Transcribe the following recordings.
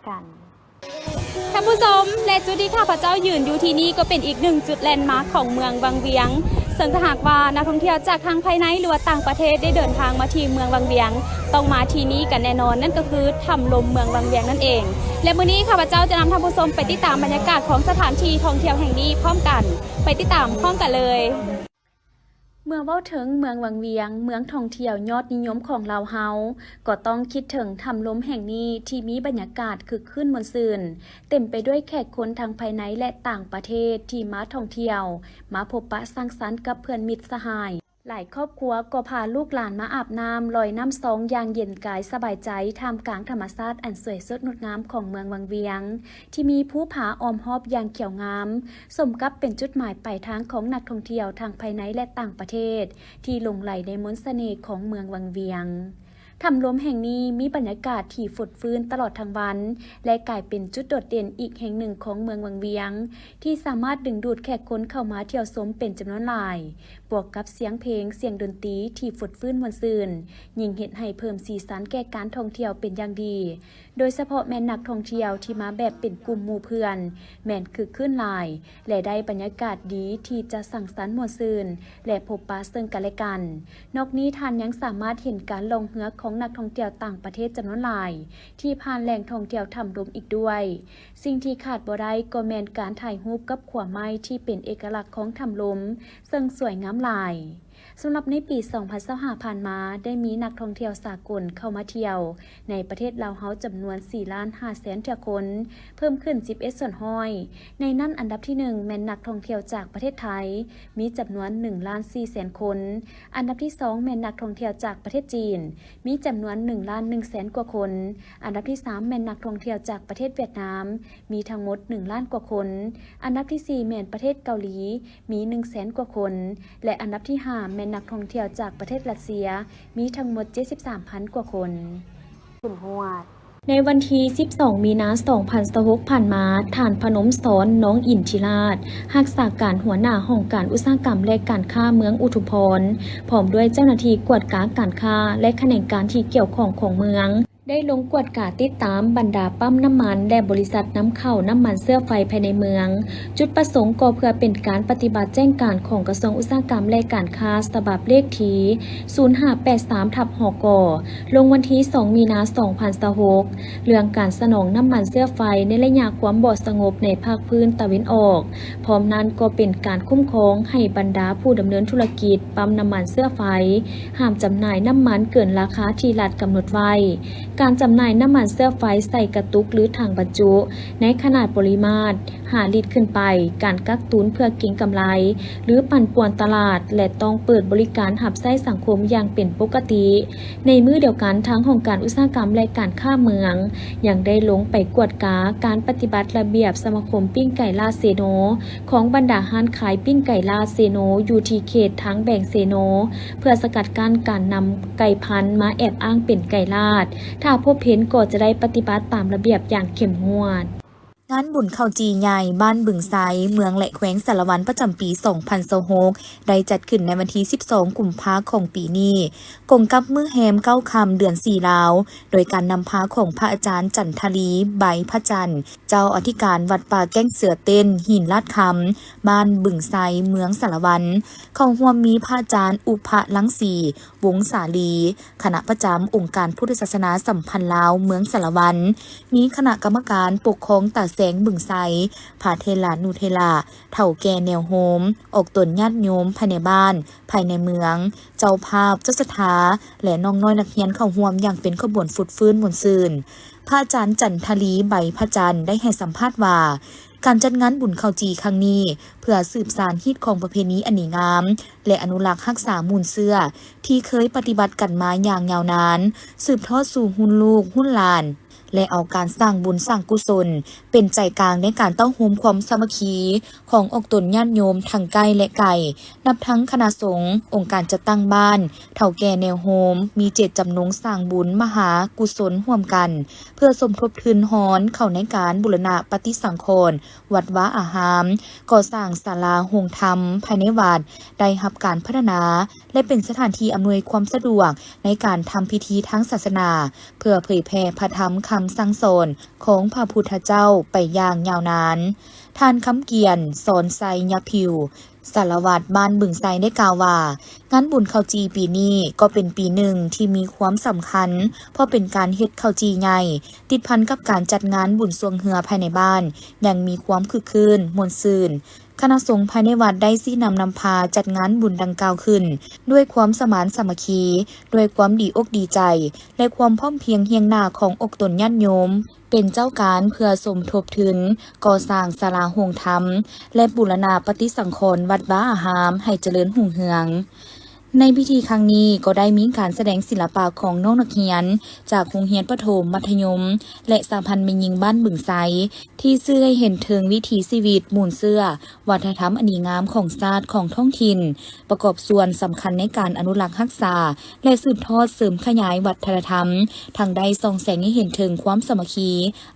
ກັນ. ທ່ານຜູ້ຊົມ ແລະ ຈຸດທີ່ຂ້າພະເຈົ້າຢືນຢູ່ທີ່ນີ້ກໍເປັນອີກໜຶ່ງຈຸດແລນມາກຂອງເມືອງວັງວຽງ ເຊິ່ງຖ້າຫາກວ່ານັກທ່ອງທ່ຽວຈາກທັງພາຍໃນ ຫຼືວ່າຕ່າງປະເທດໄດ້ເດີນທາງມາທີ່ເມືອງວັງວຽງ ຕ້ອງມາທີ່ນີ້ກັນແນ່ນອນ ນັ້ນກໍຄືຖ້ຳລົມເມືອງວັງວຽງນັ້ນເອງ. ແລະ ມື້ນີ້ຂ້າພະເຈົ້າຈະນຳທ່ານຜູ້ຊົມໄປຕິດຕາມບັນຍາກາດຂອງສະຖານທີ່ທ່ອງທ່ຽວແຫ່ງນີ້ພ້ອມກັນ ໄປຕິດຕາມພ້ອມກັນເລີຍ. ເມື່ອເວົ້າເຖິງເມືອງວັງວຽງ ເມືອງທ່ອງທ່ຽວຍອດນິຍົມຂອງລາວເຮົາ ກໍຕ້ອງຄິດເຖິງຖ້ຳລົມແຫ່ງນີ້ ທີ່ມີບັນຍາກາດຄຶກຄື້ນມ່ວນຊື່ນ ເຕັມໄປດ້ວຍແຂກຄົນທັງພາຍໃນ ແລະ ຕ່າງປະເທດທີ່ມາທ່ອງທ່ຽວ ມາພົບປະສັງສັນກັບເພື່ອນມິດສະຫາຍ. ຫຼາຍຄອບຄົວກໍພາລູກຫຼານມາອາບນ້ຳລອຍນ້ຳຊອງຢ່າງເຢັນກາຍສະບາຍໃຈ ທ່າມກາງທຳມະຊາດອັນສວຍສົດງົດງາມຂອງເມືອງວັງວຽງ ທີ່ມີພູຜາອ້ອມຮອບຢ່າງຂຽວງາມ ສົມກັບເປັນຈຸດໝາຍປາຍທາງຂອງນັກທ່ອງທ່ຽວທັງພາຍໃນ ແລະ ຕ່າງປະເທດ ທີ່ຫຼົງໄຫຼໃນມົນສະເໜ່ຂອງເມືອງວັງວຽງ. ຖ້ຳລົມແຫ່ງນີ້ມີບັນຍາກາດທີ່ຟົດຟື້ນຕະຫຼອດທັງວັນ ແລະ ກາຍເປັນຈຸດໂດດເດັ່ນອີກແຫ່ງໜຶ່ງຂອງເມືອງວັງວຽງ ທີ່ສາມາດດຶງດູດແຂກຄົນເຂົ້າມາທ່ຽວຊົມເປັນຈຳນວນຫຼາຍ, ບວກກັບສຽງເພງ, ສຽງດົນຕີທີ່ຟົດຟື້ນມ່ວນຊື່ນ, ຍິ່ງເຮັດໃຫ້ເພີ່ມສີສັນແກ່ການທ່ອງທ່ຽວເປັນຢ່າງດີ. ໂດຍສະເພາະແມ່ນນັກທ່ອງທ່ຽວທີ່ມາແບບເປັນກຸ່ມໝູ່ເພື່ອນ ແມ່ນຄຶກຄື້ນຫຼາຍ ແລະ ໄດ້ບັນຍາກາດດີທີ່ຈະສັງສັນມ່ວນຊື່ນ ແລະ ພົບປະເຊິ່ງກັນແລະກັນ. ນອກນີ້ທ່ານຍັງສາມາດເຫັນການລ່ອງເຮືອຂອງນັກທ່ອງທ່ຽວຕ່າງປະເທດຈຳນວນຫຼາຍ ທີ່ຜ່ານແຫຼ່ງທ່ອງທ່ຽວຖ້ຳລົມອີກດ້ວຍ. ສິ່ງທີ່ຂາດບໍ່ໄດ້ກໍແມ່ນການຖ່າຍຮູບກັບຂົວໄມ້ທີ່ເປັນເອກະລັກຂອງຖ້ຳລົມ ເຊິ່ງສວຍງາມຫຼາຍ. ສຳລັບໃນປີສອງພັນຊາວຫ້າຜ່ານມາ ໄດ້ມີນັກທ່ອງທ່ຽວສາກົນເຂົ້າມາທ່ຽວໃນປະເທດລາວເຮົາຈຳນວນສີ່ລ້ານຫ້າແສນເທື່ອຄົນ, ເພີ່ມຂຶ້ນສິບເອັດສ່ວນຮ້ອຍ. ໃນນັ້ນອັນດັບທີໜຶ່ງແມ່ນນັກທ່ອງທ່ຽວຈາກປະເທດໄທ ມີຈຳນວນໜຶ່ງລ້ານສີ່ແສນຄົນ, ອັນດັບທີສອງແມ່ນນັກທ່ອງທ່ຽວຈາກປະເທດຈີນ ມີຈຳນວນໜຶ່ງລ້ານໜຶ່ງແສນກວ່າຄົນ, ອັນດັບທີສາມແມ່ນນັກທ່ອງທ່ຽວຈາກປະເທດຫວຽດນາມ ມີທັງໝົດໜຶ່ງລ້ານກວ່າຄົນ, ອັນດັບທີສີ່ແມ່ນປະເທດເກົາຫຼີ ມີໜຶ່ງແສນກວ່າຄົນ ແລະ ອັນດັບທີຫ້າແມ່ນນັກທ່ອງທ່ຽວຈາກປະເທດຣັດເຊຍ ມີທັງໝົດເຈັດສິບສາມພັນກວ່າຄົນ. ເຂັ້ມງວດ. ໃນວັນທີສິບສອງມີນາສອງພັນຊາວຫົກຜ່ານມາ, ທ່ານ ພະນົມສອນ ນ້ອງອິນທິລາດ ຮັກສາການຫົວໜ້າຫ້ອງການອຸດສາຫະກຳ ແລະ ການຄ້າເມືອງອຸທຸມພອນ ພ້ອມດ້ວຍເຈົ້າໜ້າທີ່ກວດກາການຄ້າ ແລະ ຂະແໜງການທີ່ກ່ຽວຂ້ອງຂອງເມືອງ ໄດ້ລົງກວດກາຕິດຕາມບັນດາປ້ຳນ້ຳມັນ ແລະ ບໍລິສັດນຳເຂົ້ານ້ຳມັນເຊື້ອໄຟພາຍໃນເມືອງ. ຈຸດປະສົງກໍເພື່ອເປັນການປະຕິບັດແຈ້ງການຂອງກະຊວງອຸດສາຫະກຳ ແລະ ການຄ້າ ສະບັບເລກທີສູນຫ້າແປດສາມທັບ ຫກ ລົງວັນທີສອງມີນາສອງພັນຊາວຫົກ ເລື່ອງການສະໜອງນ້ຳມັນເຊື້ອໄຟໃນໄລຍະຄວາມບໍ່ສະຫງົບໃນພາກພື້ນຕາເວັນອອກ. ພ້ອມນັ້ນກໍເປັນການຄຸ້ມຄອງໃຫ້ບັນດາຜູ້ດຳເນີນທຸລະກິດປ້ຳນ້ຳມັນເຊື້ອໄຟ ຫ້າມຈຳໜ່າຍນ້ຳມັນເກີນລາຄາທີ່ລັດກຳນົດໄວ້, ການຈຳໜ່າຍນ້ຳມັນເຊື້ອໄຟໃສ່ກະຕຸກ ຫຼື ຖັງບັນຈຸ ໃນຂະໜາດປະລິມາດຫ້າລິດຂຶ້ນໄປ, ການກັກຕຸນເພື່ອເກັງກຳໄລ ຫຼື ປັ່ນປ່ວນຕະຫຼາດ ແລະ ຕ້ອງເປີດບໍລິການຮັບໃຊ້ສັງຄົມຢ່າງເປັນປົກກະຕິ. ໃນມື້ດຽວກັນ, ທາງຫ້ອງການອຸດສາຫະກຳ ແລະ ການຄ້າເມືອງ ຍັງໄດ້ລົງໄປກວດກາການປະຕິບັດລະບຽບສະມາຄົມປີ້ງໄກ່ລາດເຊໂນ ຂອງບັນດາຮ້ານຂາຍປີ້ງໄກ່ລາດເຊໂນ ຢູ່ທີ່ເຂດທາງແບ່ງເຊໂນ ເພື່ອສະກັດກັ້ນການນຳໄກ່ພັນມາແອບອ້າງເປັນໄກ່ລາດ. ຖ້າພົບເຫັນກໍຈະໄດ້ປະຕິບັດຕາມລະບຽບຢ່າງເຂັ້ມງວດ. ງານບຸນເຂົ້າຈີ່ໃຫຍ່ບ້ານບຶງໄຊ ເມືອງ ແລະ ແຂວງສາລະວັນ ປະຈຳປີສອງພັນຊາວຫົກ ໄດ້ຈັດຂຶ້ນໃນວັນທີສິບສອງ ກຸມພາຂອງປີນີ້ ກົງກັບມື້ແຮມເກົ້າຄ່ຳ ເດືອນສີ່ລາວ ໂດຍການນຳພາຂອງພະອາຈານ ຈັນທະລີ ໃບພະຈັນ ເຈົ້າອະທິການວັດປ່າແກ້ງເສືອເຕັ້ນ ຫີນລາດຄຳ ບ້ານບຶງໄຊ ເມືອງສາລະວັນ. ເຂົ້າຮ່ວມມີພະອາຈານ ອຸພະລັງສີ ວົງສາລີ ຄະນະປະຈຳອົງການພຸດທະສາສະໜາສຳພັນລາວເມືອງສາລະວັນ, ມີຄະນະກຳມະການປົກຄອງຕາແສງບຶງໄຊ, ພະເຖລານຸເຖລະ, ເຖົ້າແກ່ແນວໂຮມ, ອອກຕົນຍາດໂຍມພາຍໃນບ້ານ, ພາຍໃນເມືອງ, ເຈົ້າພາບ, ເຈົ້າສັດທາ ແລະ ນ້ອງນ້ອຍນັກຮຽນເຂົ້າຮ່ວມຢ່າງເປັນຂະບວນຟົດຟື້ນມ່ວນຊື່ນ. ພະອາຈານ ຈັນທະລີ ໃບພະຈັນ ໄດ້ໃຫ້ສຳພາດວ່າ ການຈັດງານບຸນເຂົ້າຈີ່ຄັ້ງນີ້ ເພື່ອສືບສານຮີດຄອງປະເພນີອັນດີງາມ ແລະ ອະນຸລັກຮັກສາມູນເຊື້ອ ທີ່ເຄີຍປະຕິບັດກັນມາຢ່າງຍາວນານ, ສືບທອດສູ່ຮຸ່ນລູກຮຸ່ນຫຼານ ແລະ ເອົາການສ້າງບຸນສ້າງກຸສົນ ເປັນໃຈກາງໃນການເຕົ້າໂຮມຄວາມສາມັກຄີຂອງອອກຕົນຍາດໂຍມທັງໃກ້ ແລະ ໄກ, ນັບທັງຄະນະສົງ, ອົງການຈັດຕັ້ງບ້ານ, ເຖົ້າແກ່ແນວໂຮມ ມີເຈດຈຳນົງສ້າງບຸນມະຫາກຸສົນຮ່ວມກັນ ເພື່ອສົມທົບທຶນຮອນເຂົ້າໃນການບູລະນະປະຕິສັງຂອນວັດວາອາຮາມ, ກໍ່ສ້າງສາລາໂຮງທຳພາຍໃນວັດ, ໄດ້ຮັບການພັດທະນາ ແລະ ເປັນສະຖານທີ່ອຳນວຍຄວາມສະດວກໃນການທຳພິທີທາງສາສະໜາ ເພື່ອເຜີຍແຜ່ພະທຳ ຳສັ່ງສອນຂອງພະພຸດທະເຈົ້າໄປຢ່າງຍາວນານ. ທ່ານ ຄຳກຽນ ສອນໄຊຍະຜິວ ສາລະວັດບ້ານບຶງໄຊ ໄດ້ກ່າວວ່າ ງານບຸນເຂົ້າຈີ່ປີນີ້ກໍເປັນປີໜຶ່ງທີ່ມີຄວາມສຳຄັນ ເພາະເປັນການເຮັດເຂົ້າຈີ່ໃຫຍ່ ຕິດພັນກັບການຈັດງານບຸນຊ່ວງເຮືອພາຍໃນບ້ານ ຍັງມີຄວາມຄຶກຄື້ນມ່ວນຊື່ນ. ຄະນະສົງພາຍໃນວັດໄດ້ຊີ້ນຳນຳພາຈັດງານບຸນດັ່ງກ່າວຂຶ້ນ ດ້ວຍຄວາມສະມານສາມັກຄີ, ດ້ວຍຄວາມດີອົກດີໃຈ ແລະ ຄວາມພ້ອມພຽງຮຽງໜ້າຂອງອົກຕົນຍາດໂຍມ ເປັນເຈົ້າການເພື່ອສົມທົບທຶນກໍ່ສ້າງສາລາໂຮງທຳ ແລະ ບູລະນະປະຕິສັງຂອນວັດວາອາຮາມໃຫ້ຈະເລີນຮຸ່ງເຮືອງ. ໃນພິທີຄັ້ງນີ້ກໍໄດ້ມີການສະແດງສິລະປະຂອງນ້ອງນັກຮຽນຈາກໂຮງຮຽນປະຖົມ, ມັດທະຍົມ ແລະ ສະຫະພັນແມ່ຍິງບ້ານບຶງໄຊ ທີ່ສື່ໃຫ້ເຫັນເຖິງວິຖີຊີວິດມູນເຊື້ອ ວັດທະນະທຳອັນດີງາມຂອງຊາດ, ຂອງທ້ອງຖິ່ນ, ປະກອບສ່ວນສຳຄັນໃນການອະນຸລັກຮັກສາ ແລະ ສືບທອດເສີມຂະຫຍາຍວັດທະນະທຳ, ທັງໄດ້ສ່ອງແສງໃຫ້ເຫັນເຖິງຄວາມສາມັກຄີ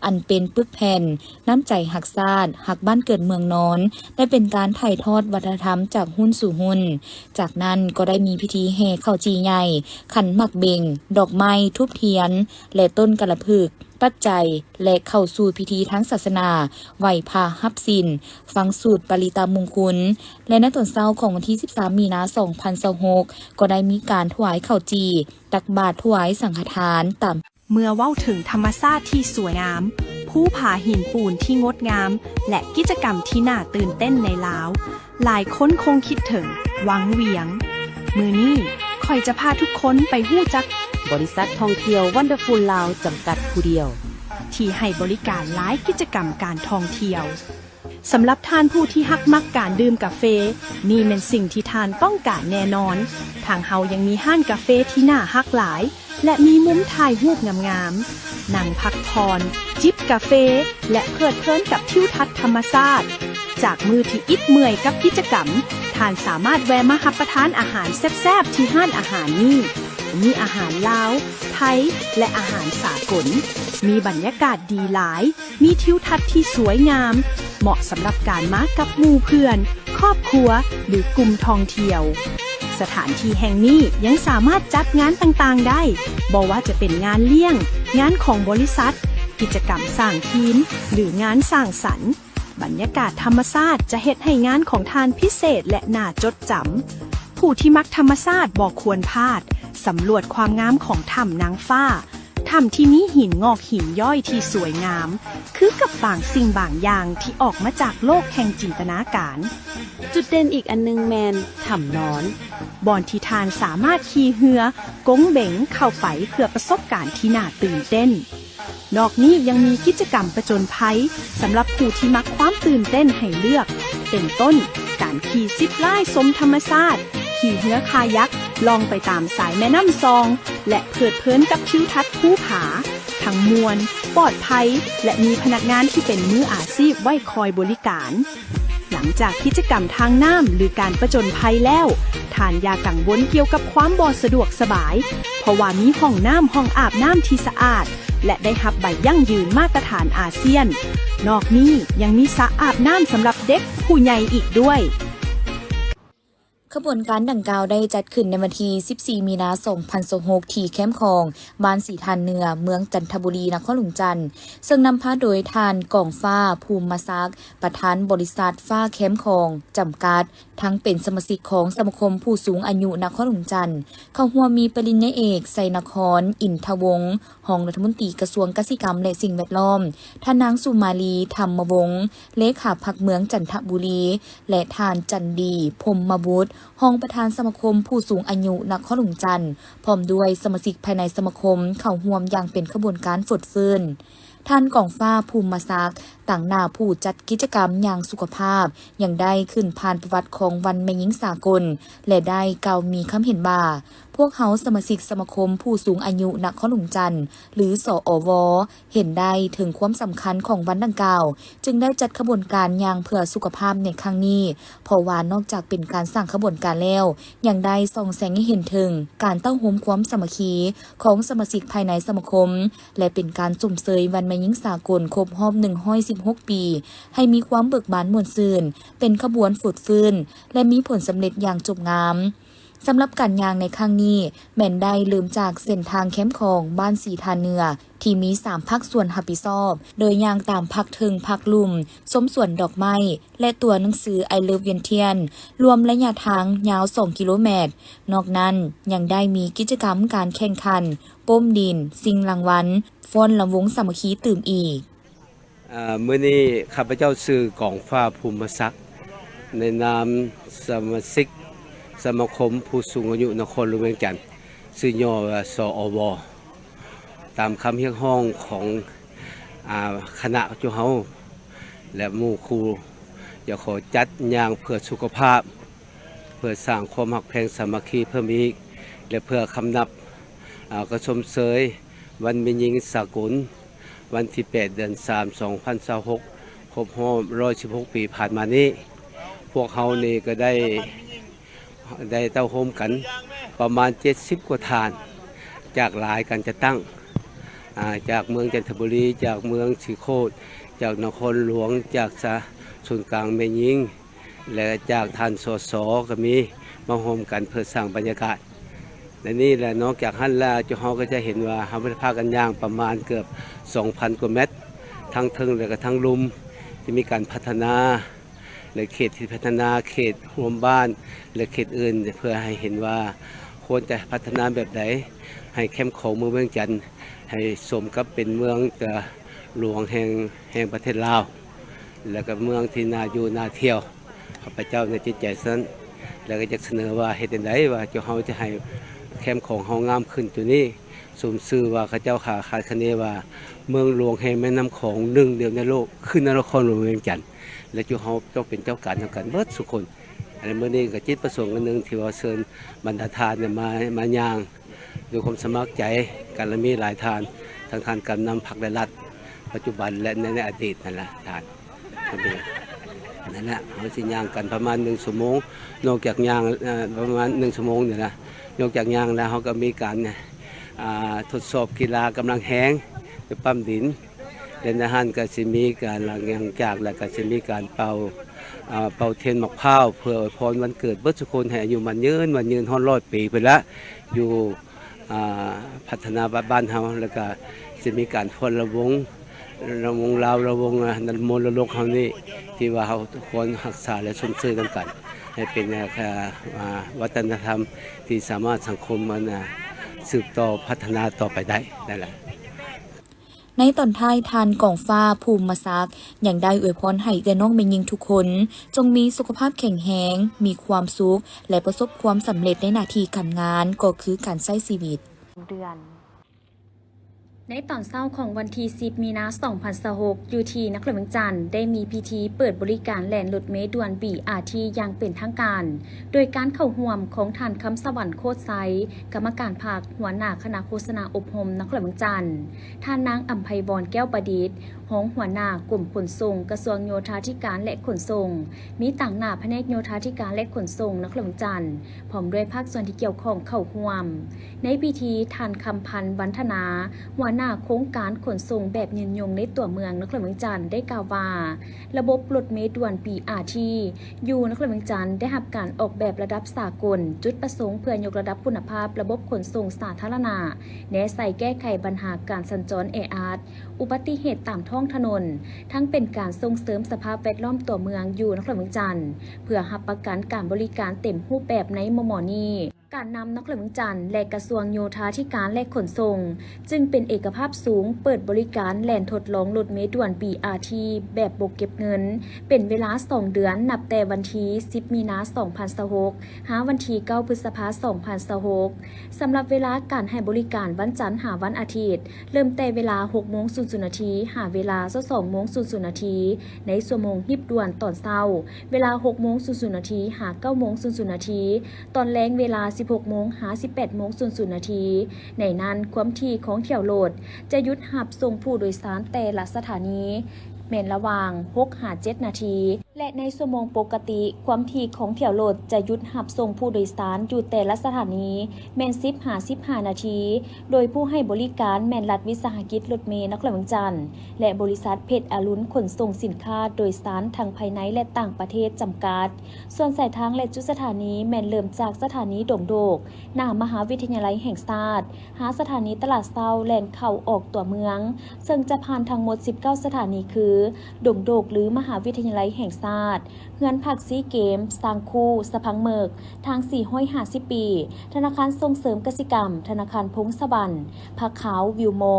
ອັນເປັນປຶກແຜ່ນນ້ຳໃຈຮັກຊາດ, ຮັກບ້ານເກີດເມືອງນອນ ແລະ ເປັນການຖ່າຍທອດວັດທະນະທຳຈາກຮຸ່ນສູ່ຮຸ່ນ. ຈາກນັ້ນກໍໄດ້ມີພິທີແຫ່ເຂົ້າຈີ່ໃຫຍ່, ຂັນໝາກເບັງ, ດອກໄມ້, ທູບທຽນ ແລະ ຕົ້ນກາລະພຶກ, ປັດໄຈ ແລະ ເຂົ້າສູ່ພິທີທາງສາສະໜາ ໄຫວ້ພະ, ຮັບສິນ, ຟັງສູດປະລິຕະມຸງຄຸນ ແລະ ໃນຕອນເຊົ້າຂອງວັນທີສິບສາມ ມີນາ ສອງພັນຊາວຫົກ ກໍໄດ້ມີການຖວາຍເຂົ້າຈີ່, ຕັກບາດ, ຖວາຍສັງຄະທານຕາມ ເມື່ອເວົ້າເຖິງທຳມະຊາດທີ່ສວຍງາມ, ພູຜາຫີນປູນທີ່ງົດງາມ ແລະ ກິດຈະກຳທີ່ໜ້າຕື່ນເຕັ້ນໃນລາວ, ຫຼາຍຄົນຄົງຄິດເຖິງວັງວຽງ. ມື້ນີ້ຂ້ອຍຈະພາທຸກຄົນໄປຮູ້ຈັກບໍລິສັດທ່ອງທ່ຽວວັນເດີຟູລລາວຈຳກັດຜູ້ດຽວ ທີ່ໃຫ້ບໍລິການຫຼາຍກິດຈະກຳການທ່ອງທ່ຽວ. ສຳລັບທ່ານຜູ້ທີ່ຮັກມັກການດື່ມກາເຟ, ນີ້ແມ່ນສິ່ງທີ່ທ່ານຕ້ອງການແນ່ນອນ. ທາງເຮົາຍັງມີຮ້ານກາເຟທີ່ໜ້າຮັກຫຼາຍ ແລະ ມີມຸມຖ່າຍຮູບງາມໆ, ນັ່ງພັກຜ່ອນ, ຈິບກາເຟ ແລະ ເພີດເພີນກັບທິວທັດທຳມະຊາດ. ຈາກມື້ທີ່ອິດເມື່ອຍກັບກິດຈະກຳ, ທ່ານສາມາດແວະມາຮັບປະທານອາຫານແຊບໆທີ່ຮ້ານອາຫານນີ້. ມີອາຫານລາວ, ໄທ ແລະ ອາຫານສາກົນ. ມີບັນຍາກາດດີຫຼາຍ. ມີທິວທັດທີ່ສວຍງາມ, ເໝາະສຳລັບການມາກັບໝູ່ເພື່ອນ, ຄອບຄົວ ຫຼື ກຸ່ມທ່ອງທ່ຽວ. ສະຖານທີ່ແຫ່ງນີ້ຍັງສາມາດຈັດງານຕ່າງໆໄດ້, ບໍ່ວ່າຈະເປັນງານລ້ຽງ, ງານຂອງບໍລິສັດ, ກິດຈະກຳສ້າງທີມ ຫຼື ງານສ້າງສັນ. ບັນຍາກາດທຳມະຊາດຈະເຮັດໃຫ້ງານຂອງທ່ານພິເສດ ແລະ ໜ້າຈົດຈຳ. ຜູ້ທີ່ມັກທຳມະຊາດບໍ່ຄວນພາດ, ສຳຫຼວດຄວາມງາມຂອງຖ້ຳນາງຟ້າ. ຖ້ຳທີ່ມີຫີນງອກຫີນຍ້ອຍທີ່ສວຍງາມ, ຄືກັບບາງສິ່ງບາງຢ່າງທີ່ອອກມາຈາກໂລກແຫ່ງຈິນຕະນາການ. ຈຸດເດັ່ນອີກອັນໜຶ່ງແມ່ນຖ້ຳນອນ, ບ່ອນທີ່ທ່ານສາມາດຂີ່ເຮືອກົງເບັງເຂົ້າໄປເພື່ອປະສົບການທີ່ໜ້າຕື່ນເຕັ້ນ. ນອກນີ້ຍັງມີກິດຈະກຳປະຈົນໄພສຳລັບຜູ້ທີ່ມັກຄວາມຕື່ນເຕັ້ນໃຫ້ເລືອກ, ເປັນຕົ້ນ ການຂີ່ຊິບລາຍຊົມທຳມະຊາດ, ຂີ່ເຮືອຄາຍັກລ່ອງໄປຕາມສາຍແມ່ນ້ຳຊອງ ແລະ ເພີດເພີນກັບທິວທັດພູຜາ. ທັງມ່ວນ, ປອດໄພ ແລະ ມີພະນັກງານທີ່ເປັນມືອາຊີບໄວ້ຄອຍບໍລິການ. ຫຼັງຈາກກິດຈະກຳທາງນ້ຳ ຫຼື ການປະຈົນໄພແລ້ວ, ທ່ານຢ່າກັງວົນກ່ຽວກັບຄວາມບໍ່ສະດວກສະບາຍ, ເພາະວ່າມີຫ້ອງນ້ຳ, ຫ້ອງອາບນ້ຳທີ່ສະອາດ ແລະ ໄດ້ຮັບໃບຢັ້ງຢືນມາດຕະຖານອາຊຽນ. ນອກນີ້ຍັງມີສະອາບນ້ຳສຳລັບເດັກ, ຜູ້ໃຫຍ່ອີກດ້ວຍ. ຂະບວນການດັ່ງກ່າວໄດ້ຈັດຂຶ້ນໃນວັນທີສິບສີ່ ມີນາ ສອງພັນຊາວຫົກ ທີ່ແຄມຂອງ ບ້ານສີທານເໜືອ ເມືອງຈັນທະບູລີ ນະຄອນຫຼວງຈັນ ເຊິ່ງນຳພາໂດຍທ່ານ ກອງຟ້າ ພູມມະສັກ ປະທານບໍລິສັດຟ້າແຄມຂອງ ຈຳກັດ, ທັງເປັນສະມາຊິກຂອງສະມາຄົມຜູ້ສູງອາຍຸນະຄອນຫຼວງຈັນ. ເຂົ້າຮ່ວມມີປະລິນຍາເອກ ໄຊນະຄອນ ອິນທະວົງ ຮອງລັດຖະມົນຕີກະຊວງກະສິກຳ ແລະ ສິ່ງແວດລ້ອມ, ທ່ານນາງ ສຸມາລີ ທຳມະວົງ ເລຂາພັກເມືອງຈັນທະບູລີ ແລະ ທ່ານ ຈັນດີ ພົມມະບຸດ ຮອງປະທານສະມາຄົມຜູ້ສູງອາຍຸນະຄອນຫຼວງຈັນ ພ້ອມດ້ວຍສະມາຊິກພາຍໃນສະມາຄົມເຂົ້າຮ່ວມຢ່າງເປັນຂະບວນການຟົດຟື້ນ. ທ່ານ ກອງຟ້າ ພູມມະສັກ ຕາງໜ້າຜູ້ຈັດກິດຈະກຳຢ່າງສຸຂະພາບ ຍັງໄດ້ຂຶ້ນຜ່ານປະຫວັດຂອງວັນແມ່ຍິງສາກົນ ແລະ ໄດ້ກ່າວມີຄຳເຫັນວ່າ, ພວກເຮົາສະມາຊິກສະມາຄົມຜູ້ສູງອາຍຸນະຄອນຫຼວງຈັນ ຫຼື ສອວ ເຫັນໄດ້ເຖິງຄວາມສຳຄັນຂອງວັນດັ່ງກ່າວ, ຈຶ່ງໄດ້ຈັດຂະບວນການຍ່າງເພື່ອສຸຂະພາບໃນຄັ້ງນີ້, ເພາະວ່ານອກຈາກເປັນການສ້າງຂະບວນການແລ້ວ, ຍັງໄດ້ສ່ອງແສງໃຫ້ເຫັນເຖິງການເຕົ້າໂຮມຄວາມສາມັກຄີຂອງສະມາຊິກພາຍໃນສະມາຄົມ ແລະ ເປັນການຊົມເຊີຍວັນແມ່ຍິງສາກົນຄົບຮອບໜຶ່ງຮ້ອຍສິບຫົກປີ ໃຫ້ມີຄວາມເບີກບານມ່ວນຊື່ນ, ເປັນຂະບວນຟົດຟື້ນ ແລະ ມີຜົນສຳເລັດຢ່າງຈົບງາມ. ສຳລັບການຍ່າງໃນຄັ້ງນີ້ ແມ່ນໄດ້ເລີ່ມຈາກເສັ້ນທາງແຄມຂອງບ້ານສີທ່າເໜືອ ທີ່ມີສາມພາກສ່ວນຮັບຜິດຊອບ, ໂດຍຍ່າງຕາມພາກເທິງພາກລຸ່ມ, ຊົມສວນດອກໄມ້ ແລະ ຕົວໜັງສື I Love Vientiane ລວມໄລຍະທາງຍາວສອງກິໂລແມັດ. ນອກນັ້ນຍັງໄດ້ມີກິດຈະກຳການແຂ່ງຂັນ ປ້ມດິນ, ຊິງລາງວັນ, ຟ້ອນລຳວົງສາມັກຄີຕື່ມອີກ. ອາ ມື້ນີ້ຂ້າພະເຈົ້າຊື່ ກອງຟ້າ ພູມມະສັກ ໃນນາມສະມາຊິກສະມາຄົມຜູ້ສູງອາຍຸນະຄອນຫຼວງວຽງຈັນ ຊື່ຫຍໍ້ວ່າ ສອວ ຕາມຄຳຮຽກຮ້ອງຂອງ ອາ ຄະນະຈຸເຮົາ ແລະ ໝູ່ຄູ່ ຈະຂໍຈັດຍ່າງເພື່ອສຸຂະພາບ ເພື່ອສ້າງຄວາມຮັກແພງສາມັກຄີເພີ່ມອີກ ແລະ ເພື່ອຄຳນັບ ອາ ກະຊົມເຊີຍວັນແມ່ຍິງສາກົນ ວັນທີແປດ ເດືອນສາມ ສອງພັນຊາວຫົກ ຄົບຮອບຮ້ອຍສິບຫົກປີຜ່ານມານີ້ ພວກເຮົານີ້ກໍໄດ້ ໄດ້ເຕົ້າໂຮມກັນປະມານເຈັດສິບກວ່າທ່ານ ຈາກຫຼາຍການຈັດຕັ້ງ ອາ ຈາກເມືອງຈັນທະບູລີ, ຈາກເມືອງສີໂຄດ, ຈາກນະຄອນຫຼວງ, ຈາກສະ ສູນກາງແມ່ຍິງ ແລະ ຈາກທ່ານ ສສ ກໍມີມາຮ່ວມກັນເພື່ອສ້າງບັນຍາກາດ ແລະ ນີ້ແຫຼະ ນອກຈາກຫັ້ນແລ້ວ ເຮົາກໍຈະເຫັນວ່າເຮົາໄດ້ພາກັນຍ່າງປະມານເກືອບສອງພັນກວ່າແມັດ ທັງເທິງ ແລະ ກໍທັງລຸ່ມ ທີ່ມີການພັດທະນາ ແລະ ເຂດທີ່ພັດທະນາ ເຂດຮ່ວມບ້ານ ແລະ ເຂດອື່ນ ເພື່ອໃຫ້ເຫັນວ່າຄວນຈະພັດທະນາແບບໃດ ໃຫ້ເຂັ້ມຂອງເມືອງວຽງຈັນ ໃຫ້ສົມກັບເປັນເມືອງ ເອີ ຫຼວງແຫ່ງ ແຫ່ງປະເທດລາວ ແລະ ກໍເມືອງທີ່ໜ້າຢູ່ໜ້າທ່ຽວ. ຂ້າພະເຈົ້າໃນຈິດໃຈຊັ້ນ ແລະ ກໍຢາກສະເໜີວ່າເຮັດຈັ່ງໃດວ່າເຈົ້າເຮົາຈະໃຫ້ແຄມຂອງເຮົາງາມຂຶ້ນໂຕນີ້ ສົມຊື່ວ່າເຂົາເຈົ້າຄາດຄາດຄະເນວ່າ ເມືອງຫຼວງແຫ່ງແມ່ນ້ຳຂອງໜຶ່ງດຽວໃນໂລກ ຄືນະຄອນຫຼວງວຽງຈັນ ແລະ ຈຸເຮົາຕ້ອງເປັນເຈົ້າການນຳກັນເບິດສູ່ຄົນ. ອັນນີ້ ມື້ນີ້ກໍຈິດປະສົງອັນໜຶ່ງທີ່ວ່າເຊີນບັນດາທ່ານມາ ມາຍ່າງ ດ້ວຍຄວາມສະໝັກໃຈກັນ ແລະ ມີຫຼາຍທ່ານ ທັງທ່ານການນຳພັກ ແລະ ລັດ ປັດຈຸບັນ ແລະ ໃນ ໃນອະດີດນັ້ນລະທ່ານ. ນັ້ນລະ ເຮົາຊິຍ່າງກັນປະມານໜຶ່ງຊົ່ວໂມງ ນອກຈາກຍ່າງ ເອີ ປະມານໜຶ່ງຊົ່ວໂມງນີ້ລະ ນອກຈາກຍ່າງແລ້ວ ເຮົາກໍມີການ ອາ ທົດສອບກິລາກຳລັງແຮງ ໄປປ້ຳດິນ ແລະ ໃນຫັ້ນກໍຊິມີການຫຼັງຈາກ ແລ້ວກໍຊິມີການເປົ່າ ອາ ເປົ່າທຽນໝາກພ້າວ ເພື່ອອວຍພອນວັນເກີດເບິດທຸກຄົນ ໃຫ້ອາຍຸໝັ້ນຍືນ ໝັ້ນຍືນຮອດຮ້ອຍປີພຸ້ນລະ ຢູ່ ອາ ພັດທະນາບ້ານເຮົາ ແລ້ວກະຊິມີການຟ້ອນລຳວົງ ລຳວົງລາວ ລຳວົງ ອາ ມໍລະດົກເຮົານີ້ ທີ່ວ່າເຮົາຄວນຮັກສາ ແລະ ຊົມເຊີຍນຳກັນ ໃຫ້ເປັນ ອາ ອາ ວັດທະນະທຳທີ່ສາມາດສັງຄົມ ອັນ ອາ ສືບຕໍ່ພັດທະນາຕໍ່ໄປໄດ້ນັ້ນແຫຼະ. ໃນຕອນທ້າຍ ທ່ານ ກອງຟ້າ ພູມມະສັກ ຍັງໄດ້ອວຍພອນໃຫ້ເອື້ອຍນ້ອງແມ່ຍິງທຸກຄົນ ຈົ່ງມີສຸຂະພາບແຂງແຮງ, ມີຄວາມສຸກ ແລະ ປະສົບຄວາມສຳເລັດໃນໜ້າທີ່ການງານ ກໍຄືການໃຊ້ຊີວິດ. ເດືອນ ໃນຕອນເຊົ້າຂອງວັນທີສິບ ມີນາ ສອງພັນຊາວຫົກ ຢູ່ທີ່ນະຄອນຫຼວງວຽງຈັນ ໄດ້ມີພິທີເປີດບໍລິການແລ່ນລົດເມດ່ວນ ບີອາທີ ຢ່າງເປັນທາງການ ໂດຍການເຂົ້າຮ່ວມຂອງທ່ານ ຄຳສະຫວັນ ໂຄດໄຊ ກຳມະການພັກ ຫົວໜ້າຄະນະໂຄສະນາອົບຮົມນະຄອນຫຼວງວຽງຈັນ, ທ່ານນາງ ອຳໄພວອນ ແກ້ວປະດິດ ຮອງຫົວໜ້າກົມຂົນສົ່ງ ກະຊວງໂຍທາທິການ ແລະ ຂົນສົ່ງ, ມີຕາງໜ້າພະແນກໂຍທາທິການ ແລະ ຂົນສົ່ງນະຄອນຫຼວງວຽງຈັນ ພ້ອມດ້ວຍພາກສ່ວນທີ່ກ່ຽວຂ້ອງເຂົ້າຮ່ວມ. ໃນພິທີ ທ່ານ ຄຳພັນ ວັນທະນາ ຫົວໜ້າໂຄງການຂົນສົ່ງແບບຍືນຍົງໃນຕົວເມືອງນະຄອນຫຼວງວຽງຈັນ ໄດ້ກ່າວວ່າ ລະບົບລົດເມດ່ວນ ບີອາທີ ຢູ່ນະຄອນຫຼວງວຽງຈັນ ໄດ້ຮັບການອອກແບບລະດັບສາກົນ, ຈຸດປະສົງເພື່ອຍົກລະດັບຄຸນນະພາບລະບົບຂົນສົ່ງສາທາລະນະ, ແນໃສ່ແກ້ໄຂບັນຫາການສັນຈອນແອອັດ, ອຸບັດຕິເຫດຕາມທ້ອງຖະໜົນ, ທັງເປັນການສົ່ງເສີມສະພາບແວດລ້ອມຕົວເມືອງຢູ່ນະຄອນຫຼວງວຽງຈັນ ເພື່ອຮັບປະກັນການບໍລິການເຕັມຮູບແບບໃນມໍ່ໆນີ້. ການນຳນະຄອນຫຼວງວຽງຈັນ ແລະ ກະຊວງໂຍທາທິການ ແລະ ຂົນສົ່ງ ຈຶ່ງເປັນເອກະພາບສູງ ເປີດບໍລິການແລ່ນທົດລອງລົດເມດ່ວນ ບີອາທີ ແບບບໍ່ເກັບເງິນ ເປັນເວລາສອງເດືອນ ນັບແຕ່ວັນທີສິບ ມີນາ ສອງພັນຊາວຫົກ ຫາວັນທີເກົ້າ ພຶດສະພາ ສອງພັນຊາວຫົກ. ສຳລັບເວລາການໃຫ້ບໍລິການວັນຈັນຫາວັນອາທິດ ເລີ່ມແຕ່ເວລາຫົກໂມງສູນສູນນາທີ ຫາເວລາຊາວສອງໂມງສູນສູນນາທີ ໃນຊົ່ວໂມງຮີບດ່ວນຕອນເຊົ້າ ເວລາຫົກໂມງສູນສູນນາທີ ຫາເກົ້າໂມງສູນສູນນາທີ, ຕອນແລງເວລາສິບຫົກໂມງ ຫາສິບແປດໂມງສູນສູນນາທີ. ໃນນັ້ນ ຄວາມຖີ່ຂອງຖ້ຽວລົດຈະຢຸດຮັບສົ່ງຜູ້ໂດຍສານແຕ່ລະສະຖານີແມ່ນລະຫວ່າງຫົກຫາເຈັດນາທີ. ແລະ ໃນຊົ່ວໂມງປົກກະຕິ, ຄວາມຖີ່ຂອງຖ້ຽວລົດຈະຢຸດຮັບສົ່ງຜູ້ໂດຍສານຢູ່ແຕ່ລະສະຖານີແມ່ນສິບຫາສິບຫ້ານາທີ, ໂດຍຜູ້ໃຫ້ບໍລິການແມ່ນລັດວິສາຫະກິດລົດເມນະຄອນຫຼວງວຽງຈັນ ແລະ ບໍລິສັດເພັດອາລຸນຂົນສົ່ງສິນຄ້າໂດຍສານທັງພາຍໃນ ແລະ ຕ່າງປະເທດຈຳກັດ. ສ່ວນສາຍທາງ ແລະ ຈຸດສະຖານີແມ່ນເລີ່ມຈາກສະຖານີດົງໂດກ ໜ້າມະຫາວິທະຍາໄລແຫ່ງຊາດ, ຫາສະຖານີຕະຫຼາດເຊົ້າແລ່ນເຂົ້າອອກຕົວເມືອງ, ເຊິ່ງຈະຜ່ານທັງໝົດສິບເກົ້າສະຖານີຄື ດົງໂດກ ຫຼື ມະຫາວິທະຍາໄລແຫ່ງຊາດ, ເຮືອນພັກຊີເກມ, ຊ້າງຄູ່, ສະພັງເໝິກ, ທາງສີ່ຮ້ອຍຫ້າສິບປີ, ທະນາຄານສົ່ງເສີມກະສິກຳ, ທະນາຄານພົງສະຫວັນ, ພະຂາວ, ວິວມໍ,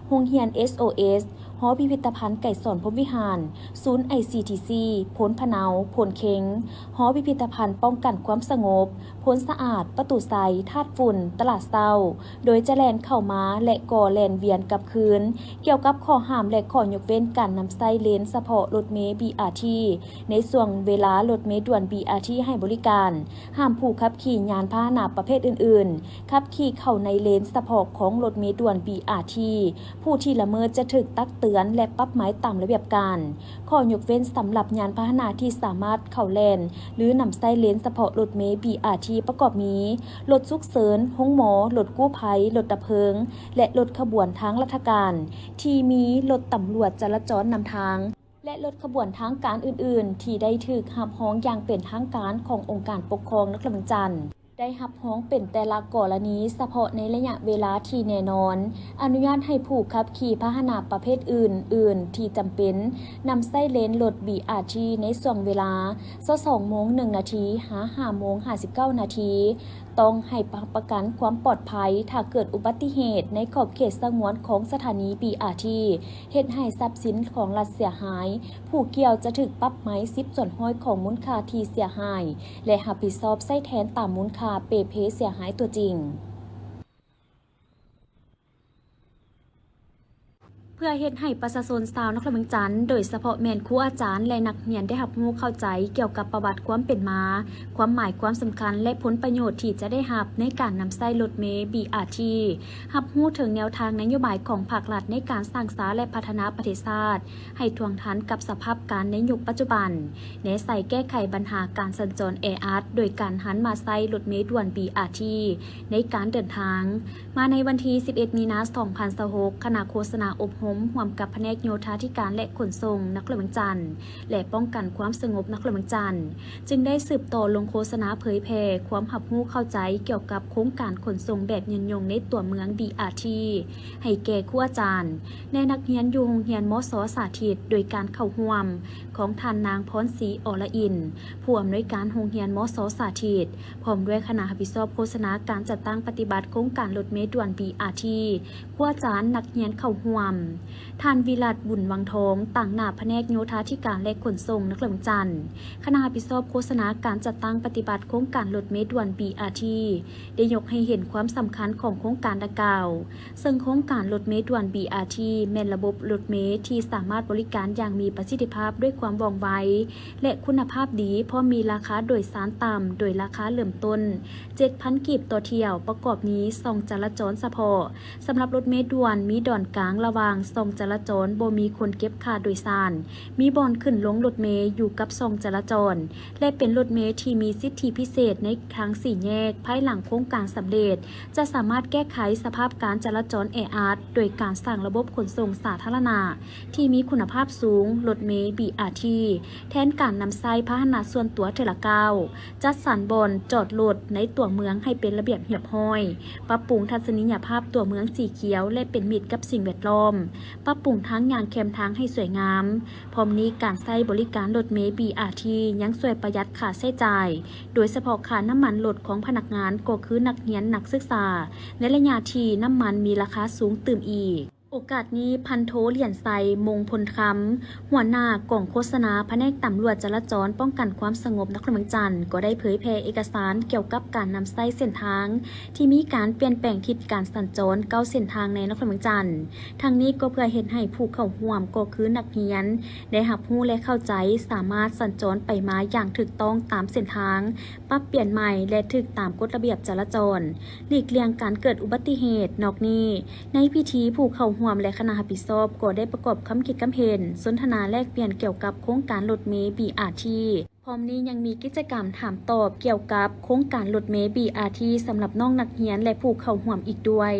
ໂຮງຮຽນ ເອສໂອເອສ, ຫໍພິພິທະພັນໄກສອນພົມວິຫານ, ສູນ ໄອຊີທີຊີ, ໂພນພະເນົາ, ໂພນເຄັງ, ຫໍພິພິທະພັນປ້ອງກັນຄວາມສະຫງົບ, ໂພນສະອາດ, ປະຕູໄຊ, ທາດຝຸ່ນ, ຕະຫຼາດເຊົ້າ, ໂດຍຈະແລ່ນເຂົ້າມາ ແລະ ກໍແລ່ນວຽນກັບຄືນ. ກ່ຽວກັບຂໍ້ຫ້າມ ແລະ ຂໍ້ຍົກເວັ້ນການນຳໃຊ້ເລນສະເພາະລົດເມ ບີອາທີ ໃນຊ່ວງເວລາລົດເມດ່ວນ ບີອາທີ ໃຫ້ບໍລິການ, ຫ້າມຜູ້ຂັບຂີ່ຍານພາຫະນະປະເພດອື່ນໆ ຂັບຂີ່ເຂົ້າໃນເລນສະເພາະຂອງລົດເມດ່ວນ ບີອາທີ ຜູ້ທີ່ລະເມີດຈະຖືກຕັກເຕືອນ ແລະ ປັບໃໝຕາມລະບຽບການ. ຂໍ້ຍົກເວັ້ນສຳລັບຍານພາຫະນະທີ່ສາມາດເຂົ້າແລ່ນ ຫຼື ນຳໃຊ້ເລນສະເພາະລົດເມ ບີອາທີ ປະກອບມີ ລົດສຸກເສີນ, ໂຮງໝໍ, ລົດກູ້ໄພ, ລົດດັບເພີງ ແລະ ລົດຂະບວນທາງລັດຖະການ ທີ່ມີລົດຕຳຫຼວດຈະລາຈອນນຳທາງ ແລະ ລົດຂະບວນທາງການອື່ນໆ ທີ່ໄດ້ຖືກຮັບຮອງຢ່າງເປັນທາງການຂອງອົງການປົກຄອງນະຄອນຫຼວງວຽງຈັນ. ໄດ້ຮັບຮອງເປັນແຕ່ລະກໍລະນີສະເພາະໃນໄລຍະເວລາທີ່ແນ່ນອນ, ອະນຸຍາດໃຫ້ຜູ້ຂັບຂີ່ພາຫະນະປະເພດອື່ນໆທີ່ຈຳເປັນ ນຳໃຊ້ເລນລົດ ບີອາທີ ໃນຊ່ວງເວລາ ຊາວສອງໂມງໜຶ່ງນາທີ ຫາ ຫ້າໂມງຫ້າສິບເກົ້ານາທີ. ຕ້ອງໃຫ້ຮັບປະກັນຄວາມປອດໄພ ຖ້າເກີດອຸບັດຕິເຫດໃນຂອບເຂດສະຫງວນຂອງສະຖານີ ບີອາທີ ເຮັດໃຫ້ຊັບສິນຂອງລັດເສຍຫາຍ, ຜູ້ກ່ຽວຈະຖືກປັບໃໝສິບສ່ວນຮ້ອຍຂອງມູນຄ່າທີ່ເສຍຫາຍ ແລະ ຮັບຜິດຊອບໃຊ້ແທນຕາມມູນຄ່າເປ່ເພເສຍຫາຍຕົວຈິງ. ເພື່ອເຮັດໃຫ້ປະຊາຊົນຊາວນະຄອນຫຼວງວຽງຈັນ, ໂດຍສະເພາະແມ່ນຄູອາຈານ ແລະ ນັກຮຽນ ໄດ້ຮັບຮູ້ເຂົ້າໃຈກ່ຽວກັບປະຫວັດຄວາມເປັນມາ, ຄວາມໝາຍຄວາມສຳຄັນ ແລະ ຜົນປະໂຫຍດທີ່ຈະໄດ້ຮັບໃນການນຳໃຊ້ລົດເມ ບີອາທີ, ຮັບຮູ້ເຖິງແນວທາງນະໂຍບາຍຂອງພາກລັດໃນການສ້າງສາ ແລະ ພັດທະນາປະເທດຊາດ ໃຫ້ທ່ວງທັນກັບສະພາບການໃນຍຸກປັດຈຸບັນ, ແນໃສ່ແກ້ໄຂບັນຫາການສັນຈອນແອອັດ ໂດຍການຫັນມາໃຊ້ລົດເມດ່ວນ ບີອາທີ ໃນການເດີນທາງ. ມາໃນວັນທີສິບເອັດ ມີນາ ສອງພັນຊາວຫົກ, ຄະນະໂຄສະນາອົບຮົມຮ່ວມກັບພະແນກໂຍທາທິການ ແລະ ຂົນສົ່ງນະຄອນຫຼວງວຽງຈັນ ແລະ ປ້ອງກັນຄວາມສະຫງົບນະຄອນຫຼວງວຽງຈັນ ຈຶ່ງໄດ້ສືບຕໍ່ລົງໂຄສະນາເຜີຍແຜ່ຄວາມຮັບຮູ້ເຂົ້າໃຈກ່ຽວກັບໂຄງການຂົນສົ່ງແບບຍືນຍົງໃນຕົວເມືອງ ບີອາທີ ໃຫ້ແກ່ຄູອາຈານ ແລະ ນັກຮຽນຢູ່ໂຮງຮຽນ ມສ ສາທິດ ໂດຍການເຂົ້າຮ່ວມຂອງທ່ານນາງ ພອນສີ ອລະອິນ ຜູ້ອຳນວຍການໂຮງຮຽນ ມສ ສາທິດ ພ້ອມດ້ວຍຄະນະຮັບຜິດຊອບໂຄສະນາການຈັດຕັ້ງປະຕິບັດໂຄງການລົດເມດ່ວນ ບີອາທີ ຄູອາຈານ, ນັກຮຽນເຂົ້າຮ່ວມ. ທ່ານ ວິລັດ ບຸນວັງທອງ, ຕາງໜ້າພະແນກໂຍທາທິການ ແລະ ຂົນສົ່ງນະຄອນຫຼວງວຽງຈັນ, ຄະນະຮັບຜິດຊອບໂຄສະນາການຈັດຕັ້ງປະຕິບັດໂຄງການລົດເມດ່ວນ ບີອາທີ ໄດ້ຍົກໃຫ້ເຫັນຄວາມສຳຄັນຂອງໂຄງການດັ່ງກ່າວ, ເຊິ່ງໂຄງການລົດເມດ່ວນ ບີອາທີ ແມ່ນລະບົບລົດເມທີ່ສາມາດບໍລິການຢ່າງມີປະສິດທິພາບ ດ້ວຍຄວາມວ່ອງໄວ ແລະ ຄຸນນະພາບດີ, ພ້ອມມີລາຄາໂດຍສານຕ່ຳ ໂດຍລາຄາເລີ່ມຕົ້ນ ເຈັດພັນກີບຕໍ່ຖ້ຽວ, ປະກອບມີຊ່ອງຈະລາຈອນສະເພາະ ສຳລັບລົດເມດ່ວນ ມີດອນກາງລະຫວ່າງຊ່ອງຈະລາຈອນ ບໍ່ມີຄົນເກັບຄ່າໂດຍສານ, ມີບ່ອນຂຶ້ນລົງລົດເມຢູ່ກັບຊ່ອງຈະລາຈອນ ແລະ ເປັນລົດເມທີ່ມີສິດທິພິເສດໃນທາງສີ່ແຍກ ພາຍຫຼັງໂຄງການສຳເລັດ ຈະສາມາດແກ້ໄຂສະພາບການຈະລາຈອນແອອັດ ໂດຍການສ້າງລະບົບຂົນສົ່ງສາທາລະນະທີ່ມີຄຸນນະພາບສູງ, ລົດເມ ບີອາທີ ແທນການນຳໃຊ້ພາຫະນະສ່ວນຕົວເທື່ອລະກ້າວ, ຈັດສັນບ່ອນຈອດລົດໃນຕົວເມືອງໃຫ້ເປັນລະບຽບຮຽບຮ້ອຍ, ປັບປຸງທັດສະນີຍະພາບຕົວເມືອງສີຂຽວ ແລະ ເປັນມິດກັບສິ່ງແວດລ້ອມ, ປັບປຸງທາງຍ່າງແຄມທາງໃຫ້ສວຍງາມ. ພ້ອມນີ້, ການໃຊ້ບໍລິການລົດເມ ບີອາທີ ຍັງຊ່ວຍປະຢັດຄ່າໃຊ້ຈ່າຍ, ໂດຍສະເພາະຄ່ານ້ຳມັນລົດຂອງພະນັກງານ ກໍຄືນັກຮຽນນັກສຶກສາ, ໃນໄລຍະທີ່ນ້ຳມັນມີລາຄາສູງຕື່ມອີກ. ໂອກາດນີ້, ພັນໂທ ຫຼຽນໄຊ ມົງພົນຄຳ, ຫົວໜ້າກອງໂຄສະນາພະແນກຕຳຫຼວດຈະລາຈອນປ້ອງກັນຄວາມສະຫງົບນະຄອນຫຼວງວຽງຈັນ ກໍໄດ້ເຜີຍແຜ່ເອກະສານກ່ຽວກັບການນຳໃຊ້ເສັ້ນທາງ ທີ່ມີການປ່ຽນແປງທິດການສັນຈອນເກົ້າເສັ້ນທາງໃນນະຄອນຫຼວງວຽງຈັນ. ທັງນີ້ກໍເພື່ອເຮັດໃຫ້ຜູ້ເຂົ້າຮ່ວມ ກໍຄືນັກຮຽນ ໄດ້ຮັບຮູ້ ແລະ ເຂົ້າໃຈ, ສາມາດສັນຈອນໄປມາຢ່າງຖືກຕ້ອງຕາມເສັ້ນທາງ ປັບປ່ຽນໃໝ່ ແລະ ຖືກຕາມກົດລະບຽບຈະລາຈອນ, ຫຼີກລ່ຽງການເກີດອຸບັດຕິເຫດ. ນອກນີ້, ໃນພິທີ, ຜູ້ເຂົ້າ ຮ່ວມ ແລະ ຄະນະຮັບຜິດຊອບກໍໄດ້ປະກອບຄຳຄິດຄຳເຫັນ, ສົນທະນາແລກປ່ຽນກ່ຽວກັບໂຄງການລົດເມ ບີອາທີ ພ້ອມນີ້ຍັງມີກິດຈະກຳຖາມຕອບກ່ຽວກັບໂຄງການລົດເມ ບີອາທີ ສຳລັບນ້ອງນັກຮຽນ ແລະ ຜູ້ເຂົ້າຮ່ວມອີກດ້ວຍ.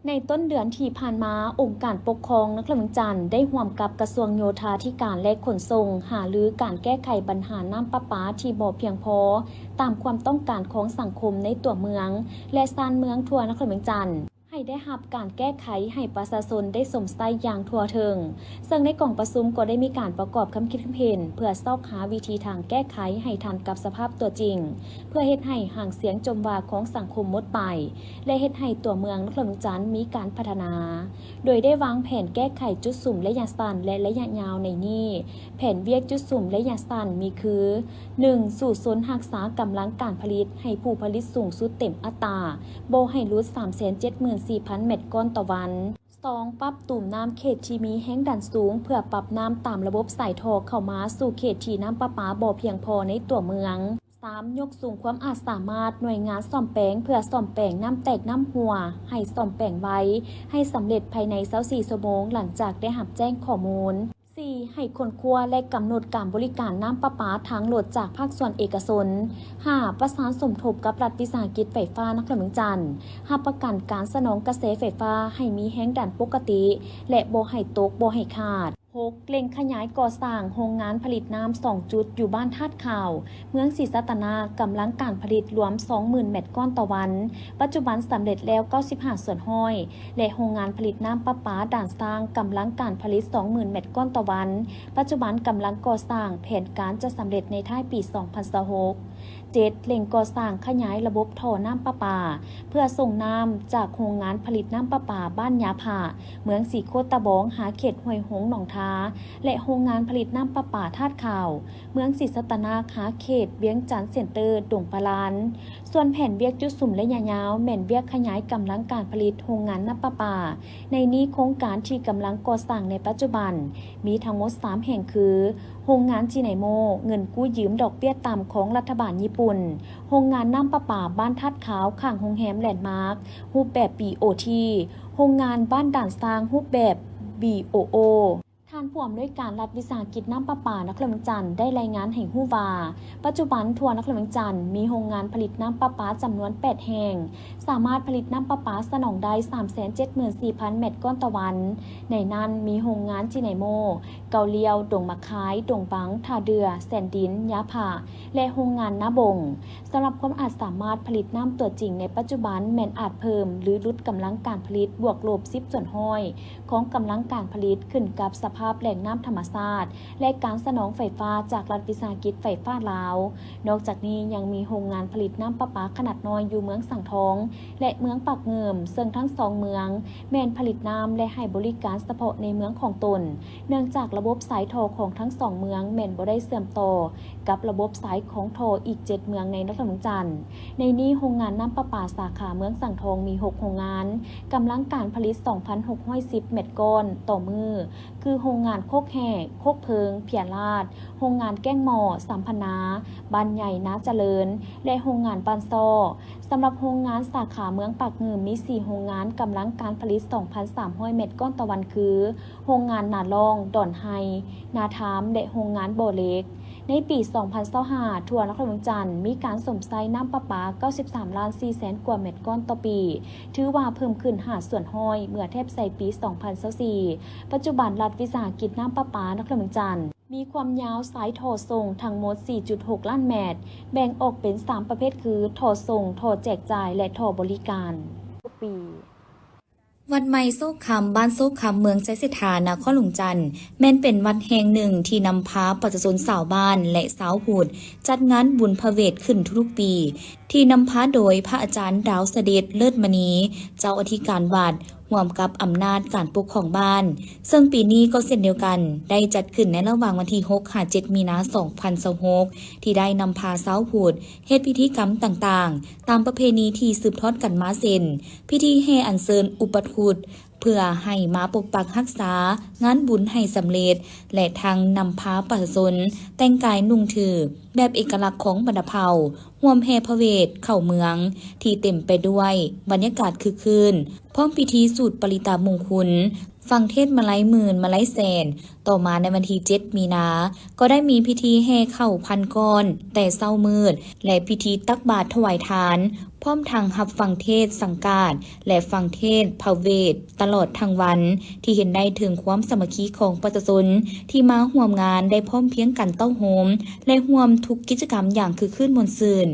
ໃນຕົ້ນເດືອນທີ່ຜ່ານມາ, ອົງການປົກຄອງນະຄອນຫຼວງວຽງຈັນໄດ້ຮ່ວມກັບກະຊວງໂຍທາທິການ ແລະ ຂົນສົ່ງ ຫາລືການແກ້ໄຂບັນຫານ້ຳປະປາທີ່ບໍ່ພຽງພໍຕາມຄວາມຕ້ອງການຂອງສັງຄົມໃນຕົວເມືອງ ແລະ ຊານເມືອງທົ່ວນະຄອນຫຼວງວຽງຈັນ ໃຫ້ໄດ້ຮັບການແກ້ໄຂໃຫ້ປະຊາຊົນໄດ້ຊົມໃຊ້ຢ່າງທົ່ວເຖິງ. ເຊິ່ງໃນກອງປະຊຸມກໍໄດ້ມີການປະກອບຄຳຄິດຄຳເຫັນ ເພື່ອຊອກຫາວິທີທາງແກ້ໄຂໃຫ້ທັນກັບສະພາບຕົວຈິງ, ເພື່ອເຮັດໃຫ້ຫາງສຽງຈົ່ມວ່າຂອງສັງຄົມໝົດໄປ ແລະ ເຮັດໃຫ້ຕົວເມືອງນະຄອນຫຼວງວຽງຈັນມີການພັດທະນາ, ໂດຍໄດ້ວາງແຜນແກ້ໄຂຈຸດສຸມໄລຍະສັ້ນ ແລະ ໄລຍະຍາວໃນນີ້. ແຜນວຽກຈຸດສຸມໄລຍະສັ້ນມີຄື ໜຶ່ງ ສູ້ຊົນຮັກສາກຳລັງການຜະລິດໃຫ້ຜູ້ຜະລິດສູງສຸດເຕັມອັດຕາ, ບໍ່ໃຫ້ຫຼຸດສາມແສນເຈັດໝື່ນສີ່ພັນແມັດກ້ອນຕໍ່ວັນ. ສອງ ປັບຕູມນ້ຳເຂດທີ່ມີແຮງດັນສູງ ເພື່ອປັບນ້ຳຕາມລະບົບສາຍທໍ່ເຂົ້າມາສູ່ເຂດທີ່ນ້ຳປະປາບໍ່ພຽງພໍໃນຕົວເມືອງ. ສາມ ຍົກສູງຄວາມອາດສາມາດໜ່ວຍງານສ້ອມແປງ ເພື່ອສ້ອມແປງນ້ຳແຕກນ້ຳຮົ່ວ ໃຫ້ສ້ອມແປງໄວ, ໃຫ້ສຳເລັດພາຍໃນຊາວສີ່ຊົ່ວໂມງຫຼັງຈາກໄດ້ຮັບແຈ້ງຂໍ້ມູນ. ສີ່ ໃຫ້ຄົ້ນຄວ້າ ແລະ ກຳນົດການບໍລິການນ້ຳປະປາທາງລົດຈາກພາກສ່ວນເອກະຊົນ. ຫ້າ ປະສານສົມທົບກັບລັດວິສາຫະກິດໄຟຟ້ານະຄອນຫຼວງວຽງຈັນ, ຮັບປະກັນການສະໜອງກະແສໄຟຟ້າໃຫ້ມີແຮງດັນປົກກະຕິ ແລະ ບໍ່ໃຫ້ຕົກ, ບໍ່ໃຫ້ຂາດ. ຫົກ ເລັ່ງຂະຫຍາຍກໍ່ສ້າງໂຮງງານຜະລິດນ້ຳສອງຈຸດຢູ່ບ້ານທາດຂາວ, ເມືອງສີສັດຕະນາກ, ກຳລັງການຜະລິດລວມສອງໝື່ນແມັດກ້ອນຕໍ່ວັນ, ປັດຈຸບັນສຳເລັດແລ້ວເກົ້າສິບຫ້າສ່ວນຮ້ອຍ ແລະ ໂຮງງານຜະລິດນ້ຳປະປາດ່ານຊ້າງ, ກຳລັງການຜະລິດສອງໝື່ນແມັດກ້ອນຕໍ່ວັນ, ປັດຈຸບັນກຳລັງກໍ່ສ້າງ, ແຜນການຈະສຳເລັດໃນທ້າຍປີສອງພັນຊາວຫົກ. ເຈັດ ເລັ່ງກໍ່ສ້າງຂະຫຍາຍລະບົບທໍ່ນ້ຳປະປາ ເພື່ອສົ່ງນ້ຳຈາກໂຮງງານຜະລິດນ້ຳປະປາບ້ານຍາຜາ ເມືອງສີໂຄດຕະບອງ ຫາເຂດຫ້ວຍຫົງໜອງທາ ແລະ ໂຮງງານຜະລິດນ້ຳປະປາທາດຂາວ ເມືອງສີສັດຕະນາກ ຫາເຂດວຽງຈັນເຊັນເຕີ ດົງປະລານ. ສ່ວນແຜນວຽກຈຸດສຸມໄລຍະຍາວ ແມ່ນວຽກຂະຫຍາຍກຳລັງການຜະລິດໂຮງງານນ້ຳປະປາ. ໃນນີ້ໂຄງການທີ່ກຳລັງກໍ່ສ້າງໃນປັດຈຸບັນ ມີທັງໝົດສາມແຫ່ງຄື ໂຮງງານຈີໄນໂມ ເງິນກູ້ຢືມດອກເບ້ຍຕ່ຳຂອງລັດຖະບານຍີ່ປຸ່ນ, ໂຮງງານນ້ຳປະປາບ້ານທາດຂາວ ຂ້າງໂຮງແຮມແລນມາກ ຮູບແບບ ບີໂອທີ, ໂຮງງານບ້ານດ່ານຊ້າງ ຮູບແບບ ບີໂອໂອ. ທ່ານຜູ້ອຳນວຍການລັດວິສາຫະກິດນ້ຳປະປານະຄອນຫຼວງວຽງຈັນ ໄດ້ລາຍງານໃຫ້ຮູ້ວ່າ, ປັດຈຸບັນທົ່ວນະຄອນຫຼວງວຽງຈັນມີໂຮງງານຜະລິດນ້ຳປະປາຈຳນວນແປດແຫ່ງ, ສາມາດຜະລິດນ້ຳປະປາສະໜອງໄດ້ສາມແສນເຈັດໝື່ນສີ່ພັນແມັດກ້ອນຕໍ່ວັນ. ໃນນັ້ນມີໂຮງງານຈີໄນໂມ, ເກົາລ້ຽວ, ດົງໝາກຄາຍ, ດົງບັງ, ທ່າເດື່ອ, ແສນດິນ, ຍາຜາ ແລະ ໂຮງງານນາບົງ. ສຳລັບຄວາມອາດສາມາດຜະລິດນ້ຳຕົວຈິງໃນປັດຈຸບັນແມ່ນອາດເພີ່ມ ຫຼື ຫຼຸດກຳລັງການຜະລິດບວກລົບສິບສ່ວນຮ້ອຍຂອງກຳລັງການຜະລິດ ຂຶ້ນກັບສະພາບແຫຼ່ງນ້ຳທຳມະຊາດ ແລະ ການສະໜອງໄຟຟ້າຈາກລັດວິສາຫະກິດໄຟຟ້າລາວ. ນອກຈາກນີ້ຍັງມີໂຮງງານຜະລິດນ້ຳປະປາຂະໜາດນ້ອຍຢູ່ເມືອງສັງທອງ ແລະ ເມືອງປາກງື່ມ, ເຊິ່ງທັງສອງເມືອງແມ່ນຜະລິດນ້ຳ ແລະ ໃຫ້ບໍລິການສະເພາະໃນເມືອງຂອງຕົນ, ເນື່ອງຈາກລະບົບສາຍທໍ່ຂອງທັງສອງເມືອງແມ່ນບໍ່ໄດ້ເຊື່ອມຕໍ່ກັບລະບົບສາຍຂອງທໍ່ອີກເຈັດເມືອງໃນນະຄອນຫຼວງວຽງຈັນ. ໃນນີ້ໂຮງງານນ້ຳປະປາສາຂາເມືອງສັງທອງມີຫົກໂຮງງານ, ກຳລັງການຜະລິດສອງພັນຫົກຮ້ອຍສິບແມັດກ້ອນຕໍ່ມື້ ຄືໂຮງງານໂຄກແຮ່, ໂຄກເພີງ, ເພຍລາດ, ໂຮງງານແກ້ງໝໍ້, ສຳພັນນາ, ບ້ານໃຫຍ່, ນາຈະເລີນ ແລະ ໂຮງງານບ້ານຊໍ້. ສຳລັບໂຮງງານສາຂາເມືອງປາກງື່ມມີສີ່ໂຮງງານ, ກຳລັງການຜະລິດສອງພັນສາມຮ້ອຍແມັດກ້ອນຕໍ່ວັນ ຄື ໂຮງງານນາລ່ອງ, ດອນໄຮ, ນາທາມ ແລະ ໂຮງງານບໍ່ເຫຼັກ. ໃນປີສອງພັນຊາວຫ້າ ທົ່ວນະຄອນຫຼວງວຽງຈັນມີການຊົມໃຊ້ນ້ຳປະປາເກົ້າສິບສາມລ້ານສີ່ແສນກວ່າແມັດກ້ອນຕໍ່ປີ, ຖືວ່າເພີ່ມຂຶ້ນຫ້າສ່ວນຮ້ອຍເມື່ອທຽບໃສ່ປີສອງພັນຊາວສີ່. ປັດຈຸບັນລັດວິສາຫະກິດນ້ຳປະປານະຄອນຫຼວງວຽງຈັນ ມີຄວາມຍາວສາຍທໍ່ສົ່ງທັງໝົດສີ່ຈຸດຫົກລ້ານແມັດ, ແບ່ງອອກເປັນສາມປະເພດຄື ທໍ່ສົ່ງ, ທໍ່ແຈກຈ່າຍ ແລະ ທໍ່ບໍລິການ. ວັດໃໝ່ໂຊກຄຳ, ບ້ານໂຊກຄຳ, ເມືອງໄຊເສດຖາ, ນະຄອນຫຼວງຈັນ ແມ່ນເປັນວັດແຫ່ງໜຶ່ງທີ່ນຳພາປະຊາຊົນຊາວບ້ານ ແລະ ຊາວພຸດ ຈັດງານບຸນພະເວດຂຶ້ນທຸກໆປີ, ທີ່ນຳພາໂດຍພະອາຈານ ດາວສະເດັດ ເລີດມະນີ ເຈົ້າອະທິການວັດ ຮ່ວມກັບອຳນາດການປົກຄອງບ້ານ, ເຊິ່ງປີນີ້ກໍເຊັ່ນດຽວກັນ ໄດ້ຈັດຂຶ້ນໃນລະຫວ່າງວັນທີຫົກຫາເຈັດມີນາສອງພັນຊາວຫົກ ທີ່ໄດ້ນຳພາຊາວພຸດເຮັດພິທີກຳຕ່າງໆ ຕາມປະເພນີທີ່ສືບທອດກັນມາ ເຊັ່ນ ພິທີແຫ່ອັນເຊີນອຸປະຄຸດ, ເພື່ອໃຫ້ມາປົກປັກຮັກສາງານບຸນໃຫ້ສຳເລັດ ແລະ ທັງນຳພາປະຊາຊົນແຕ່ງກາຍນຸ່ງຖືແບບເອກະລັກຂອງບັນດາເຜົ່າ ຮ່ວມແຫ່ພະເວດເຂົ້າເມືອງ ທີ່ເຕັມໄປດ້ວຍບັນຍາກາດຄຶກຄື້ນ ພ້ອມພິທີສູດປະລິຕາມຸງຄຸນ, ຟັງເທດມາໄລໝື່ນ ມາໄລແສນ. ຕໍ່ມາໃນວັນທີເຈັດ ມີນາ ກໍໄດ້ມີພິທີແຫ່ເຂົ້າພັນກ້ອນແຕ່ເຊົ້າມືດ ແລະ ພິທີຕັກບາດຖວາຍທານ, ພ້ອມທັງຮັບຟັງເທດສັງກາດ ແລະ ຟັງເທດພະເວດຕະຫຼອດທັງວັນ, ທີ່ເຫັນໄດ້ເຖິງຄວາມສາມັກຄີຂອງປະຊາຊົນທີ່ມາຮ່ວມງານໄດ້ພ້ອມພຽງກັນເຕົ້າໂຮມ ແລະ ຮ່ວມທຸກກິດຈະກຳຢ່າງຄຶກຄື້ນມ່ວນຊື່ນ.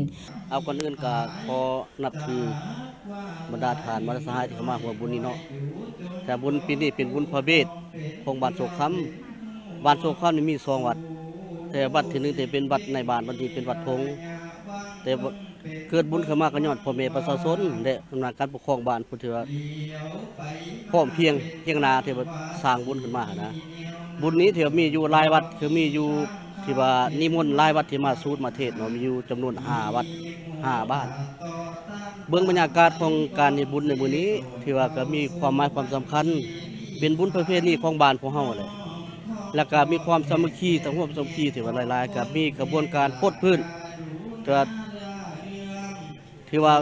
ເອົາ ກ່ອນອື່ນກໍຂໍນັບຖືບັນດາທ່ານມະຫາສະຫາຍທີ່ເຂົ້າມາຮ່ວມບຸນນີ້ເນາະ. ແຕ່ບຸນປີນີ້ເປັນບຸນພະເວດຂອງບ້ານໂຊກຄຳ. ບ້ານໂຊກຄຳນີ້ມີສອງວັດ, ແຕ່ວັດທີໜຶ່ງທີ່ເປັນວັດໃນບ້ານ, ວັດນີ້ເປັນວັດທົ່ງ. ແຕ່ ເກີດບຸນຂຶ້ນມາກໍຍ້ອນພໍ່ແມ່ປະຊາຊົນ ແລະ ອຳນາດການປົກຄອງບ້ານ ຜູ້ທີ່ວ່າພ້ອມພຽງ ພຽງໜ້າ ທີ່ວ່າສ້າງບຸນຂຶ້ນມາຫັ້ນນະ. ບຸນນີ້ຖືວ່າມີຢູ່ຫຼາຍວັດ, ຄືມີຢູ່ທີ່ວ່ານິມົນຫຼາຍວັດທີ່ມາສູດມາເທດເນາະ, ມີຢູ່ຈຳນວນຫ້າວັດ ຫ້າບ້ານ. ເບິ່ງບັນຍາກາດຂອງການເຮັດບຸນໃນມື້ນີ້ ຖືວ່າກໍມີຄວາມໝາຍຄວາມສຳຄັນ, ເປັນບຸນປະເພນີຂອງບ້ານພວກເຮົາແຫຼະ. ແລ້ວກໍມີຄວາມສາມັກຄີ, ທັງຮ່ວມສາມັກຄີທີ່ວ່າຫຼາຍໆ, ກໍມີຂະບວນການປົດພື້ນ ກໍ ຖືວ່າ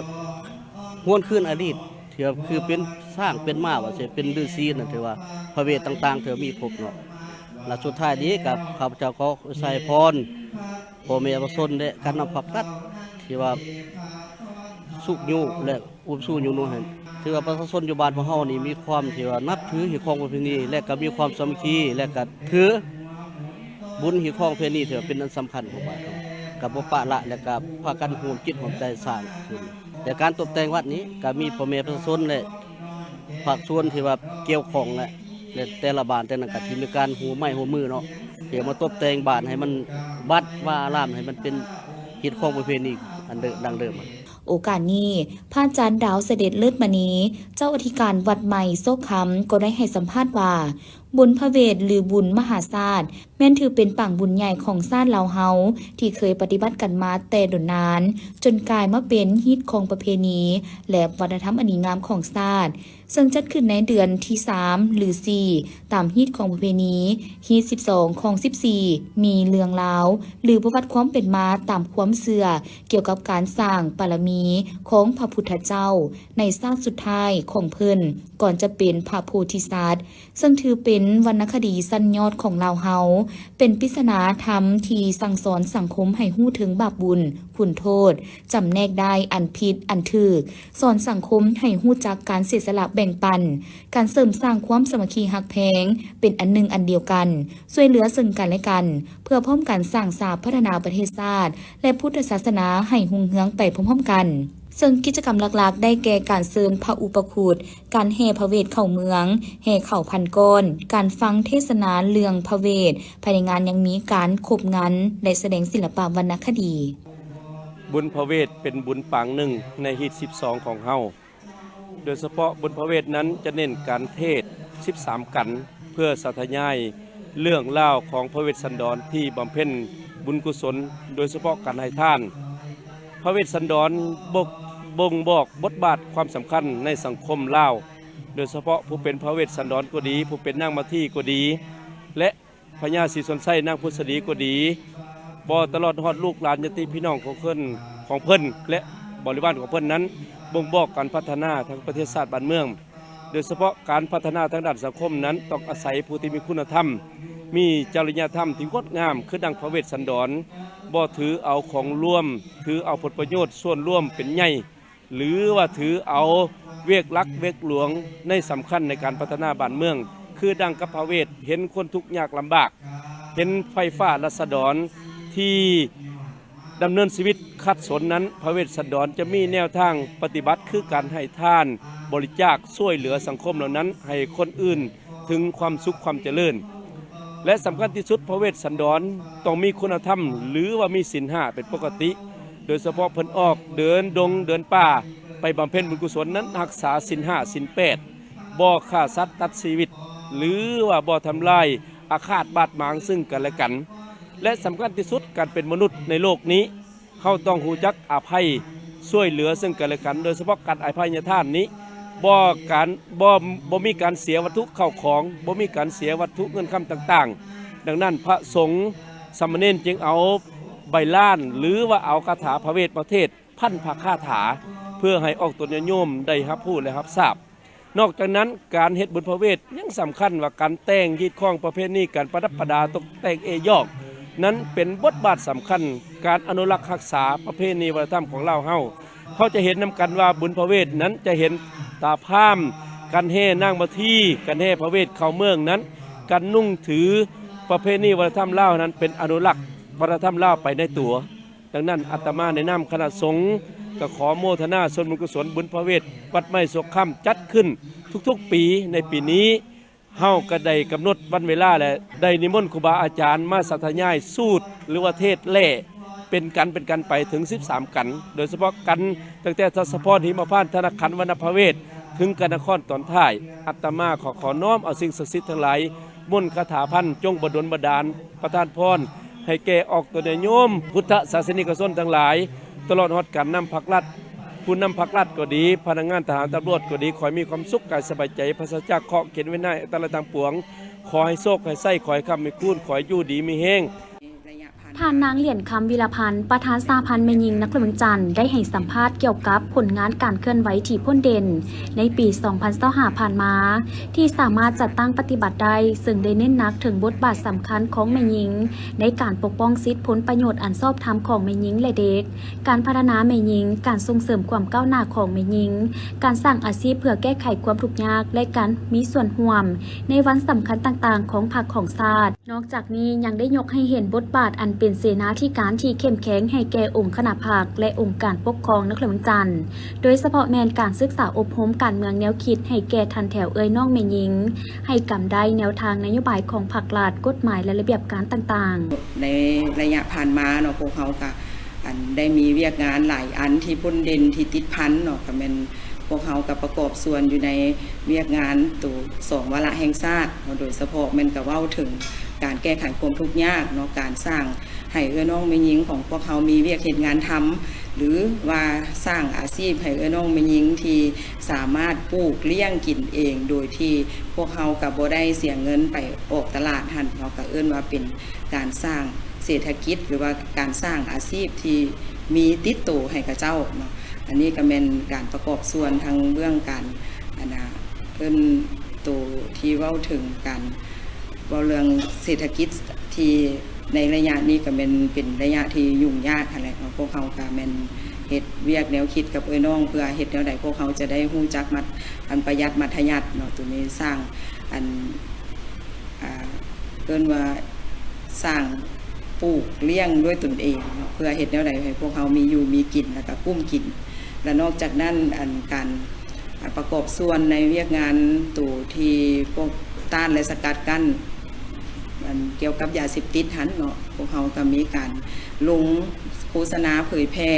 ຫວນຄືນອະດີດ ຖືວ່າຄືເປັນຊ້າງເປັນມ້າວ່າຊີ້ ເປັນລືສີນັ້ນ ຖືວ່າພະເວດຕ່າງໆ ຖືວ່າມີຄົບເນາະ. ແລະ ສຸດທ້າຍນີ້ກໍຂ້າພະເຈົ້າຂໍອວຍໄຊພອນພໍ່ແມ່ປະຊາຊົນ ແລະ ການນຳພາກລັດ ທີ່ວ່າຊຸກຍູ້ ແລະ ອຸບຊູຍູ້ນຸ່ງໃຫ້ ຖືວ່າປະຊາຊົນຢູ່ບ້ານພວກເຮົານີ້ມີຄວາມທີ່ວ່ານັບຖືຮີດຄອງປະເພນີ ແລະ ກໍມີຄວາມສາມັກຄີ ແລະ ກໍຖື ບຸນຮີດຄອງປະເພນີຖືວ່າເປັນອັນສຳຄັນຂອງບ້ານເຮົາ, ກໍບໍ່ປະລະ ແລະ ກໍພາກັນຮ່ວມຈິດຮ່ວມໃຈສ້າງຂຶ້ນ. ແລະ ການຕົບແຕ່ງວັດນີ້ກໍມີພໍ່ແມ່ປະຊາຊົນ ແລະ ພາກສ່ວນທີ່ວ່າກ່ຽວຂ້ອງ ແລະ ແລະ ແຕ່ລະບ້ານແຕ່ລະນັ້ນກໍທີ່ມີການຮ່ວມໄມ້ຮ່ວມມືເນາະ ທີ່ມາຕົບແຕ່ງບ້ານໃຫ້ມັນວັດວາອາລາມ ໃຫ້ມັນເປັນຮີດຄອງປະເພນີອັນເດີ ດັ່ງເດີມ. ໂອກາດນີ້ ພະອາຈານ ດາວສະເດັດ ເລີດມະນີ ເຈົ້າອະທິການວັດໃໝ່ໂຊກຄຳ ກໍໄດ້ໃຫ້ສຳພາດວ່າ ບຸນພະເວດ ຫຼື ບຸນມະຫາຊາດ ແມ່ນຖືເປັນປາງບຸນໃຫຍ່ຂອງຊາດລາວເຮົາ ທີ່ເຄີຍປະຕິບັດກັນມາແຕ່ດົນນານ ຈົນກາຍມາເປັນຮີດຄອງປະເພນີ ແລະ ວັດທະນະທຳອັນດີງາມຂອງຊາດ, ເຊິ່ງຈັດຂຶ້ນໃນເດືອນທີສາມ ຫຼື ສີ່ ຕາມຮີດຄອງປະເພນີ ຮີດສິບສອງ ຄອງສິບສີ່ ມີເລື່ອງລາວ ຫຼື ປະຫວັດຄວາມເປັນມາຕາມຄວາມເຊື່ອ ກ່ຽວກັບການສ້າງບາລະມີຂອງພະພຸດທະເຈົ້າ ໃນຊາດສຸດທ້າຍຂອງເພິ່ນ ກ່ອນຈະເປັນພະໂພທິສັດ, ເຊິ່ງຖືເປັນວັນນະຄະດີຊັ້ນຍອດຂອງລາວເຮົາ, ເປັນປິດສະໜາທຳທີ່ສັ່ງສອນສັງຄົມໃຫ້ຮູ້ເຖິງບາບບຸນ, ຄຸນໂທດ, ຈຳແນກໄດ້ອັນຜິດອັນຖືກ, ສອນສັງຄົມໃຫ້ຮູ້ຈັກການເສຍສະຫຼະແບ່ງປັນ, ການເສີມສ້າງຄວາມສາມັກຄີຮັກແພງເປັນອັນໜຶ່ງອັນດຽວກັນ, ຊ່ວຍເຫຼືອເຊິ່ງກັນແລະກັນ, ເພື່ອພ້ອມກັນສ້າງສາພັດທະນາປະເທດຊາດ ແລະ ພຸດທະສາສະໜາໃຫ້ຮຸ່ງເຮືອງໄປພ້ອມໆກັນ. ເຊິ່ງກິດຈະກຳຫຼັກໆໄດ້ແກ່ການເຊີນພະອຸປະຄຸດ, ການແຫ່ພະເວດເຂົ້າເມືອງ, ແຫ່ເຂົ້າພັນກ້ອນ, ການຟັງເທດສະໜາເລື່ອງພະເວດ, ພາຍໃນງານຍັງມີການຄົບງັນ ແລະ ສະແດງສິລະປະວັນນະຄະດີ. ບຸນພະເວດເປັນບຸນປາງໜຶ່ງໃນຮີດສິບສອງຂອງເຮົາ. ໂດຍສະເພາະບຸນພະເວດນັ້ນຈະເນັ້ນການເທດສິບສາມກັນ ເພື່ອສາທະຍາຍເລື່ອງລາວຂອງພະເວດສັນດອນທີ່ບຳເພັນບຸນກຸສົນ, ໂດຍສະເພາະການໃຫ້ທານ. ພະເວດສັນດອນບົ່ງ ບົ່ງບອກບົດບາດຄວາມສຳຄັນໃນສັງຄົມລາວ, ໂດຍສະເພາະຜູ້ເປັນພະເວດສັນດອນກໍດີ, ຜູ້ເປັນນາງມາທີກໍດີ ແລະ ພະຍາສີສວນໄຊ ນາງພຸດສະດີກໍດີ, ບໍ່ຕະຫຼອດຮອດລູກຫຼານຍາດຕິພີ່ນ້ອງຂອງເພິ່ນ ຂອງເພິ່ນ ແລະ ບໍລິວານຂອງເພິ່ນນັ້ນ ບົ່ງບອກການພັດທະນາທາງປະເທດຊາດບ້ານເມືອງ, ໂດຍສະເພາະການພັດທະນາທາງດ້ານສັງຄົມນັ້ນ ຕ້ອງອາໄສຜູ້ທີ່ມີຄຸນນະທຳ, ມີຈະລິຍະທຳທີ່ງົດງາມ ຄືດັ່ງພະເວດສັນດອນ, ບໍ່ຖືເອົາຂອງລວມ, ຖືເອົາຜົນປະໂຫຍດສ່ວນລວມເປັນໃຫຍ່. ຫຼືວ່າຖືເອົາວຽກຫຼັກວຽກຫຼວງໃນສຳຄັນໃນການພັດທະນາບ້ານເມືອງ, ຄືດັ່ງກັບພະເວດເຫັນຄົນທຸກຍາກລຳບາກ, ເຫັນໄພຟ້າລາຊະດອນທີ່ດຳເນີນຊີວິດຂັດສົນນັ້ນ, ພະເວດສັນດອນຈະມີແນວທາງປະຕິບັດ ຄືການໃຫ້ທານ, ບໍລິຈາກ, ຊ່ວຍເຫຼືອສັງຄົມເຫຼົ່ານັ້ນໃຫ້ຄົນອື່ນ ເຖິງຄວາມສຸກຄວາມຈະເລີນ. ແລະ ສຳຄັນທີ່ສຸດ, ພະເວດສັນດອນຕ້ອງມີຄຸນນະທຳ ຫຼືວ່າມີສິນຫ້າເປັນປົກກະຕິ, ໂດຍສະເພາະເພິ່ນອອກເດີນດົງເດີນປ່າໄປບຳເພັນບຸນກຸສົນນັ້ນ ຮັກສາສິນຫ້າສິນແປດ, ບໍ່ຂ້າສັດຕັດຊີວິດ ຫຼືວ່າບໍ່ທຳລາຍອາຄາດບາດໝາງຊຶ່ງກັນແລະກັນ. ແລະ ສຳຄັນທີ່ສຸດ, ການເປັນມະນຸດໃນໂລກນີ້ ເຮົາຕ້ອງຮູ້ຈັກອະໄພ ຊ່ວຍເຫຼືອເຊິ່ງກັນແລະກັນ, ໂດຍສະເພາະການອະໄພຍະທານນີ້ ບໍ່ການ ບໍ່ ບໍ່ມີການເສຍວັດຖຸເຂົ້າຂອງ, ບໍ່ມີການເສຍວັດຖຸເງິນຄຳຕ່າງໆ. ດັ່ງນັ້ນ ພະສົງສາມະເນນຈຶ່ງເອົາໃບລານ ຫຼືວ່າເອົາຄາຖາພະເວດພະເທດ ພັນພະຄາຖາ ເພື່ອໃຫ້ອອກຕົນຍາດໂຍມໄດ້ຮັບຮູ້ ແລະ ຮັບຊາບ. ນອກຈາກນັ້ນ ການເຮັດບຸນພະເວດຍັງສຳຄັນວ່າ ການແຕ່ງຮີດຄອງປະເພນີ ການປະດັບປະດາຕົກແຕ່ງເອຍອກ ນັ້ນເປັນບົດບາດສຳຄັນ ການອະນຸລັກຮັກສາປະເພນີວັດທະນະທຳຂອງລາວເຮົາ. ເຮົາຈະເຫັນນຳກັນວ່າ ບຸນພະເວດນັ້ນຈະເຫັນຕາພາມ ການແຫ່ນາງມາທີ ການແຫ່ພະເວດເຂົ້າເມືອງນັ້ນ ການນຸ່ງຖື ປະເພນີວັດທະນະທຳລາວນັ້ນ ເປັນອະນຸລັກວັດທະນະທຳລາວໄປໃນຕົວ. ດັ່ງນັ້ນ ອາດຕະມາໃນນາມຄະນະສົງ ກໍຂໍໂມທະນາສ່ວນບຸນກຸສົນ ບຸນພະເວດວັດໄມ້ໂສກຄຳ ຈັດຂຶ້ນທຸກໆປີ. ໃນປີນີ້ ເຮົາກໍໄດ້ກຳນົດວັນເວລາ ແລະ ໄດ້ນິມົນຄູບາອາຈານມາສາທະຍາຍສູດ ຫຼືວ່າເທດແຫຼ້ ເປັນກັນ ເປັນກັນໄປເຖິງສິບສາມກັນ, ໂດຍສະເພາະກັນຕັ້ງແຕ່ທັດສະພອນ ຫິມມະພານ ທະນະຂັນ ວັນນະພະເວດ ເຖິງກັນນະຄອນຕອນທ້າຍ. ອາດຕະມາຂໍ ຂໍນ້ອມເອົາສິ່ງສັກສິດທັງຫຼາຍ ມົນຄາຖາພັນ ຈົ່ງບັນດົນບັນດານ ປະທານພອນໃຫ້ແກ່ອອກຕົນຍາດໂຍມ ພຸດທະສາສະນິກະຊົນທັງຫຼາຍ ຕະຫຼອດຮອດການນຳພັກລັດ, ຜູ້ນຳພັກລັດກໍດີ, ພະນັກງານທະຫານຕຳຫຼວດກໍດີ, ຂໍໃຫ້ມີຄວາມສຸກກາຍສະບາຍໃຈ, ປາສະຈາກເຄາະເຂັນເວນາຍອັນຕະລາຍຕ່າງປວງ, ຂໍໃຫ້ໂຊກໃຫ້ໄຊ, ຂໍໃຫ້ຄ້ຳໃຫ້ຄູນ, ຂໍໃຫ້ຢູ່ດີມີແຮງ. ທ່ານນາງ ຫຼຽນຄຳ ວິລະພັນ ປະທານສະຫະພັນແມ່ຍິງນະຄອນຫຼວງວຽງຈັນ ໄດ້ໃຫ້ສຳພາດກ່ຽວກັບຜົນງານການເຄື່ອນໄຫວທີ່ພົ້ນເດັ່ນໃນປີສອງພັນຊາວຫ້າຜ່ານມາ ທີ່ສາມາດຈັດຕັ້ງປະຕິບັດໄດ້, ເຊິ່ງໄດ້ເນັ້ນໜັກເຖິງບົດບາດສຳຄັນຂອງແມ່ຍິງ ໃນການປົກປ້ອງສິດຜົນປະໂຫຍດອັນຊອບທຳຂອງແມ່ຍິງ ແລະ ເດັກ, ການພັດທະນາແມ່ຍິງ, ການສົ່ງເສີມຄວາມກ້າວໜ້າຂອງແມ່ຍິງ, ການສ້າງອາຊີບເພື່ອແກ້ໄຂຄວາມທຸກຍາກ ແລະ ການມີສ່ວນຮ່ວມໃນວັນສຳຄັນຕ່າງໆຂອງພັກຂອງຊາດ. ນອກຈາກນີ້ຍັງໄດ້ຍົກໃຫ້ເຫັນບົດບາດອັນເປັນເສນາທິການທີ່ເຂັ້ມແຂງໃຫ້ແກ່ອົງຄະນະພັກ ແລະ ອົງການປົກຄອງນະຄອນຫຼວງວຽງຈັນ, ໂດຍສະເພາະແມ່ນການສຶກສາອົບຮົມການເມືອງແນວຄິດໃຫ້ແກ່ທ່ານແຖວເອື້ອຍນ້ອງແມ່ຍິງ ໃຫ້ກຳໄດ້ແນວທາງນະໂຍບາຍຂອງພັກລັດ, ກົດໝາຍ ແລະ ລະບຽບການຕ່າງໆ. ໃນໄລຍະຜ່ານມາເນາະ ພວກເຮົາກະ ອັນ ໄດ້ມີວຽກງານຫຼາຍອັນທີ່ພົ້ນເດັ່ນ ທີ່ຕິດພັນເນາະ, ກະແມ່ນພວກເຮົາກະປະກອບສ່ວນຢູ່ໃນວຽກງານໂຕສອງວາລະແຫ່ງຊາດເນາະ, ໂດຍສະເພາະແມ່ນກະເວົ້າເຖິງການແກ້ໄຂຄວາມທຸກຍາກເນາະ, ການສ້າງໃຫ້ເອື້ອຍນ້ອງແມ່ຍິງຂອງພວກເຮົາມີວຽກເຮັດງານທຳ ຫຼືວ່າສ້າງອາຊີບໃຫ້ເອື້ອຍນ້ອງແມ່ຍິງທີ່ສາມາດປູກລ້ຽງກິນເອງ ໂດຍທີ່ພວກເຮົາກະບໍ່ໄດ້ເສຍເງິນໄປອອກຕະຫຼາດຫັ້ນ, ເຮົາກະເອີ້ນວ່າເປັນການສ້າງເສດຖະກິດ ຫຼືວ່າການສ້າງອາຊີບທີ່ມີຕິດໂຕໃຫ້ເຂົາເຈົ້າເນາະ. ອັນນີ້ກະແມ່ນການປະກອບສ່ວນທາງເບື້ອງການ ອັນນາ ເອີ້ນໂຕທີ່ເວົ້າເຖິງການ ເວົ້າເລື່ອງເສດຖະກິດທີ່ໃນໄລຍະນີ້ກະແມ່ນເປັນໄລຍະທີ່ຫຍຸ້ງຍາກຫັ້ນແຫຼະເນາະ, ພວກເຮົາກະແມ່ນເຮັດວຽກແນວຄິດກັບເອື້ອຍນ້ອງ ເພື່ອເຮັດແນວໃດພວກເຮົາຈະໄດ້ຮູ້ຈັກມັດ ອັນປະຢັດມັດທະຍັດເນາະ, ໂຕນີ້ສ້າງ ອັນ ອ່າ ເອີ້ນວ່າສ້າງ ປູກລ້ຽງດ້ວຍຕົນເອງເນາະ, ເພື່ອເຮັດແນວໃດໃຫ້ພວກເຮົາມີຢູ່ມີກິນ ແລ້ວກະກຸ້ມກິນ. ແລະ ນອກຈາກນັ້ນ ອັນ ການ ອ່າ ປະກອບສ່ວນໃນວຽກງານໂຕທີ່ພວກຕ້ານ ແລະ ສະກັດກັ້ນ ອັນ ກ່ຽວກັບຢາເສບຕິດຫັ້ນເນາະ, ພວກເຮົາກະມີການລົງໂຄສະນາເຜີຍແຜ່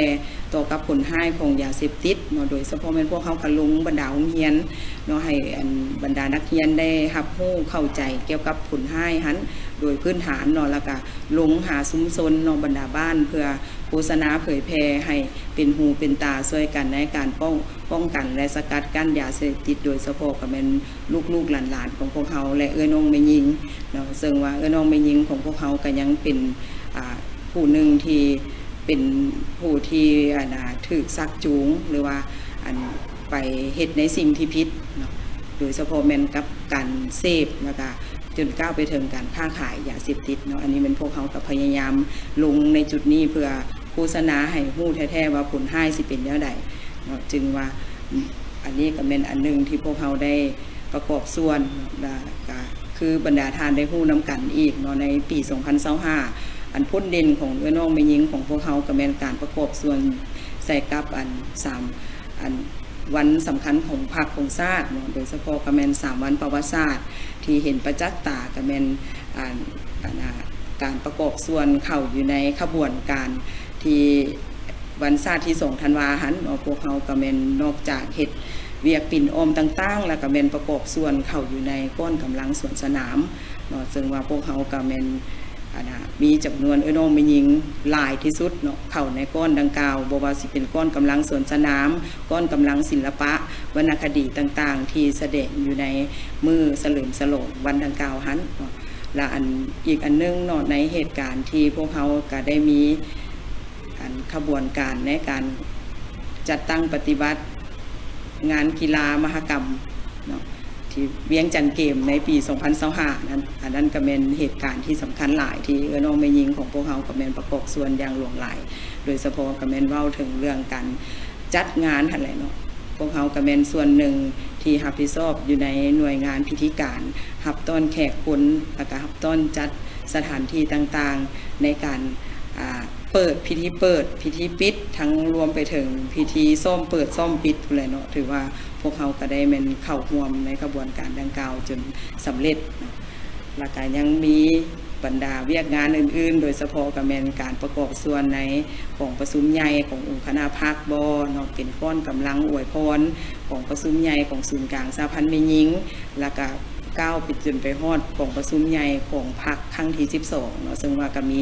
ຕໍ່ກັບຜົນຮ້າຍຂອງຢາເສບຕິດເນາະ, ໂດຍສະເພາະແມ່ນພວກເຮົາກະລົງບັນດາໂຮງຮຽນເນາະ, ໃຫ້ ອັນ ບັນດານັກຮຽນໄດ້ຮັບຮູ້ເຂົ້າໃຈກ່ຽວກັບຜົນຮ້າຍຫັ້ນໂດຍພື້ນຖານເນາະ, ແລ້ວກະລົງຫາຊຸມຊົນເນາະ, ບັນດາບ້ານ ເພື່ອ ໂຄສະນາເຜີຍແຜ່ໃຫ້ເປັນຫູເປັນຕາຊ່ວຍກັນໃນການປ້ອງ ປ້ອງກັນ ແລະ ສະກັດກັ້ນຢາເສບຕິດ, ໂດຍສະເພາະກະແມ່ນລູກໆຫຼານໆຂອງພວກເຮົາ ແລະ ເອື້ອຍນ້ອງແມ່ຍິງເນາະ, ເຊິ່ງວ່າເອື້ອຍນ້ອງແມ່ຍິງຂອງພວກເຮົາກະຍັງເປັນ ອ່າ ຜູ້ໜຶ່ງທີ່ເປັນຜູ້ທີ່ ອັນນາ ຖືກຊັກຈູງ ຫຼືວ່າ ອັນ ໄປເຮັດໃນສິ່ງທີ່ຜິດເນາະ, ໂດຍສະເພາະແມ່ນກັບການເສບ ແລ້ວກະຈົນກ້າວໄປເຖິງການຄ້າຂາຍຢາເສບຕິດເນາະ. ອັນນີ້ແມ່ນພວກເຮົາກະພະຍາຍາມລົງໃນຈຸດນີ້ ເພື່ອໂຄສະນາໃຫ້ຮູ້ແທ້ໆວ່າຜົນຮ້າຍຊິເປັນແນວໃດເນາະ, ຈຶ່ງວ່າ ອາ ອັນນີ້ກະແມ່ນອັນໜຶ່ງທີ່ພວກເຮົາໄດ້ປະກອບສ່ວນ ແລ້ວກະຄືບັນດາທ່ານໄດ້ຮູ້ນຳກັນອີກເນາະ, ໃນປີສອງພັນຊາວຫ້າ ອັນພົ້ນເດັ່ນຂອງເອື້ອຍນ້ອງແມ່ຍິງຂອງພວກເຮົາກະແມ່ນການປະກອບສ່ວນໃສ່ກັບ ອັນ ສາມ ອັນ ວັນສຳຄັນຂອງພັກຂອງຊາດເນາະ, ໂດຍສະເພາະກະແມ່ນສາມວັນປະຫວັດສາດທີ່ເຫັນປະຈັກຕາ ກະແມ່ນ ອັນ ອັນ ອາ ການປະກອບສ່ວນເຂົ້າຢູ່ໃນຂະບວນການທີ່ວັນຊາດທີສອງທັນວາຫັ້ນເນາະ, ພວກເຮົາກະແມ່ນນອກຈາກເຮັດວຽກປິ່ນອ້ອມຕ່າງໆ ແລ້ວກະແມ່ນປະກອບສ່ວນເຂົ້າຢູ່ໃນກ້ອນກຳລັງສວນສະໜາມເນາະ, ເຊິ່ງວ່າພວກເຮົາກະແມ່ນ ອັນນ່າ ມີຈຳນວນເອື້ອຍນ້ອງແມ່ຍິງຫຼາຍທີ່ສຸດເນາະ ເຂົ້າໃນກ້ອນດັ່ງກ່າວ ບໍ່ວ່າຊິເປັນກ້ອນກຳລັງສວນສະໜາມ, ກ້ອນກຳລັງສິລະປະ, ວັນນະຄະດີຕ່າງໆ ທີ່ສະແດງຢູ່ໃນມື້ສະເຫຼີມສະຫຼອງວັນດັ່ງກ່າວຫັ້ນເນາະ. ລະອັນ ອີກອັນໜຶ່ງເນາະ ໃນເຫດການທີ່ພວກເຮົາກະໄດ້ມີ ອັນຂະບວນການໃນການຈັດຕັ້ງປະຕິບັດງານກິລາມະຫະກຳເນາະ ທີ່ວຽງຈັນເກມໃນປີສອງພັນຊາວຫ້ານັ້ນ ອັນນັ້ນກະແມ່ນເຫດການທີ່ສຳຄັນຫຼາຍ ທີ່ເອື້ອຍນ້ອງແມ່ຍິງຂອງພວກເຮົາກະແມ່ນປະກອບສ່ວນຢ່າງຫຼວງຫຼາຍ ໂດຍສະເພາະກະແມ່ນເວົ້າເຖິງເລື່ອງການຈັດງານຫັ້ນແຫຼະເນາະ. ພວກເຮົາກະແມ່ນສ່ວນໜຶ່ງທີ່ຮັບຜິດຊອບຢູ່ໃນໜ່ວຍງານພິທີການ ຮັບຕ້ອນແຂກຄົນ ລະກະຮັບຕ້ອນຈັດສະຖານທີ່ຕ່າງໆ ໃນການ ອ່າ ເປີດ ພິທີເປີດ ພິທີປິດ ທັງລວມໄປເຖິງພິທີຊ້ອມເປີດຊ້ອມປິດພຸ້ນແຫຼະເນາະ. ຖືວ່າພວກເຮົາກະໄດ້ແມ່ນເຂົ້າຮ່ວມໃນຂະບວນການດັ່ງກ່າວຈົນສຳເລັດເນາະ. ລະກະຍັງມີບັນດາວຽກງານອື່ນໆ ໂດຍສະເພາະກະແມ່ນການປະກອບສ່ວນໃນກອງປະຊຸມໃຫຍ່ຂອງອົງຄະນະພັກບໍເນາະ ເປັນກ້ອນກຳລັງອວຍພອນກອງປະຊຸມໃຫຍ່ຂອງສູນກາງສະຫະພັນແມ່ຍິງ ລະກະ ກ້າວໄປຈົນໄປຮອດກອງປະຊຸມໃຫຍ່ຂອງພັກຄັ້ງທີສິບສອງເນາະ ເຊິ່ງວ່າກະມີ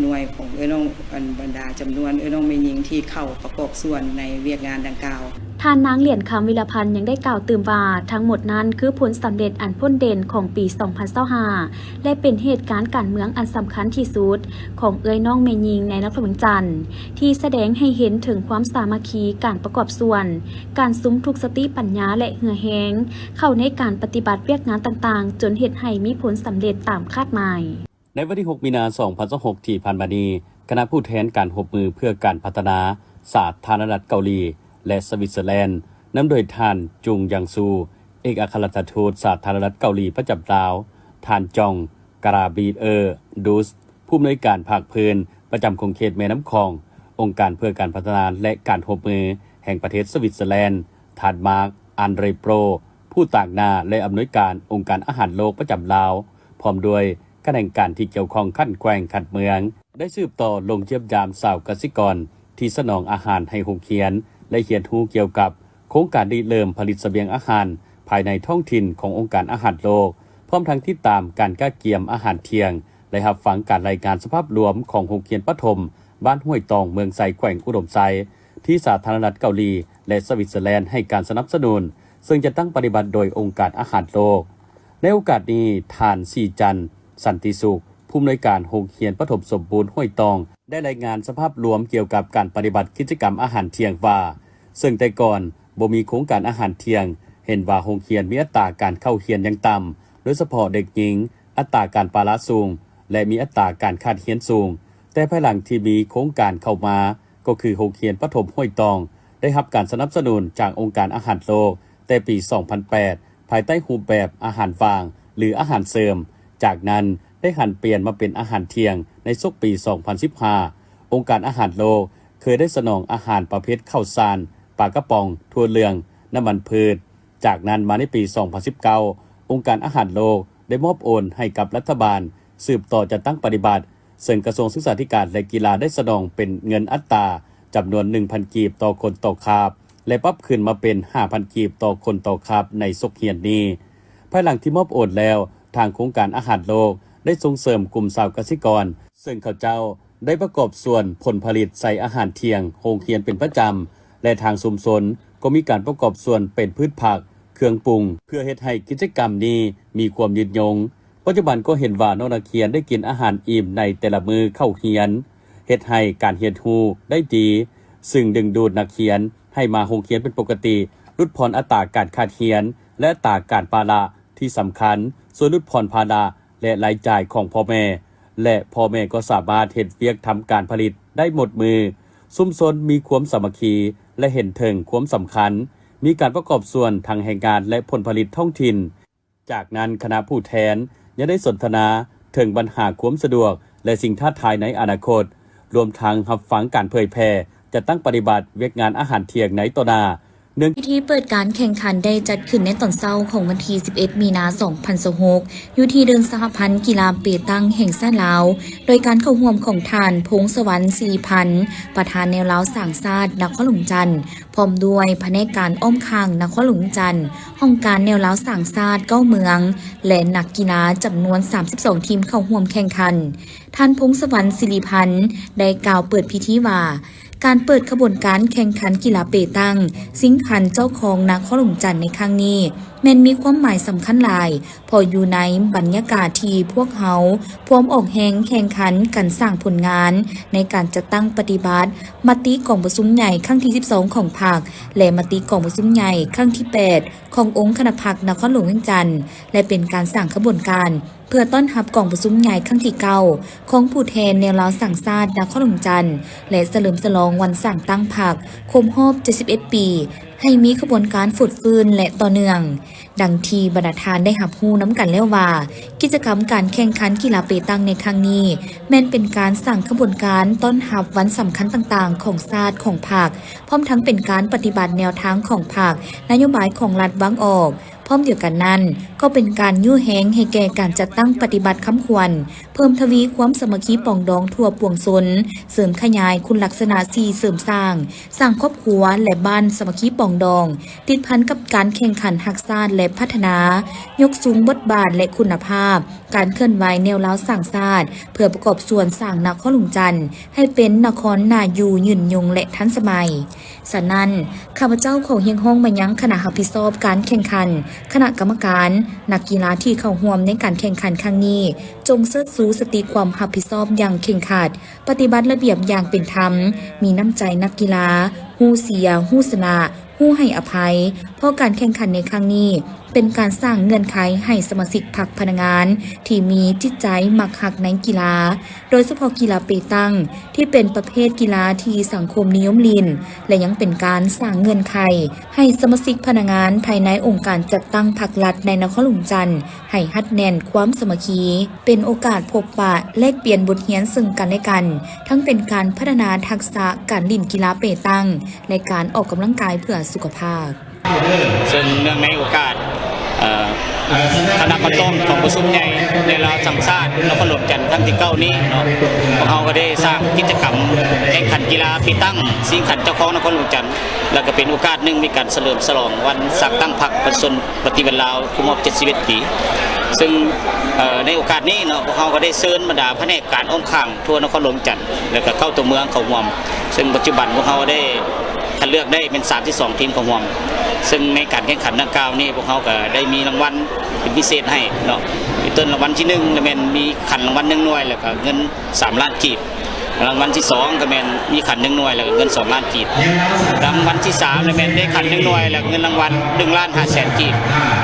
ໜ່ວຍຂອງເອື້ອຍນ້ອງ ອັນບັນດາຈຳນວນເອື້ອຍນ້ອງແມ່ຍິງທີ່ເຂົ້າປະກອບສ່ວນໃນວຽກງານດັ່ງກ່າວ. ທ່ານນາງ ຫຼຽນຄຳ ວິລະພັນ ຍັງໄດ້ກ່າວຕື່ມວ່າ ທັງໝົດນັ້ນຄືຜົນສຳເລັດອັນພົ້ນເດັ່ນຂອງປີສອງພັນຊາວຫ້າ ແລະ ເປັນເຫດການການເມືອງອັນສຳຄັນທີ່ສຸດຂອງເອື້ອຍນ້ອງແມ່ຍິງໃນນະຄອນຫຼວງວຽງຈັນ ທີ່ສະແດງໃຫ້ເຫັນເຖິງຄວາມສາມັກຄີ ການປະກອບສ່ວນ ການສຸມທຸກສະຕິປັນຍາ ແລະ ເຫື່ອແຮງ ເຂົ້າໃນການປະຕິບັດວຽກງານຕ່າງໆ ຈົນເຮັດໃຫ້ມີຜົນສຳເລັດຕາມຄາດໝາຍ. ໃນວັນທີຫົກ ມີນາ ສອງພັນຊາວຫົກ ທີ່ຜ່ານມານີ້, ຄະນະຜູ້ແທນການຮ່ວມມືເພື່ອການພັດທະນາສາທາລະນະລັດເກົາຫຼີ ແລະ ສະວິດເຊີແລນ ນຳໂດຍທ່ານ ຈຸງ ຍັງຊູ ເອກອັກຄະລັດຖະທູດສາທາລະນະລັດເກົາຫຼີປະຈຳລາວ, ທ່ານ ຈອງ ກາຣາບີເອີ ດູສ ຜູ້ອຳນວຍການພາກພື້ນປະຈຳຂົງເຂດແມ່ນ້ຳຂອງ, ອົງການເພື່ອການພັດທະນາ ແລະ ການຮ່ວມມືແຫ່ງປະເທດສະວິດເຊີແລນ, ທ່ານ ມາກ ອັນເຣໂປຣ ຜູ້ຕາງໜ້າ ແລະ ອຳນວຍການອົງການອາຫານໂລກປະຈຳລາວ, ພ້ອມດ້ວຍຂະແໜງການທີ່ກ່ຽວຂ້ອງຂັ້ນແຂວງ, ຂັ້ນເມືອງ ໄດ້ສືບຕໍ່ລົງຢ້ຽມຢາມຊາວກະສິກອນທີ່ສະໜອງອາຫານໃຫ້ໂຮງຮຽນ ແລະ ຮຽນຮູ້ກ່ຽວກັບໂຄງການລິເລີ່ມຜະລິດສະບຽງອາຫານພາຍໃນທ້ອງຖິ່ນຂອງອົງການອາຫານໂລກ, ພ້ອມທັງຕິດຕາມການກະກຽມອາຫານທ່ຽງ ແລະ ຮັບຟັງການລາຍງານສະພາບລວມຂອງໂຮງຮຽນປະຖົມບ້ານຫ້ວຍຕອງ ເມືອງໄຊ ແຂວງອຸດົມໄຊ ທີ່ສາທາລະນະລັດເກົາຫຼີ ແລະ ສະວິດເຊີແລນໃຫ້ການສະໜັບສະໜູນ, ເຊິ່ງຈັດຕັ້ງປະຕິບັດໂດຍອົງການອາຫານໂລກ. ໃນໂອກາດນີ້, ທ່ານ ສີຈັນ ສັນຕິສຸກ ຜູ້ອຳນວຍການໂຮງຮຽນປະຖົມສົມບູນຫ້ວຍຕອງ ໄດ້ລາຍງານສະພາບລວມກ່ຽວກັບການປະຕິບັດກິດຈະກຳອາຫານທ່ຽງວ່າ, ເຊິ່ງແຕ່ກ່ອນບໍ່ມີໂຄງການອາຫານທ່ຽງ, ເຫັນວ່າໂຮງຮຽນມີອັດຕາການເຂົ້າຮຽນຢ່າງຕ່ຳ, ໂດຍສະເພາະເດັກຍິງ, ອັດຕາການປະລະສູງ ແລະ ມີອັດຕາການຂາດຮຽນສູງ, ແຕ່ພາຍຫຼັງທີ່ມີໂຄງການເຂົ້າມາ, ກໍຄືໂຮງຮຽນປະຖົມຫ້ວຍຕອງ ໄດ້ຮັບການສະໜັບສະໜູນຈາກອົງການອາຫານໂລກ ແຕ່ປີສອງພັນແປດ ພາຍໃຕ້ຮູບແບບອາຫານຫວ່າງ ຫຼື ອາຫານເສີມ, ຈາກນັ້ນໄດ້ຫັນປ່ຽນມາເປັນອາຫານທ່ຽງໃນສົກປີສອງພັນສິບຫ້າ. ອົງການອາຫານໂລກເຄີຍໄດ້ສະໜອງອາຫານປະເພດເຂົ້າສານ, ປາກະປ໋ອງ, ຖົ່ວເຫຼືອງ, ນ້ຳມັນພືດ. ຈາກນັ້ນມາໃນປີສອງພັນສິບເກົ້າ ອົງການອາຫານໂລກໄດ້ມອບໂອນໃຫ້ກັບລັດຖະບານສືບຕໍ່ຈັດຕັ້ງປະຕິບັດ, ເຊິ່ງກະຊວງສຶກສາທິການ ແລະ ກິລາໄດ້ສະໜອງເປັນເງິນອັດຕາຈຳນວນໜຶ່ງພັນກີບຕໍ່ຄົນຕໍ່ຄາບ ແລະ ປັບຂຶ້ນມາເປັນຫ້າພັນກີບຕໍ່ຄົນຕໍ່ຄາບໃນສົກຮຽນນີ້. ພາຍຫຼັງທີ່ມອບໂອນແລ້ວ, ທາງໂຄງການອາຫານໂລກໄດ້ສົ່ງເສີມກຸ່ມຊາວກະສິກອນ, ເຊິ່ງເຂົາເຈົ້າໄດ້ປະກອບສ່ວນຜົນຜະລິດໃສ່ອາຫານທ່ຽງໂຮງຮຽນເປັນປະຈຳ ແລະ ທາງຊຸມຊົນກໍມີການປະກອບສ່ວນເປັນພືດຜັກ, ເຄື່ອງປຸງ ເພື່ອເຮັດໃຫ້ກິດຈະກຳນີ້ມີຄວາມຍືນຍົງ. ປັດຈຸບັນກໍເຫັນວ່ານ້ອງນັກຮຽນໄດ້ກິນອາຫານອີ່ມໃນແຕ່ລະມື້ເຂົ້າຮຽນ, ເຮັດໃຫ້ການຮຽນຮູ້ໄດ້ດີ, ຊຶ່ງດຶງດູດນັກຮຽນໃຫ້ມາໂຮງຮຽນເປັນປົກກະຕິ, ຫຼຸດຜ່ອນອັດຕາການຂາດຮຽນ ແລະ ອັດຕາການປະລະ ທີ່ສຳຄັນ, ຊ່ວຍຫຼຸດຜ່ອນພາລະ ແລະ ລາຍຈ່າຍຂອງພໍ່ແມ່ ແລະ ພໍ່ແມ່ກໍສາມາດເຮັດວຽກທຳການຜະລິດໄດ້ໝົດມື້. ຊຸມຊົນມີຄວາມສາມັກຄີ ແລະ ເຫັນເຖິງຄວາມສຳຄັນ, ມີການປະກອບສ່ວນທັງແຮງງານ ແລະ ຜົນຜະລິດທ້ອງຖິ່ນ. ຈາກນັ້ນຄະນະຜູ້ແທນຍັງໄດ້ສົນທະນາເຖິງບັນຫາຄວາມສະດວກ ແລະ ສິ່ງທ້າທາຍໃນອະນາຄົດ, ລວມທັງຮັບຟັງການເຜີຍແຜ່, ຈັດຕັ້ງປະຕິບັດວຽກງານອາຫານທ່ຽງໃນຕໍ່ໜ້າ, ເນື່ອງ ພິທີເປີດການແຂ່ງຂັນໄດ້ຈັດຂຶ້ນໃນຕອນເຊົ້າຂອງວັນທີສິບເອັດ ມີນາ ສອງພັນຊາວຫົກ ຢູ່ທີ່ເດີ່ນສະຫະພັນກິລາເປຕັງແຫ່ງຊາດລາວ ໂດຍການເຂົ້າຮ່ວມຂອງທ່ານ ພົງສະຫວັນ ສິລິພັນ ປະທານແນວລາວສ້າງຊາດນະຄອນຫຼວງວຽງຈັນ ພ້ອມດ້ວຍພະແນກການອ້ອມຂ້າງນະຄອນຫຼວງວຽງຈັນ, ຫ້ອງການແນວລາວສ້າງຊາດເກົ້າເມືອງ ແລະ ນັກກິລາຈຳນວນສາມສິບສອງທີມເຂົ້າຮ່ວມແຂ່ງຂັນ. ທ່ານ ພົງສະຫວັນ ສິລິພັນ ໄດ້ກ່າວເປີດພິທີວ່າ ການເປີດຂະບວນການແຂ່ງຂັນກິລາເປຕັງຊິງຂັນເຈົ້າຄອງນະຄອນຫຼວງວຽງຈັນໃນຄັ້ງນີ້ ແມ່ນມີຄວາມໝາຍສຳຄັນຫຼາຍ ເພາະຢູ່ໃນບັນຍາກາດທີ່ພວກເຮົາພວມອອກແຮງແຂ່ງຂັນກັນສ້າງຜົນງານ ໃນການຈັດຕັ້ງປະຕິບັດມະຕິກອງປະຊຸມໃຫຍ່ຄັ້ງທີສິບສອງຂອງພັກ ແລະ ມະຕິກອງປະຊຸມໃຫຍ່ຄັ້ງທີແປດຂອງອົງຄະນະພັກນະຄອນຫຼວງວຽງຈັນ ແລະ ເປັນການສ້າງຂະບວນການ ເພື່ອຕ້ອນຮັບກອງປະຊຸມໃຫຍ່ຄັ້ງທີເກົ້າຂອງຜູ້ແທນແນວລາວສ້າງຊາດນະຄອນຫຼວງວຽງຈັນ ແລະ ສະເຫຼີມສະຫຼອງວັນສ້າງຕັ້ງພັກຄົບຮອບເຈັດສິບເອັດປີ ໃຫ້ມີຂະບວນການຟົດຟື້ນ ແລະ ຕໍ່ເນື່ອງ. ດັ່ງທີ່ບັນດາທ່ານໄດ້ຮັບຮູ້ນຳກັນແລ້ວວ່າ ກິດຈະກຳການແຂ່ງຂັນກິລາເປຕັງໃນຄັ້ງນີ້ ແມ່ນເປັນການສ້າງຂະບວນການຕ້ອນຮັບວັນສຳຄັນຕ່າງໆຂອງຊາດ, ຂອງພັກ, ພ້ອມທັງເປັນການປະຕິບັດແນວທາງຂອງພັກ, ນະໂຍບາຍຂອງລັດວາງອອກ. ພ້ອມດຽວກັນນັ້ນ ກໍເປັນການຍູ້ແຮງໃຫ້ແກ່ການຈັດຕັ້ງປະຕິບັດຄຳຂວັນ, ເພີ່ມທະວີຄວາມສາມັກຄີປອງດອງທົ່ວປວງຊົນ, ເສີມຂະຫຍາຍຄຸນລັກສະນະສີ່ເສີມສ້າງ, ສ້າງຄອບຄົວ ແລະ ບ້ານສາມັກຄີປອງດອງ, ຕິດພັນກັບການແຂ່ງຂັນຮັກຊາດ ແລະ ພັດທະນາ, ຍົກສູງບົດບາດ ແລະ ຄຸນນະພາບການເຄື່ອນໄຫວແນວລາວສ້າງຊາດ ເພື່ອປະກອບສ່ວນສ້າງນະຄອນຫຼວງວຽງຈັນ ໃຫ້ເປັນນະຄອນໜ້າຢູ່, ຍືນຍົງ ແລະ ທັນສະໄໝ. ສະນັ້ນ, ຂ້າພະເຈົ້າຂໍຮຽກຮ້ອງມາຍັງຄະນະຮັບຜິດຊອບການແຂ່ງຂັນ, ຄະນະກຳມະການ, ນັກກິລາທີ່ເຂົ້າຮ່ວມໃນການແຂ່ງຂັນຄັ້ງນີ້ ຈົ່ງເຊີດຊູສະຕິຄວາມຮັບຜິດຊອບຢ່າງເຄັ່ງຄັດ, ປະຕິບັດລະບຽບຢ່າງເປັນທຳ, ມີນ້ຳໃຈນັກກິລາ, ຮູ້ເສຍ, ຮູ້ຊະນະ, ຮູ້ໃຫ້ອະໄພ, ເພາະການແຂ່ງຂັນໃນຄັ້ງນີ້ ເປັນການສ້າງເງື່ອນໄຂໃຫ້ສະມາຊິກພັກພະນັກງານທີ່ມີຈິດໃຈມັກຮັກໃນກິລາ, ໂດຍສະເພາະກິລາເປຕັງ ທີ່ເປັນປະເພດກິລາທີ່ສັງຄົມນິຍົມຫຼິ້ນ ແລະ ຍັງເປັນການສ້າງເງື່ອນໄຂໃຫ້ສະມາຊິກພະນັກງານພາຍໃນອົງການຈັດຕັ້ງພັກລັດໃນນະຄອນຫຼວງວຽງຈັນໃຫ້ຮັດແໜ້ນຄວາມສາມັກຄີ, ເປັນໂອກາດພົບປະແລກປ່ຽນບົດຮຽນເຊິ່ງກັນແລະກັນ, ທັງເປັນການພັດທະນາທັກສະການຫຼິ້ນກິລາເປຕັງ ແລະ ການອອກກຳລັງກາຍເພື່ອສຸຂະພາບ. ເຊິ່ງເນື່ອງໃນໂອກາດ ເອີ ຄະນະປະທ້ອງກອງປະຊຸມໃຫຍ່ແນວລາວສ້າງຊາດນະຄອນຫຼວງວຽງຈັນຄັ້ງທີເກົ້ານີ້ເນາະ, ພວກເຮົາກໍໄດ້ສ້າງກິດຈະກຳແຂ່ງຂັນກິລາເປຕັງຊິງຂັນເຈົ້າຄອງນະຄອນຫຼວງວຽງຈັນ ແລ້ວກໍເປັນໂອກາດໜຶ່ງໃນການສະເຫຼີມສະຫຼອງວັນສ້າງຕັ້ງພັກປະຊາຊົນປະຕິວັດລາວຄົບຮອບເຈັດສິບເອັດປີ. ເຊິ່ງ ເອີ ໃນໂອກາດນີ້ເນາະ ພວກເຮົາກໍໄດ້ເຊີນບັນດາພະແນກການອ້ອມຂ້າງ ທົ່ວນະຄອນຫຼວງວຽງຈັນ ແລ້ວກໍເກົ້າຕົວເມືອງເຂົ້າຮ່ວມ, ເຊິ່ງປັດຈຸບັນພວກເຮົາໄດ້ຄັດເລືອກໄດ້ແມ່ນສາມສິບສອງທີມເຂົ້າຮ່ວມ. ເຊິ່ງໃນການແຂ່ງຂັນດັ່ງກ່າວນີ້ ພວກເຮົາກໍໄດ້ມີລາງວັນເປັນພິເສດໃຫ້ເນາະ, ເປັນຕົ້ນລາງວັນທີໜຶ່ງ ລະແມ່ນມີຂັນລາງວັນໜຶ່ງໜ່ວຍ ແລ້ວກໍເງິນສາມລ້ານກີບ, ລາງວັນທີສອງ ກໍແມ່ນມີຂັນໜຶ່ງໜ່ວຍ ແລ້ວກໍເງິນສອງລ້ານກີບ, ລາງວັນທີສາມ ລະແມ່ນໄດ້ຂັນໜຶ່ງໜ່ວຍ ແລ້ວກໍເງິນລາງວັນໜຶ່ງລ້ານຫ້າແສນກີບ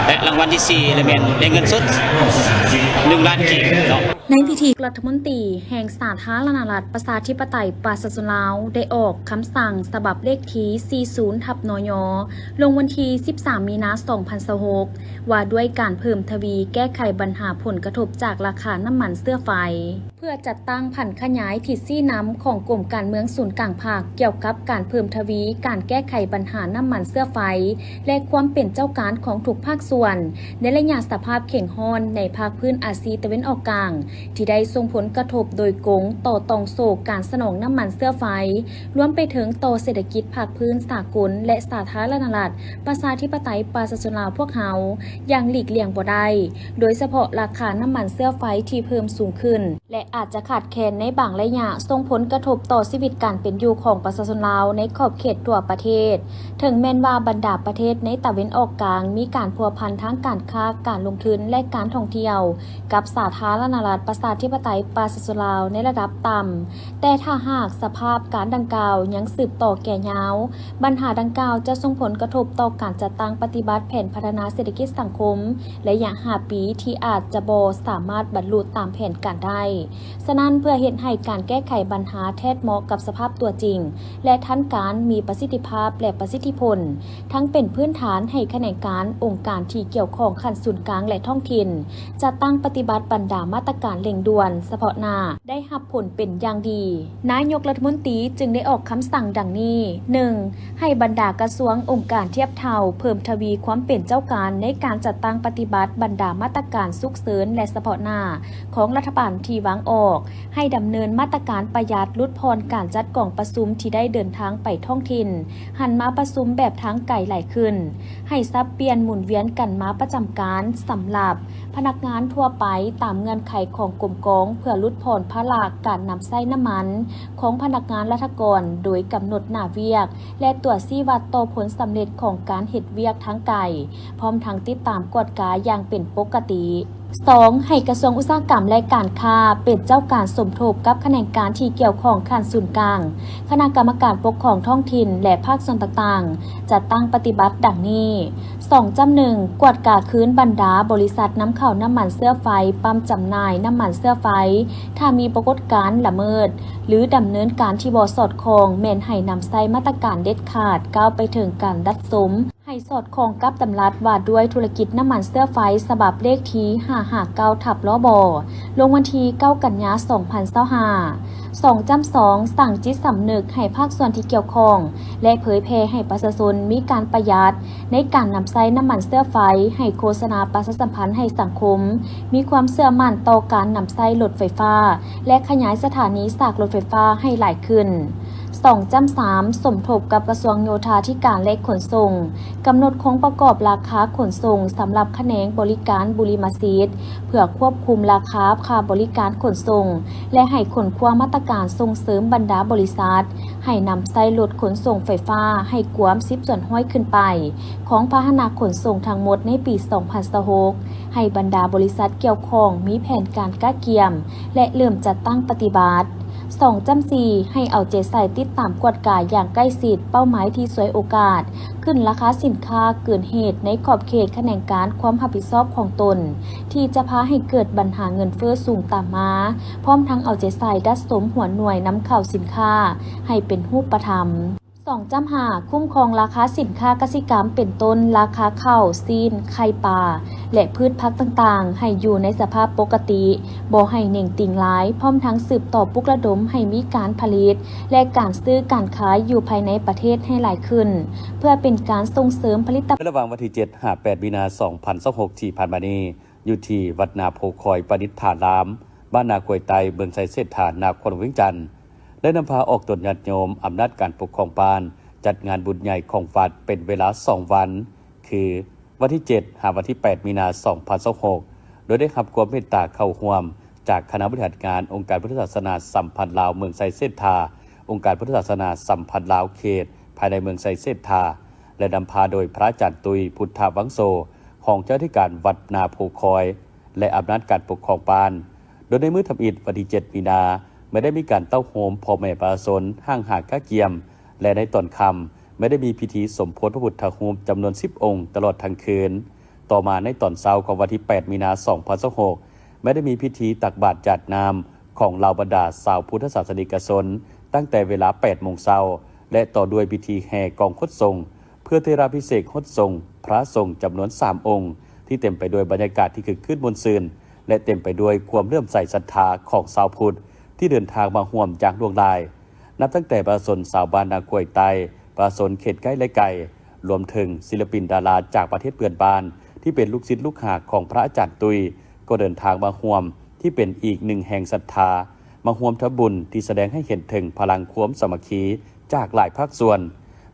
ແລະ ລາງວັນທີສີ່ ລະແມ່ນໄດ້ເງິນສົດໜຶ່ງລ້ານກີບເນາະ. ໃນພິທີ ລັດຖະມົນຕີແຫ່ງສາທາລະນະລັດ ປະຊາທິປະໄຕ ປະຊາຊົນລາວ ໄດ້ອອກຄຳສັ່ງສະບັບເລກທີສີ່ສິບ ທັບ ນຍ ລົງວັນທີສິບສາມ ມີນາ ສອງພັນຊາວຫົກ ວ່າດ້ວຍການເພີ່ມທະວີແກ້ໄຂບັນຫາຜົນກະທົບຈາກລາຄານ້ຳມັນເຊື້ອໄຟ ເພື່ອຈັດຕັ້ງຜັນຂະຫຍາຍທິດຊີ້ນຳຂອງກົມການເມືອງສູນກາງພັກ ກ່ຽວກັບການເພີ່ມທະວີການແກ້ໄຂບັນຫານ້ຳມັນເຊື້ອໄຟ ແລະ ຄວາມເປັນເຈົ້າການຂອງທຸກພາກສ່ວນ ໃນໄລຍະສະພາບເຄັ່ງຮ້ອນໃນພາກພື້ນອາຊີຕາເວັນອອກກາງ ທີ່ໄດ້ສົ່ງຜົນກະທົບໂດຍກົງຕໍ່ຕ່ອງໂສ້ການສະໜອງນ້ຳມັນເຊື້ອໄຟ, ລວມໄປເຖິງຕໍ່ເສດຖະກິດພາກພື້ນສາກົນ ແລະ ສາທາລະນະລັດ ປະຊາທິປະໄຕ ປະຊາຊົນລາວພວກເຮົາ ຢ່າງຫຼີກລ່ຽງບໍ່ໄດ້, ໂດຍສະເພາະລາຄານ້ຳມັນເຊື້ອໄຟທີ່ເພີ່ມສູງຂຶ້ນ ແລະ ອາດຈະຂາດແຄນໃນບາງໄລຍະ ສົ່ງຜົນກະທົບຕໍ່ຊີວິດການເປັນຢູ່ຂອງປະຊາຊົນລາວໃນຂອບເຂດທົ່ວປະເທດ. ເຖິງແມ່ນວ່າບັນດາປະເທດໃນຕາເວັນອອກກາງມີການພົວພັນທາງການຄ້າ, ການລົງທຶນ ແລະ ການທ່ອງທ່ຽວ ກັບສາທາລະນະລັດ ປະຊາທິປະໄຕ ປະຊາຊົນລາວໃນລະດັບຕ່ຳ, ແຕ່ຖ້າຫາກສະພາບການດັ່ງກ່າວຍັງສືບຕໍ່ແກ່ຍາວ, ບັນຫາດັ່ງກ່າວຈະສົ່ງຜົນກະທົບຕໍ່ການຈັດຕັ້ງປະຕິບັດແຜນພັດທະນາເສດຖະກິດສັງຄົມໄລຍະຫ້າປີ ທີ່ອາດຈະບໍ່ສາມາດບັນລຸຕາມແຜນການໄດ້. ສະນັ້ນ, ເພື່ອເຮັດໃຫ້ການແກ້ໄຂບັນຫາແທດເໝາະກັບສະພາບຕົວຈິງ ແລະ ທັນການ, ມີປະສິດທິພາບ ແລະ ປະສິດທິຜົນ, ທັງເປັນພື້ນຖານໃຫ້ຂະແໜງການ, ອົງການທີ່ກ່ຽວຂ້ອງຂັ້ນສູນກາງ ແລະ ທ້ອງຖິ່ນ ຈັດຕັ້ງປະຕິບັດບັນດາມາດຕະການ ເລັ່ງດ່ວນສະເພາະໜ້າ ໄດ້ຮັບຜົນເປັນຢ່າງດີ. ນາຍົກລັດຖະມົນຕີຈຶ່ງໄດ້ອອກຄຳສັ່ງດັ່ງນີ້: ໜຶ່ງ ໃຫ້ບັນດາກະຊວງ, ອົງການທຽບເທົ່າ ເພີ່ມທະວີຄວາມເປັນເຈົ້າການໃນການຈັດຕັ້ງປະຕິບັດບັນດາມາດຕະການສຸກເສີນ ແລະ ສະເພາະໜ້າຂອງລັດຖະບານທີ່ວາງອອກ, ໃຫ້ດຳເນີນມາດຕະການປະຢັດ, ຫຼຸດຜ່ອນການຈັດກອງປະຊຸມທີ່ໄດ້ເດີນທາງໄປທ້ອງຖິ່ນ, ຫັນມາປະຊຸມແບບທາງໄກຫຼາຍຂຶ້ນ, ໃຫ້ສັບປ່ຽນໝູນວຽນກັນມາປະຈຳການສຳລັບ ພະນັກງານທົ່ວໄປຕາມເງື່ອນໄຂຂອງກົມກອງ ເພື່ອຫຼຸດຜ່ອນພາລະການນຳໃຊ້ນ້ຳມັນຂອງພະນັກງານລັດຖະກອນ ໂດຍກຳນົດໜ້າວຽກ ແລະ ຕົວຊີ້ວັດຕໍ່ຜົນສຳເລັດຂອງການເຮັດວຽກທາງໄກ, ພ້ອມທັງຕິດຕາມກວດກາຢ່າງເປັນປົກກະຕິ. ສອງ ໃຫ້ກະຊວງອຸດສາຫະກຳ ແລະ ການຄ້າ ເປັນເຈົ້າການສົມທົບກັບຂະແໜງການທີ່ກ່ຽວຂ້ອງຂັ້ນສູນກາງ, ຄະນະກຳມະການປົກຄອງທ້ອງຖິ່ນ ແລະ ພາກສ່ວນຕ່າງໆ ຈັດຕັ້ງປະຕິບັດດັ່ງນີ້: ສອງຈ້ຳໜຶ່ງ ກວດກາຄືນບັນດາບໍລິສັດນຳເຂົ້ານ້ຳມັນເຊື້ອໄຟ, ປ້ຳຈຳໜ່າຍນ້ຳມັນເຊື້ອໄຟ, ຖ້າມີປາກົດການລະເມີດ ຫຼື ດຳເນີນການທີ່ບໍ່ສອດຄ່ອງ, ແມ່ນໃຫ້ນຳໃຊ້ມາດຕະການເດັດຂາດ ກ້າວໄປເຖິງການດັດສົມ ໃຫ້ສອດຄ່ອງກັບດຳລັດວ່າດ້ວຍທຸລະກິດນ້ຳມັນເຊື້ອໄຟ ສະບັບເລກທີຫ້າຫ້າເກົ້າທັບ ລບ ລົງວັນທີເກົ້າ ກັນຍາ ສອງພັນຊາວຫ້າ. ສອງຈ້ຳສອງ ສ້າງຈິດສຳນຶກໃຫ້ພາກສ່ວນທີ່ກ່ຽວຂ້ອງ ແລະ ເຜີຍແຜ່ໃຫ້ປະຊາຊົນມີການປະຢັດໃນການນຳໃຊ້ນ້ຳມັນເຊື້ອໄຟ, ໃຫ້ໂຄສະນາປະຊາສຳພັນໃຫ້ສັງຄົມມີຄວາມເຊື່ອໝັ້ນຕໍ່ການນຳໃຊ້ລົດໄຟຟ້າ ແລະ ຂະຫຍາຍສະຖານີສາກລົດໄຟຟ້າໃຫ້ຫຼາຍຂຶ້ນ. ສອງຈ້ຳສາມ ສົມທົບກັບກະຊວງໂຍທາທິການ ແລະ ຂົນສົ່ງ ກຳນົດໂຄງປະກອບລາຄາຂົນສົ່ງສຳລັບຂະແໜງບໍລິການບຸລິມະສິດ ເພື່ອຄວບຄຸມລາຄາຄ່າບໍລິການຂົນສົ່ງ ແລະ ໃຫ້ຄົ້ນຄວ້າມາດຕະການສົ່ງເສີມບັນດາບໍລິສັດ ໃຫ້ນຳໃຊ້ລົດຂົນສົ່ງໄຟຟ້າໃຫ້ກວມສິບສ່ວນຮ້ອຍຂຶ້ນໄປຂອງພາຫະນະຂົນສົ່ງທັງໝົດໃນປີສອງພັນຊາວຫົກ, ໃຫ້ບັນດາບໍລິສັດກ່ຽວຂ້ອງມີແຜນການກະກຽມ ແລະ ເລີ່ມຈັດຕັ້ງປະຕິບັດ. ສອງຈ້ຳສີ່ ໃຫ້ເອົາໃຈໃສ່ຕິດຕາມກວດກາຢ່າງໃກ້ຊິດເປົ້າໝາຍທີ່ສວຍໂອກາດ ຂຶ້ນລາຄາສິນຄ້າເກີນເຫດໃນຂອບເຂດຂະແໜງການຄວາມຮັບຜິດຊອບຂອງຕົນ ທີ່ຈະພາໃຫ້ເກີດບັນຫາເງິນເຟີ້ສູງຕາມມາ, ພ້ອມທັງເອົາໃຈໃສ່ດັດສົມຫົວໜ່ວຍນຳເຂົ້າສິນຄ້າໃຫ້ເປັນຮູບປະທຳ. ສອງຈ້ຳຫ້າ ຄຸ້ມຄອງລາຄາສິນຄ້າກະສິກຳ ເປັນຕົ້ນ ລາຄາເຂົ້າ, ຊີ້ນ, ໄຂ່ປາ ແລະ ພືດຜັກຕ່າງໆ ໃຫ້ຢູ່ໃນສະພາບປົກກະຕິ, ບໍ່ໃຫ້ເໜັງຕີງຫຼາຍ, ພ້ອມທັງສືບຕໍ່ປຸກລະດົມໃຫ້ມີການຜະລິດ ແລະ ການຊື້ການຂາຍຢູ່ພາຍໃນປະເທດໃຫ້ຫຼາຍຂຶ້ນ ເພື່ອເປັນການສົ່ງເສີມຜະລິດຕະ ໃນລະຫວ່າງວັນທີເຈັດ ຫາ ແປດ ມີນາ ສອງພັນຊາວຫົກ ທີ່ຜ່ານມານີ້, ຢູ່ທີ່ວັດນາໂພຄອຍປະດິດຖາລາມ, ບ້ານນາກວຍໃຕ້, ເມືອງໄຊເສດຖາ, ນະຄອນຫຼວງວຽງຈັນ, ໄດ້ນຳພາອອກຕົນຍາດໂຍມ, ອຳນາດການປົກຄອງບ້ານ, ຈັດງານບຸນໃຫຍ່ຂອງວັດເປັນເວລາສອງວັນ, ຄື ວັນທີເຈັດ ຫາ ວັນທີແປດ ມີນາ ສອງພັນຊາວຫົກ ໂດຍໄດ້ຮັບຄວາມເມດຕາເຂົ້າຮ່ວມຈາກຄະນະບໍລິຫານງານອົງການພຸດທະສາສະໜາສຳພັນລາວເມືອງໄຊເສດຖາ, ອົງການພຸດທະສາສະໜາສຳພັນລາວເຂດພາຍໃນເມືອງໄຊເສດຖາ ແລະ ນຳພາໂດຍພະອາຈານຕຸ້ຍ ພຸດທະວັງໂສ, ຮອງເຈົ້າອະທິການວັດນາໂພຄອຍ ແລະ ອຳນາດການປົກຄອງບ້ານ. ໂດຍໃນມື້ທຳອິດວັນທີເຈັດ ມີນາ ແມ່ນໄດ້ມີການເຕົ້າໂຮມພໍ່ແມ່ປະຊາຊົນຫ້າງຫາກະກຽມ ແລະ ໃນຕອນຄ່ຳ ແມ່ນໄດ້ມີພິທີສົມໂພດພະພຸດທະຮູບຈຳນວນສິບອົງຕະຫຼອດທັງຄືນ. ຕໍ່ມາໃນຕອນເຊົ້າຂອງວັນທີແປດ ມີນາ ສອງພັນຊາວຫົກ ແມ່ນໄດ້ມີພິທີຕັກບາດຢາດນ້ຳຂອງເຫຼົ່າບັນດາຊາວພຸດທະສາສະນິກະຊົນ ຕັ້ງແຕ່ເວລາແປດໂມງເຊົ້າ ແລະ ຕໍ່ດ້ວຍພິທີແຫ່ກອງຂົນສົ່ງ ເພື່ອເທລາພິເສກຫົດສົງພະສົງຈຳນວນສາມອົງ ທີ່ເຕັມໄປດ້ວຍບັນຍາກາດທີ່ຄຶກຄື້ນມ່ວນຊື່ນ ແລະ ເຕັມໄປດ້ວຍຄວາມເຫຼື້ອມໃສສັດທາຂອງຊາວພຸດທີ່ເດີນທາງມາຮ່ວມຢ່າງຫຼວງຫຼາຍ, ນັບຕັ້ງແຕ່ປະຊາຊົນຊາວບ້ານນາກວຍໃຕ້, ປະຊາຊົນເຂດໃກ້ ແລະ ໄກ, ລວມເຖິງສິລະປິນດາລາຈາກປະເທດເພື່ອນບ້ານ ທີ່ເປັນລູກສິດລູກຫາຂອງພະອາຈານຕຸ້ຍ ກໍເດີນທາງມາຮ່ວມ ທີ່ເປັນອີກໜຶ່ງແຮງສັດທາ ມາຮ່ວມທຳບຸນທີ່ສະແດງໃຫ້ເຫັນເຖິງພະລັງຄວາມສາມັກຄີຈາກຫຼາຍພາກສ່ວນ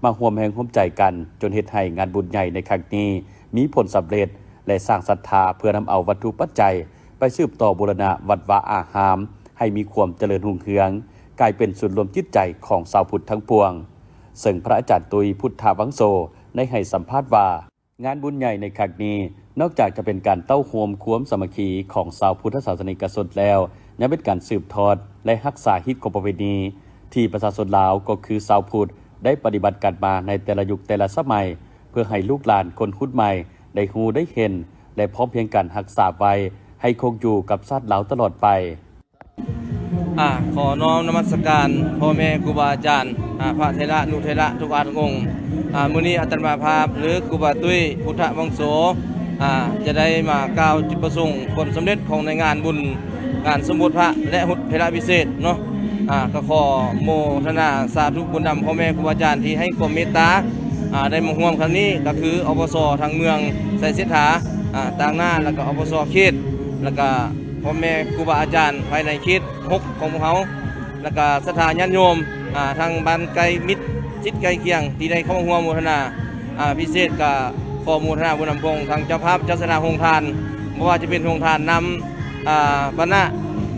ມາຮ່ວມແຮງຮ່ວມໃຈກັນ ຈົນເຮັດໃຫ້ງານບຸນໃຫຍ່ໃນຄັ້ງນີ້ມີຜົນສຳເລັດ ແລະ ສ້າງສັດທາເພື່ອນຳເອົາວັດຖຸປັດໄຈໄປສືບຕໍ່ບູລະນະວັດວາອາຮາມ ໃຫ້ມີຄວາມຈະເລີນຮຸ່ງເຮືອງ, ກາຍເປັນສູນລວມຈິດໃຈຂອງຊາວພຸດທັງປວງ. ເຊິ່ງພະອາຈານຕຸ້ຍ ພຸດທະວັງໂສ ໄດ້ໃຫ້ສຳພາດວ່າ, ງານບຸນໃຫຍ່ໃນຄັ້ງນີ້ ນອກຈາກຈະເປັນການເຕົ້າໂຮມຄວາມສາມັກຄີຂອງຊາວພຸດທະສາສະນິກະຊົນແລ້ວ, ຍັງເປັນການສືບທອດ ແລະ ຮັກສາຮີດຄອງປະເພນີ ທີ່ປະຊາຊົນລາວ ກໍຄືຊາວພຸດ ໄດ້ປະຕິບັດກັນມາໃນແຕ່ລະຍຸກແຕ່ລະສະໄໝ ເພື່ອໃຫ້ລູກຫຼານຄົນຮຸ່ນໃໝ່ໄດ້ຮູ້ໄດ້ເຫັນ ແລະ ພ້ອມພຽງກັນຮັກສາໄວ້ໃຫ້ຄົງຢູ່ກັບຊາດລາວຕະຫຼອດໄປ. ອາ ຂໍນ້ອມນະມັດສະການພໍ່ແມ່ຄູບາອາຈານ ອາ ພະເຖລະນຸເຖລະທຸກອາ ທຸກອົງ. ອາ ມື້ນີ້ອາດຕະມາພາບ ຫຼື ຄູບາຕຸ້ຍ ພຸດທະວັງໂສ ອາ ຈະໄດ້ມາກ່າວຈຸດປະສົງຜົນສຳເລັດຂອງໃນງານບຸນ ການສົມໂພດພະ ແລະ ຫົດເຖລະພິເສດເນາະ. ອາ ກໍຂໍໂມທະນາສາທຸບຸນນຳພໍ່ແມ່ຄູບາອາຈານທີ່ໃຫ້ຄວາມເມດຕາ ອາ ໄດ້ມາຮ່ວມຄັ້ງນີ້ ກໍຄື ອປສ ທາງເມືອງໄຊເສດຖາ ອາ ຕາງໜ້າ ແລ້ວກໍ ອປສ ເຂດ ແລ້ວກໍພໍ່ແມ່ຄູບາອາຈານພາຍໃນເຂດຫົກຂອງພວກເຮົາ ແລ້ວກໍສັດທາຍາດໂຍມ ອາ ທາງບ້ານໃກ້ມິດ ຊິດໃກ້ຄຽງທີ່ໄດ້ເຂົ້າມາຮ່ວມໂມທະນາ ອາ ພິເສດກໍຂໍໂມທະນາບຸນນຳພວກທາງເຈົ້າພາບເຈົ້າສະຖານໂຮງທານ ບໍ່ວ່າຈະເປັນໂຮງທານນ້ຳ ອາ ປານະ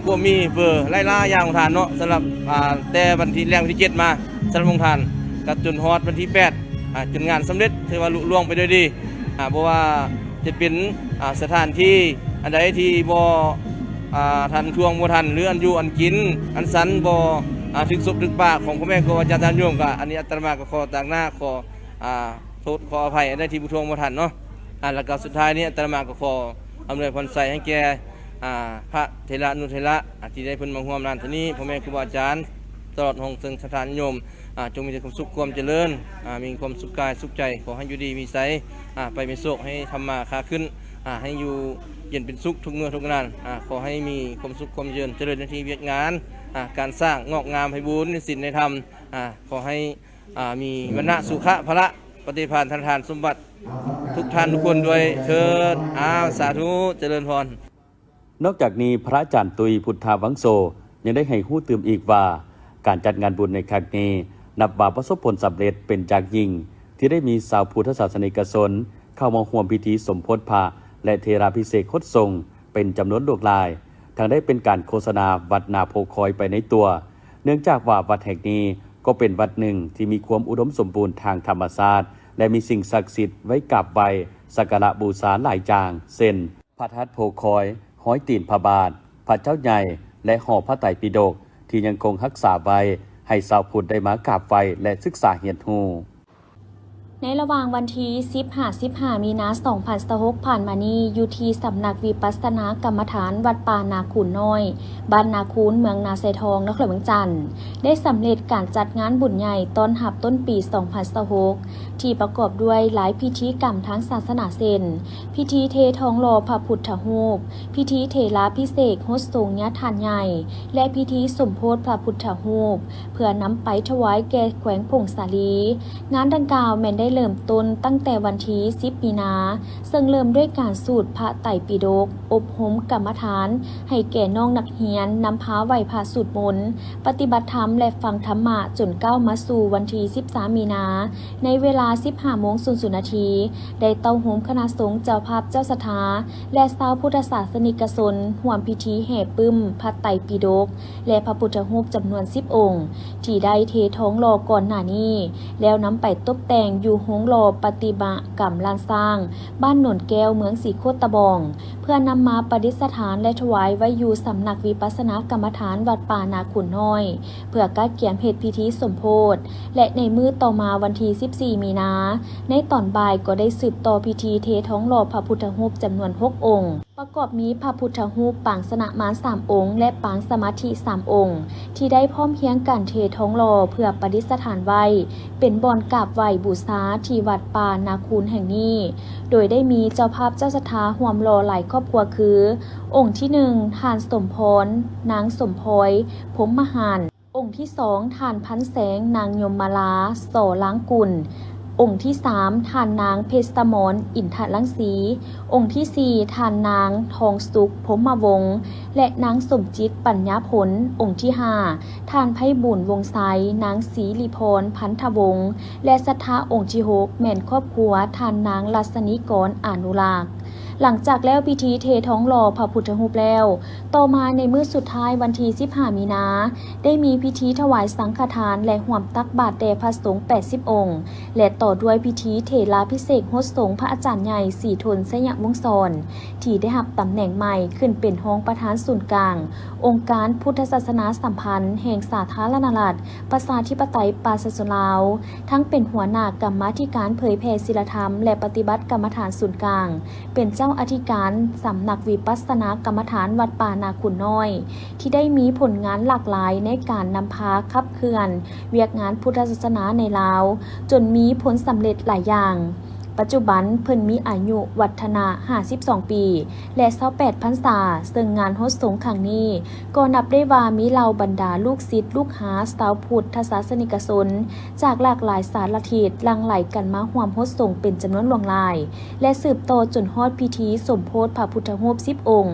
ພວກມີເຟີ ຫຼາຍໆຢ່າງໂຮງທານເນາະ. ສຳລັບ ອາ ແຕ່ວັນທີ ແລງວັນທີເຈັດມາ ສຳລັບໂຮງທານ ກໍຈົນຮອດວັນທີແປດ ອາ ຈົນງານສຳເລັດ ຖືວ່າລຸລ່ວງໄປດ້ວຍດີ. ອາ ບໍ່ວ່າຈະເປັນ ອາ ສະຖານທີ່ອັນໃດທີ່ບໍ່ ອາ ທັນທ່ວງບໍ່ທັນ ຫຼື ອັນຢູ່ອັນກິນອັນສັນບໍ່ ອາ ຖືກສົບຖືກປາກຂອງພໍ່ແມ່ຄູບາອາຈານຍາດໂຍມ ກໍອັນນີ້ອາດຕະມາກໍຂໍຕາງໜ້າ ຂໍ ອາ ໂທດຂໍອະໄພອັນໃດທີ່ບໍ່ທ່ວງບໍ່ທັນເນາະ. ອາ ແລ້ວກໍສຸດທ້າຍນີ້ອາດຕະມາກໍຂໍອຳນວຍພອນໄຊໃຫ້ແກ່ ອາ ພະເຖລະນຸເຖລະ ອາ ທີ່ໄດ້ເພິ່ນມາຮ່ວມງານເທື່ອນີ້ ພໍ່ແມ່ຄູບາອາຈານ ຕະຫຼອດຮອງເຊິ່ງສະຖານໂຍມ ອາ ຈົ່ງມີແຕ່ຄວາມສຸກຄວາມຈະເລີນ ອາ ມີຄວາມສຸກກາຍສຸກໃຈ ຂໍໃຫ້ຢູ່ດີມີໄຊ ອາ ໄປມີໂຊກ ໃຫ້ທຳມາຄ້າຂຶ້ນ ອາ ໃຫ້ຢູ່ເຢັນເປັນສຸກທຸກເມື່ອທຸກນານ ອາ ຂໍໃຫ້ມີຄວາມສຸກຄວາມເລີນ ຈະເລີນໃນທີ່ວຽກງານ ອາ ການສ້າງງອກງາມໄພບູນໃນສິນໃນທຳ ອາ ຂໍໃຫ້ ອາ ມີວັນນະສຸຂະພະລະ ປະຕິພານທະນາທານສົມບັດ ທຸກທ່ານທຸກຄົນດ້ວຍເທີ້ນ. ອາ ສາທຸ ຈະເລີນພອນ. ນອກຈາກນີ້ ພະອາຈານຕຸ້ຍ ພຸດທະວັງໂສ ຍັງໄດ້ໃຫ້ຮູ້ຕື່ມອີກວ່າ ການຈັດງານບຸນໃນຄັ້ງນີ້ ນັບວ່າປະສົບຜົນສຳເລັດເປັນຢ່າງຍິ່ງ ທີ່ໄດ້ມີຊາວພຸດທະສາສະນິກະຊົນເຂົ້າມາຮ່ວມພິທີສົມໂພດພະ ແລະ ເຖລາພິເສກຫົດສົງເປັນຈຳນວນຫຼວງຫຼາຍ, ທັງໄດ້ເປັນການໂຄສະນາວັດນາໂພຄອຍໄປໃນຕົວ, ເນື່ອງຈາກວ່າວັດແຫ່ງນີ້ກໍເປັນວັດໜຶ່ງທີ່ມີຄວາມອຸດົມສົມບູນທາງທຳມະຊາດ ແລະ ມີສິ່ງສັກສິດໄວ້ກາບໄຫວ້ສັກກາລະບູຊາຫຼາຍຢ່າງ ເຊັ່ນ ພະທາດໂພຄອຍ, ຮອຍຕີນພະບາດ, ພະເຈົ້າໃຫຍ່ ແລະ ຫໍພະໄຕປິດົກ ທີ່ຍັງຄົງຮັກສາໄວ້ໃຫ້ຊາວພຸດໄດ້ມາກາບໄຫວ້ ແລະ ສຶກສາຮຽນຮູ້. ໃນລະຫວ່າງວັນທີສິບຫາສິບຫ້າມີນາສອງພັນຊາວຫົກຜ່ານມານີ້ ຢູ່ທີ່ສຳນັກວິປັດສະນາກຳມະຖານວັດປ່ານາຄູນນ້ອຍ ບ້ານນາຄູນ ເມືອງນາຊາຍທອງ ນະຄອນຫຼວງວຽງຈັນ ໄດ້ສຳເລັດການຈັດງານບຸນໃຫຍ່ຕ້ອນຮັບຕົ້ນປີສອງພັນຊາວຫົກ ທີ່ປະກອບດ້ວຍຫຼາຍພິທີກຳທາງສາສະໜາເຊັ່ນ ພິທີເທທອງຫຼໍ່ພະພຸດທະຮູບ, ພິທີເຖລາພິເສກຫົດສົງຍາທ່ານໃຫຍ່ ແລະ ພິທີສົມໂພດພະພຸດທະຮູບ ເພື່ອນຳໄປຖວາຍແກ່ແຂວງຜົ້ງສາລີ. ງານດັ່ງກ່າວແມ່ນໄດ້ເລີ່ມຕົ້ນຕັ້ງແຕ່ວັນທີສິບມີນາ, ເຊິ່ງເລີ່ມດ້ວຍການສູດພະໄຕປິດົກ, ອົບຮົມກຳມະຖານໃຫ້ແກ່ນ້ອງນັກຮຽນ, ນຳພາໄຫວ້ພະສູດມົນ, ປະຕິບັດທຳ ແລະ ຟັງທຳມະ ຈົນກ້າວມາສູ່ວັນທີສິບສາມມີນາ ໃນເວລາສິບຫ້າໂມງສູນນາທີ ໄດ້ເຕົ້າໂຮມຄະນະສົງ, ເຈົ້າພາບເຈົ້າສັດທາ ແລະ ຊາວພຸດທະສາສະນິກະຊົນ ຮ່ວມພິທີແຫ່ປຶ້ມພະໄຕປິດົກ ແລະ ພະພຸດທະຮູບຈຳນວນສິບອົງ ທີ່ໄດ້ເທທອງຫຼໍ່ກ່ອນໜ້ານີ້ ແລ້ວນຳໄປຕົບແຕ່ງຢູ່ໂຮງຫຼໍ່ປະຕິມາກຳລ້ານຊ້າງ ບ້ານໂນນແກ້ວ ເມືອງສີໂຄດຕະບອງ ເພື່ອນຳມາປະດິດສະຖານ ແລະ ຖວາຍໄວ້ຢູ່ສຳນັກວິປັດສະນາກຳມະຖານວັດປ່ານາຄູນນ້ອຍ ເພື່ອກະກຽມເຮັດພິທີສົມໂພດ ແລະ ໃນມື້ຕໍ່ມາວັນທີສິບສີ່ມີນາ ໃນຕອນບ່າຍກໍໄດ້ສືບຕໍ່ພິທີເທທອງຫຼໍ່ພະພຸດທະຮູບຈຳນວນຫົກອົງ ປະກອບມີພະພຸດທະຮູບປາງຊະນະມານສາມອົງ ແລະ ປາງສະມາທິສາມອົງ ທີ່ໄດ້ພ້ອມຮຽງກັນເທທອງຫຼໍ່ເພື່ອປະດິດສະຖານໄວ້ ເປັນບ່ອນກາບໄຫວ້ບູຊາທີ່ວັດປ່ານາຄູນແຫ່ງນີ້ ໂດຍໄດ້ມີເຈົ້າພາບເຈົ້າສັດທາຮ່ວມຫຼໍ່ຫຼາຍຄອບຄົວຄື ອົງທີໜຶ່ງ ທ່ານສົມພອນ ນາງສົມພອຍ ພົມມະຫານ, ອົງທີສອງ ທ່ານພັນແສງ ນາງຍົມມາລາ ສໍລາງກຸນ, ອົງທີສາມ ທ່ານນາງເພັດສະໝອນ ອິນທະລັງສີ, ອົງທີສີ່ ທ່ານນາງທອງສຸກ ພົມມະວົງ ແລະ ນາງສົມຈິດ ປັນຍາຜົນ, ອົງທີຫ້າ ທ່ານໄພບູນ ວົງໄຊ, ນາງສີລິພອນ ພັນທະວົງ ແລະ ສັດທາອົງທີຫົກ ແມ່ນຄອບຄົວທ່ານນາງລັດສະນີກອນ ອານຸລັກ. ຫຼັງຈາກແລ້ວພິທີເທທອງຫຼໍ່ພະພຸດທະຮູບແລ້ວ, ຕໍ່ມາໃນມື້ສຸດທ້າຍວັນທີສິບຫ້າມີນາ ໄດ້ມີພິທີຖວາຍສັງຄະທານ ແລະ ຮ່ວມຕັກບາດແດ່ພະສົງແປດສິບອົງ ແລະ ຕໍ່ດ້ວຍພິທີເຖລາພິເສກຫົດສົງພະອາຈານໃຫຍ່ ສີທົນ ໄຊຍະວົງສອນ ທີ່ໄດ້ຮັບຕຳແໜ່ງໃໝ່ຂຶ້ນເປັນຮອງປະທານສູນກາງ ອົງການພຸດທະສາສະໜາສຳພັນແຫ່ງສາທາລະນະລັດ ປະຊາທິປະໄຕປະຊາຊົນລາວ, ທັງເປັນຫົວໜ້າກຳມາທິການເຜີຍແຜ່ສີລະທຳ ແລະ ປະຕິບັດກຳມະຖານສູນກາງ, ເປັນເຈົ້າອະທິການສຳນັກວິປັດສະນາກຳມະຖານວັດປ່ານາຄູນນ້ອຍ ທີ່ໄດ້ມີຜົນງານຫຼາກຫຼາຍໃນການນຳພາຂັບເຄື່ອນວຽກງານພຸດທະສາສະໜາໃນລາວ ຈົນມີຜົນສຳເລັດຫຼາຍຢ່າງ. ປັດຈຸບັນເພິ່ນມີອາຍຸວັດທະນະຫ້າສິບສອງປີ ແລະ ຊາວແປດພັນສາ, ເຊິ່ງງານຫົດສົງຄັ້ງນີ້ກໍນັບໄດ້ວ່າມີເຫຼົ່າບັນດາລູກສິດລູກຫາຊາວພຸດທະສາສະນິກະຊົນຈາກຫຼາກຫຼາຍສາລະທິດ ຫຼັ່ງໄຫຼກັນມາຮ່ວມຫົດສົງເປັນຈຳນວນຫຼວງຫຼາຍ ແລະ ສືບຕໍ່ຈົນຮອດພິທີສົມໂພດພະພຸດທະຮູບສິບອົງ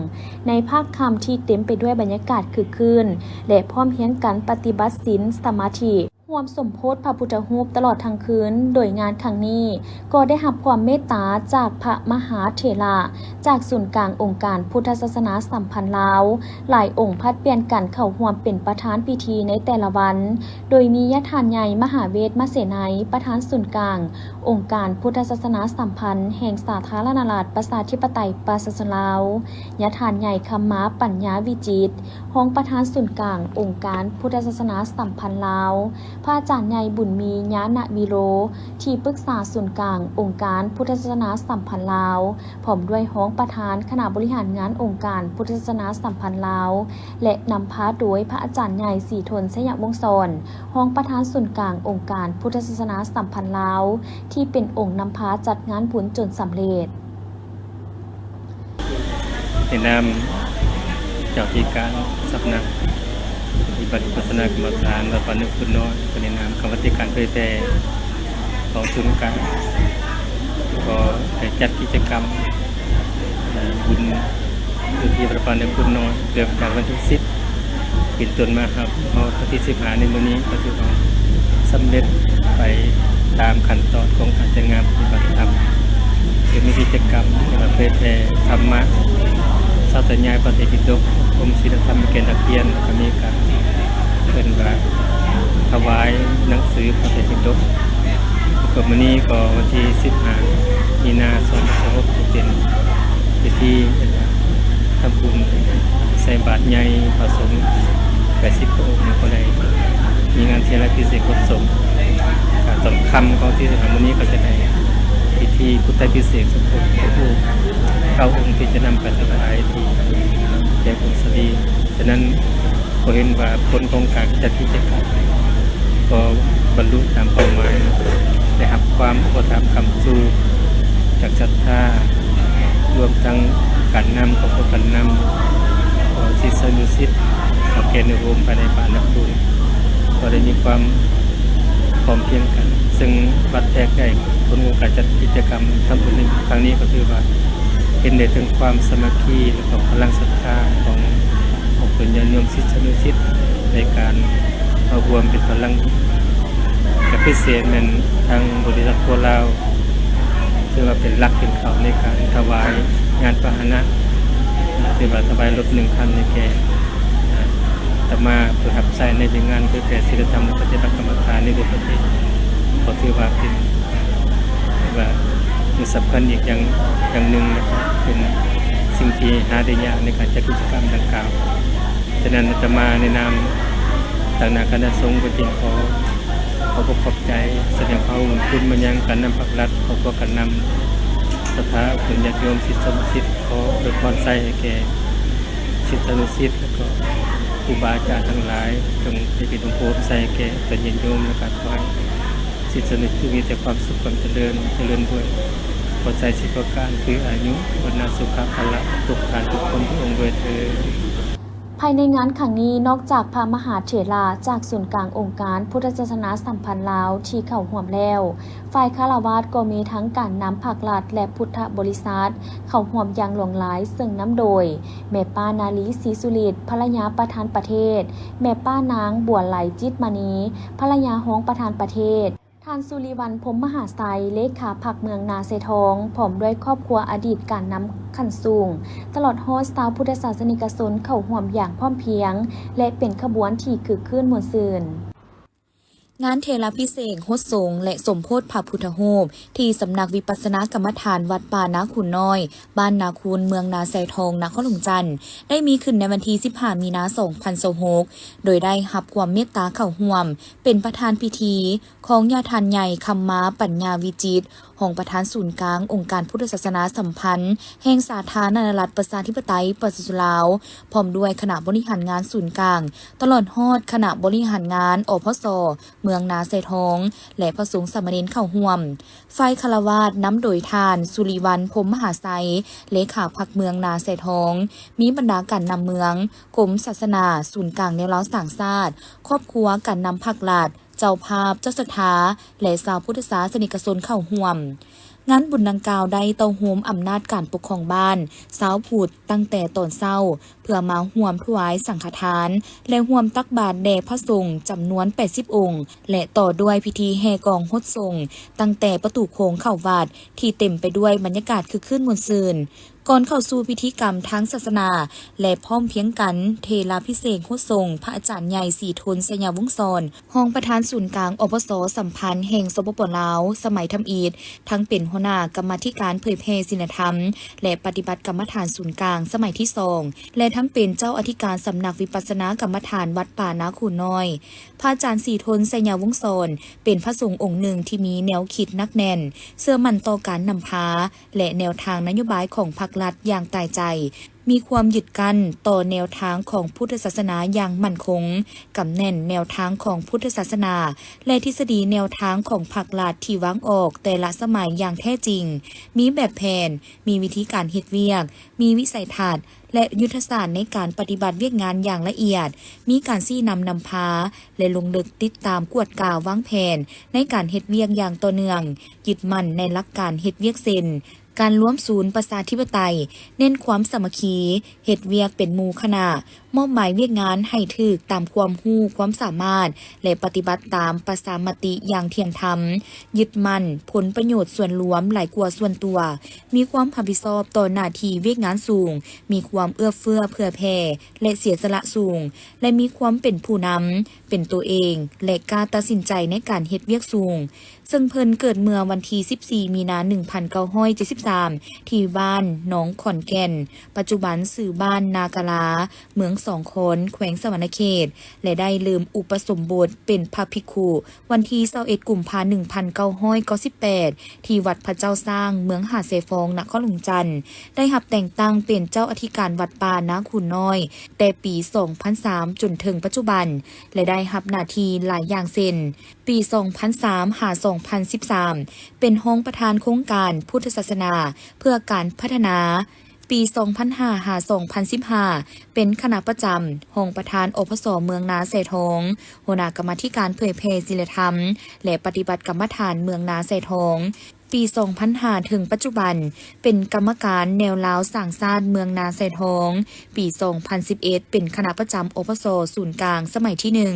ໃນພາກຄ່ຳທີ່ເຕັມໄປດ້ວຍບັນຍາກາດຄຶກຄື້ນ ແລະ ພ້ອມຮຽງກັນປະຕິບັດສິນສະມາທິ ຮ່ວມສົມໂພດພະພຸດທະຮູບຕະຫຼອດທັງຄືນ, ໂດຍງານຄັ້ງນີ້ກໍໄດ້ຮັບຄວາມເມດຕາຈາກພະມະຫາເຖລະ ຈາກສູນກາງອົງການພຸດທະສາສະໜາສຳພັນລາວ ຫຼາຍອົງຜັດປ່ຽນກັນເຂົ້າຮ່ວມເປັນປະທານພິທີໃນແຕ່ລະວັນ, ໂດຍມີຍາທ່ານໃຫຍ່ ມະຫາເວດ ມະເສໄນ ປະທານສູນກາງອົງການພຸດທະສາສະໜາສຳພັນແຫ່ງສາທາລະນະລັດ ປະຊາທິປະໄຕ ປະຊາຊົນລາວ, ຍາທ່ານໃຫຍ່ ຄຳມາ ປັນຍາວິຈິດ ຮອງປະທານສູນກາງອົງການພຸດທະສາສະໜາສຳພັນລາວ, ພະອາຈານໃຫຍ່ ບຸນມີ ຍານະວິໂລ ທີ່ປຶກສາສູນກາງອົງການພຸດທະສາສະໜາສຳພັນລາວ, ພ້ອມດ້ວຍຮອງປະທານຄະນະບໍລິຫານງານອົງການພຸດທະສາສະໜາສຳພັນລາວ ແລະ ນຳພາໂດຍພະອາຈານໃຫຍ່ ສີທົນ ໄຊຍະວົງສອນ ຮອງປະທານສູນກາງອົງການພຸດທະສາສະໜາສຳພັນລາວ ທີ່ເປັນອົງນຳພາຈັດງານບຸນຈົນສຳເລັດ. ໃນນາມເຈົ້າທີ່ການສຳນັກປະຕິບັດວິປັດສະນາກຳມະຖານວັດປ່າເນີໂພນນ້ອຍ ແລະ ໃນນາມຄະນະກຳມະທິການເຜີຍແຜ່ຂອງສູນກາງ ກໍໄດ້ຈັດກິດຈະກຳ ເອີ ບຸນຢູ່ທີ່ວັດປ່າເນີໂພນນ້ອຍ ເລີ່ມຈາກວັນທີສິບ ເປັນຕົ້ນມາ ຮອດວັນທີສິບຫ້າ ໃນມື້ນີ້ ກໍຖືວ່າສຳເລັດໄປຕາມຂັ້ນຕອນຂອງການຈັດງານປະຕິບັດທຳ ໂດຍມີກິດຈະກຳເຜີຍແຜ່ທຳມະ ສາທະຍາຍພະໄຕປິດົກ ອົບຮົມສີລະທຳແກ່ນັກຮຽນ ແລ້ວກໍມີການເອີ້ນວ່າຖວາຍໜັງສືພະໄຕປິດົກ ກໍມື້ນີ້ກໍວັນທີສິບຫ້າ ມີນາ ສອງພັນຊາວຫົກ ເປັນພິທີທຳບຸນໃສ່ບາດໃຫຍ່ພະສົງແປດສິບພະອົງ ແລ້ວກໍໄດ້ມີງານເຖລະພິເສກຫົດສົງ. ການຕອນຄ່ຳຂອງວັນທີສິບຫ້າມື້ນີ້ກໍຈະໄດ້ພິທີພຸດທະພິເສກສົມໂພດພະພູມເກົ້າອົງ ທີ່ຈະນຳໄປຖວາຍທີ່ແກ່ຜົງສາລີ. ສະນັ້ນ ກໍເຫັນວ່າຜົນຂອງການຈັດກິດຈະກຳກໍບັນລຸຕາມເປົ້າໝາຍ, ໄດ້ຮັບຄວາມອຸປະຖຳຄ້ຳຊູຈາກສັດທາ, ລວມທັງການນຳຂອງພວກການນຳ, ຂອງສິດສານຸສິດ, ເຖົ້າແກ່ໜຸ່ມໂຮມພາຍໃນບ້ານນາຄູນ ກໍໄດ້ມີຄວາມພ້ອມພຽງກັນ, ເຊິ່ງວັດແທກໄດ້ຜົນຂອງການຈັດກິດຈະກຳທຳບຸນໃນຄັ້ງນີ້ ກໍຖືວ່າເຫັນໄດ້ເຖິງຄວາມສາມັກຄີ ແລະ ກໍພະລັງສັດທາຂອງ ຂອງເພິ່ນຍາດໂຍມສິດສານຸສິດໃນການເອົາຮ່ວມເປັນພະລັງບຸນ. ແລະ ພິເສດແມ່ນທາງບໍລິສັດຄົວລາວ ຖືວ່າເປັນຫຼັກເປັນເສົາໃນການຖວາຍຍານພາຫະນະ, ຖືວ່າຖວາຍລົດໜຶ່ງຄັນໃຫ້ແກ່ອາດຕະມາ ເພື່ອຮັບໃຊ້ໃນວຽກງານເຜີຍແຜ່ສີລະທຳ ແລະ ປະຕິບັດກຳມະຖານໃນທົ່ວປະເທດ. ກໍຖືວ່າເປັນ ຖືວ່າເປັນສຳຄັນອີກຢ່າງ ຢ່າງໜຶ່ງ ແລະ ກໍເປັນສິ່ງທີ່ຫາໄດ້ຍາກໃນການຈັດກິດຈະກຳດັ່ງກ່າວ. ສະນັ້ນ ອາດຕະມາໃນນາມຕາງໜ້າຄະນະສົງ ກໍຈຶ່ງຂໍຂອບອົກຂອບໃຈ ສະແດງຄວາມຂອບຄຸນມາຍັງການນຳພາກລັດ, ຄອບຄົວການນຳ, ສັດທາອອກຕົນຍາດໂຍມ, ສິດສານຸສິດ, ຂໍອວຍພອນໄຊໃຫ້ແກ່ສິດສານຸສິດ ແລະ ກໍຄູບາອາຈານທັງຫຼາຍ, ຈົ່ງໄດ້ເປັນອົງໂພໃສແກ່ຕົນຍາດໂຍມ ແລະ ກໍຂໍໃຫ້ ສິດສານຸສິດມີແຕ່ຄວາມສຸກຄວາມຈະເລີນ, ຈະເລີນດ້ວຍໂພໄຊສິບປະການ ຄືອາຍຸ ວັນນະ ສຸຂະ ພະລະ ທຸກທ່ານທຸກຄົນທຸກອົງດ້ວຍເທີ້ນ. ພາຍໃນງານຄັ້ງນີ້ ນອກຈາກພະມະຫາເຖລະຈາກສູນກາງອົງການພຸດທະສາສະໜາສຳພັນລາວທີ່ເຂົ້າຮ່ວມແລ້ວ, ຝ່າຍຄາລະວາດກໍມີທັງການນຳພັກລັດ ແລະ ພຸດທະບໍລິສັດເຂົ້າຮ່ວມຢ່າງຫຼວງຫຼາຍ, ເຊິ່ງນຳໂດຍ ແມ່ປ້າ ນາລີ ສີສຸລິດ ພັນລະຍາປະທານປະເທດ, ແມ່ປ້າ ນາງ ບົວໄຫຼ ຈິດມະນີ ພັນລະຍາຮອງປະທານປະເທດ, ທ່ານ ສຸລິວັນ ພົມມະຫາໄຊ ເລຂາພັກເມືອງນາຊາຍທອງ ພ້ອມດ້ວຍຄອບຄົວອະດີດການນຳຂັ້ນສູງ, ຕະຫຼອດຮອດຊາວພຸດທະສາສະນິກະຊົນເຂົ້າຮ່ວມຢ່າງພ້ອມພຽງ ແລະ ເປັນຂະບວນທີ່ຄຶກຄື້ນມ່ວນຊື່ນ. ງານເຖລະພິເສກຫົດສົງ ແລະ ສົມໂພດພະພຸດທະຮູບ ທີ່ສຳນັກວິປັດສະນາກຳມະຖານວັດປ່ານາຄູນນ້ອຍ, ບ້ານນາຄູນ, ເມືອງນາຊາຍທອງ, ນະຄອນຫຼວງຈັນ ໄດ້ມີຂຶ້ນໃນວັນທີສິບຫ້າ ມີນາ ສອງພັນຊາວຫົກ ໂດຍໄດ້ຮັບຄວາມເມດຕາເຂົ້າຮ່ວມເປັນປະທານພິທີ ຂອງຍາທ່ານໃຫຍ່ ຄຳມາ ປັນຍາວິຈິດ ຮອງປະທານສູນກາງອົງການພຸດທະສາສະໜາສຳພັນແຫ່ງສາທາລະນະລັດ ປະຊາທິປະໄຕ ປະຊາຊົນລາວ, ພ້ອມດ້ວຍຄະນະບໍລິຫານງານສູນກາງ, ຕະຫຼອດຮອດຄະນະບໍລິຫານງານ ອພສ, ເມືອງນາແຊທອງ ແລະ ພະສົງສາມະເນນເຂົ້າຮ່ວມ. ຝ່າຍຄາລະວາດນຳໂດຍທ່ານ ສຸລິວັນ ພົມມະຫາໄຊ ເລຂາພັກເມືອງນາແຊທອງ, ມີບັນດາການນຳເມືອງ, ກົມສາສະໜາ, ສູນກາງແນວລາວສ້າງຊາດ, ຄອບຄົວ, ການນຳພັກລັດ, ເຈົ້າພາບ, ເຈົ້າສັດທາ ແລະ ຊາວພຸດທະສາສະນິກະຊົນເຂົ້າຮ່ວມ. ງານບຸນດັ່ງກ່າວໄດ້ເຕົ້າໂຮມອຳນາດການປົກຄອງບ້ານ, ຊາວພຸດ, ຕັ້ງແຕ່ຕອນເຊົ້າ ເພື່ອມາຮ່ວມຖວາຍສັງຄະທານ ແລະ ຮ່ວມຕັກບາດແດ່ພະສົງຈຳນວນແປດສິບອົງ ແລະ ຕໍ່ດ້ວຍພິທີແຫ່ກອງຫົດສົງ ຕັ້ງແຕ່ປະຕູໂຂງເຂົ້າວັດ ທີ່ເຕັມໄປດ້ວຍບັນຍາກາດຄຶກຄື້ນມ່ວນຊື່ນ. ກ່ອນເຂົ້າສູ່ພິທີກຳທາງສາສະໜາ ແລະ ພ້ອມພຽງກັນ ເທລາພິເສກຫົດສົງ ພະອາຈານໃຫຍ່ ສີທົນ ໄຊຍະວົງສອນ ຮອງປະທານສູນກາງ ອພສ ສຳພັນແຫ່ງ ສປປ ລາວ ສະໄໝທຳອິດ, ທັງເປັນຫົວໜ້າກຳມາທິການເຜີຍແຜ່ສິນລະທຳ ແລະ ປະຕິບັດກຳມະຖານສູນກາງສະໄໝທີສອງ ແລະ ທັງເປັນເຈົ້າອະທິການສຳນັກວິປັດສະນາກຳມະຖານວັດປ່ານາຄູນນ້ອຍ. ພະອາຈານສີທົນ ໄຊຍະວົງສອນ ເປັນພະສົງອົງໜຶ່ງທີ່ມີແນວຄິດໜັກແໜ້ນ, ເຊື່ອໝັ້ນຕໍ່ການນຳພາ ແລະ ແນວທາງນະໂຍບາຍຂອງພັກລັດຢ່າງຕາຍໃຈ, ມີຄວາມຍຶດກັ້ນຕໍ່ແນວທາງຂອງພຸດທະສາສະໜາຢ່າງໝັ້ນຄົງ, ກຳແໜ້ນແນວທາງຂອງພຸດທະສາສະໜາ ແລະ ທິດສະດີແນວທາງຂອງພັກລັດທີ່ວາງອອກແຕ່ລະສະໄໝຢ່າງແທ້ຈິງ, ມີແບບແຜນ, ມີວິທີການເຮັດວຽກ, ມີວິໄສທັດ ແລະ ຍຸດທະສາດໃນການປະຕິບັດວຽກງານຢ່າງລະອຽດ, ມີການຊີ້ນຳນຳພາ ແລະ ລົງເລິກຕິດຕາມກວດກາວາງແຜນໃນການເຮັດວຽກຢ່າງຕໍ່ເນື່ອງ, ຍຶດໝັ້ນໃນຫຼັກການເຮັດວຽກເຊັ່ນ ການລວມສູນປະຊາທິປະໄຕ, ເນັ້ນຄວາມສາມັກຄີ, ເຮັດວຽກເປັນໝູ່ຄະນະ, ມອບໝາຍວຽກງານໃຫ້ຖືກຕາມຄວາມຮູ້ຄວາມສາມາດ ແລະ ປະຕິບັດຕາມປະຊາມະຕິຢ່າງທ່ຽງທຳ, ຍຶດໝັ້ນຜົນປະໂຫຍດສ່ວນລວມຫຼາຍກວ່າສ່ວນຕົວ, ມີຄວາມຮັບຜິດຊອບຕໍ່ໜ້າທີ່ວຽກງານສູງ, ມີຄວາມເອື້ອເຟື້ອເຜື່ອແຜ່ ແລະ ເສຍສະຫຼະສູງ, ແລະ ມີຄວາມເປັນຜູ້ນຳ, ເປັນໂຕເອງ ແລະ ກ້າຕັດສິນໃຈໃນການເຮັດວຽກສູງ. ເຊິ່ງເພິ່ນເກີດເມື່ອວັນທີສິບສີ່ ມີນາ ໜຶ່ງພັນເກົ້າຮ້ອຍເຈັດສິບສາມ ທີ່ບ້ານໜອງຂອນແກ່ນ, ປັດຈຸບັນຊື່ບ້ານນາກາລາ, ເມືອງສອງຄອນ, ແຂວງສະຫວັນນະເຂດ ແລະ ໄດ້ເລີ່ມອຸປະສົມບົດເປັນພະພິກຂຸ ວັນທີຊາວເອັດ ກຸມພາ ໜຶ່ງພັນເກົ້າຮ້ອຍເກົ້າສິບແປດ ທີ່ວັດພະເຈົ້າຊ້າງ ເມືອງຫາດຊາຍຟອງ ນະຄອນຫຼວງຈັນ, ໄດ້ຮັບແຕ່ງຕັ້ງເປັນເຈົ້າອະທິການວັດປ່ານາຄູນນ້ອຍ ແຕ່ປີສອງພັນສາມ ຈົນເຖິງປັດຈຸບັນ ແລະ ໄດ້ຮັບໜ້າທີ່ຫຼາຍຢ່າງເຊັ່ນ ປີສອງພັນສາມ ຫາ ສອງພັນສິບສາມ ເປັນຮອງປະທານໂຄງການພຸດທະສາສະໜາເພື່ອການພັດທະນາ, ປີສອງພັນຫ້າ ຫາ ສອງພັນສິບຫ້າ ເປັນຄະນະປະຈຳຮອງປະທານ ອພສ ເມືອງນາແຊທອງ, ຫົວໜ້າກຳມາທິການເຜີຍແຜ່ສິນລະທຳ ແລະ ປະຕິບັດກຳມະຖານເມືອງນາແຊທອງ, ປີສອງພັນຫ້າ ເຖິງປັດຈຸບັນ ເປັນກຳມະການແນວລາວສ້າງຊາດເມືອງນາແຊທອງ, ປີສອງພັນສິບເອັດ ເປັນຄະນະປະຈຳ ອພສ ສູນກາງສະໄໝທີໜຶ່ງ,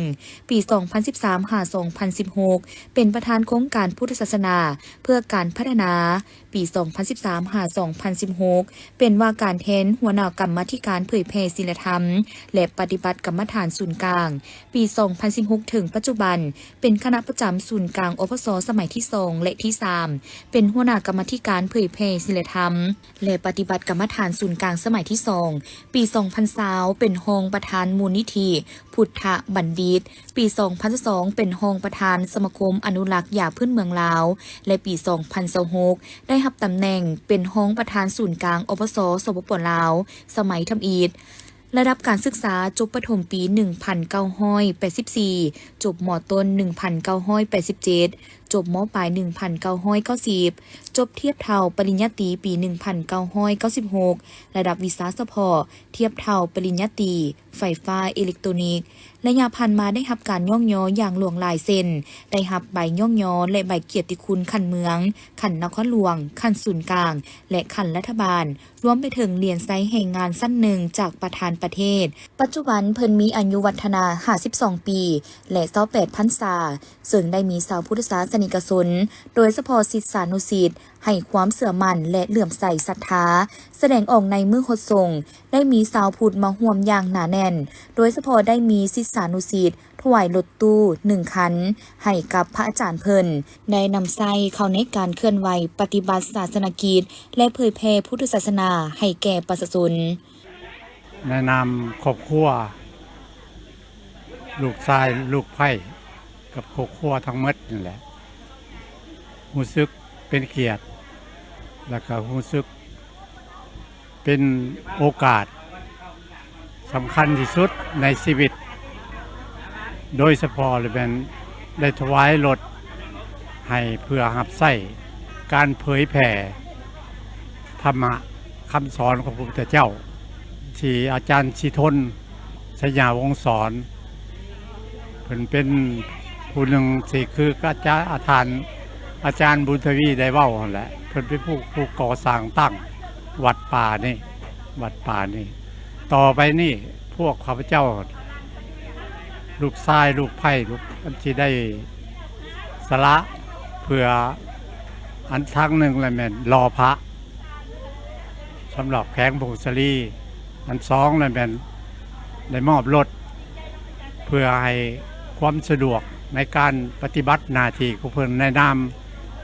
ປີສອງພັນສິບສາມ ຫາ ສອງພັນສິບຫົກ ເປັນປະທານໂຄງການພຸດທະສາສະໜາເພື່ອການພັດທະນາ, ປີສອງພັນສິບສາມ ຫາ ສອງພັນສິບຫົກ ເປັນວ່າການແທນຫົວໜ້າກຳມາທິການເຜີຍແຜ່ສິນລະທຳ ແລະ ປະຕິບັດກຳມະຖານສູນກາງ, ປີສອງພັນສິບຫົກ ເຖິງປັດຈຸບັນ ເປັນຄະນະປະຈຳສູນກາງ ອພສ ສະໄໝທີສອງ ແລະ ທີສາມ ເປັນຫົວໜ້າກຳມາທິການເຜີຍແຜ່ສິນລະທຳ ແລະ ປະຕິບັດກຳມະຖານສູນກາງສະໄໝທີສອງ, ປີສອງພັນຊາວ ເປັນຮອງປະທານມູນນິທິພຸດທະບັນດິດ, ປີສອງພັນຊາວສອງ ເປັນຮອງປະທານສະມາຄົມອະນຸລັກຢາພື້ນເມືອງລາວ ແລະ ປີສອງພັນຊາວຫົກ ໄດ້ຮັບຕຳແໜ່ງເປັນຮອງປະທານສູນກາງ ອພສ ສປປ ລາວ ສະໄໝທຳອິດ. ລະດັບການສຶກສາ ຈົບປະຖົມປີໜຶ່ງພັນເກົ້າຮ້ອຍແປດສິບສີ່, ຈົບ ມ ຕົ້ນ ໜຶ່ງພັນເກົ້າຮ້ອຍແປດສິບເຈັດ, ຈົບ ມ ປາຍ ໜຶ່ງພັນເກົ້າຮ້ອຍເກົ້າສິບ, ຈົບທຽບເທົ່າປະລິນຍາຕີປີໜຶ່ງພັນເກົ້າຮ້ອຍເກົ້າສິບຫົກ, ລະດັບວິຊາສະເພາະທຽບເທົ່າປະລິນຍາຕີໄຟຟ້າເອເລັກໂຕນິກ. ໄລຍະຜ່ານມາໄດ້ຮັບການຍ້ອງຍໍຢ່າງຫຼວງຫຼາຍເຊັ່ນ ໄດ້ຮັບໃບຍ້ອງຍໍ ແລະ ໃບກຽດຕິຄຸນຂັ້ນເມືອງ, ຂັ້ນນະຄອນຫຼວງ, ຂັ້ນສູນກາງ ແລະ ຂັ້ນລັດຖະບານ, ລວມໄປເຖິງຫຼຽນໄຊແຮງງານຊັ້ນໜຶ່ງຈາກປະທານປະເທດ. ປັດຈຸບັນເພິ່ນມີອາຍຸວັດທະນາຫ້າສິບສອງປີ ແລະ ຊາວແປດພັນສາ, ເຊິ່ງໄດ້ມີຊາວພຸດທະສາສະນິກະຊົນ, ໂດຍສະເພາະສິດສານຸສິດ, ໃຫ້ຄວາມເຊື່ອໝັ້ນ ແລະ ເຫຼື້ອມໃສສັດທາ ສະແດງອອກໃນມື້ຫົດສົງ, ໄດ້ມີຊາວພຸດມາຮ່ວມຢ່າງໜາແໜ້ນ, ໂດຍສະເພາະໄດ້ມີສິດສານຸສິດ ຖວາຍລົດຕູ້ໜຶ່ງຄັນໃຫ້ກັບພະອາຈານເພິ່ນ, ໄດ້ນຳໃຊ້ເຂົ້າໃນການເຄື່ອນໄຫວປະຕິບັດສາສະນະກິດ ແລະ ເຜີຍແຜ່ພຸດທະສາສະໜາໃຫ້ແກ່ປະຊາຊົນ. ໃນນາມຄອບຄົວ ລູກຊາຍລູກໃພ້ກັບຄອບຄົວທັງໝົດນັ້ນແຫຼະ ຮູ້ສຶກເປັນກຽດ ແລະ ກະຮູ້ສຶກເປັນໂອກາດສຳຄັນທີ່ສຸດໃນຊີວິດ, ໂດຍສະເພາະລະແມ່ນ ໄດ້ຖວາຍລົດໃຫ້ເພື່ອຮັບໃຊ້ການເຜີຍແຜ່ທຳມະຄຳສອນຂອງພະພຸດທະເຈົ້າ ທີ່ອາຈານສີທົນ ໄຊຍາວົງສອນ ເພິ່ນເປັນຜູ້ໜຶ່ງທີ່ຄືອາຈານ ອາຈານ ອາຈານບຸນທະວີໄດ້ເວົ້າຫັ້ນແຫຼະ ເພິ່ນເປັນຜູ້ ຜູ້ກໍ່ສ້າງຕັ້ງວັດປ່ານີ້ ວັດປ່ານີ້. ຕໍ່ໄປນີ້ພວກຂ້າພະເຈົ້າ ລູກຊາຍ ລູກໃພ້ ລູກ ທີ່ໄດ້ສະຫຼະເພື່ອ ອັນທາງໜຶ່ງລະແມ່ນຫຼໍ່ພະ ສຳລັບແຂວງຜົ້ງສາລີ, ອັນສອງລະແມ່ນໄດ້ມອບລົດ ເພື່ອໃຫ້ຄວາມສະດວກໃນການປະຕິບັດໜ້າທີ່ຂອງເພິ່ນໃນນາມ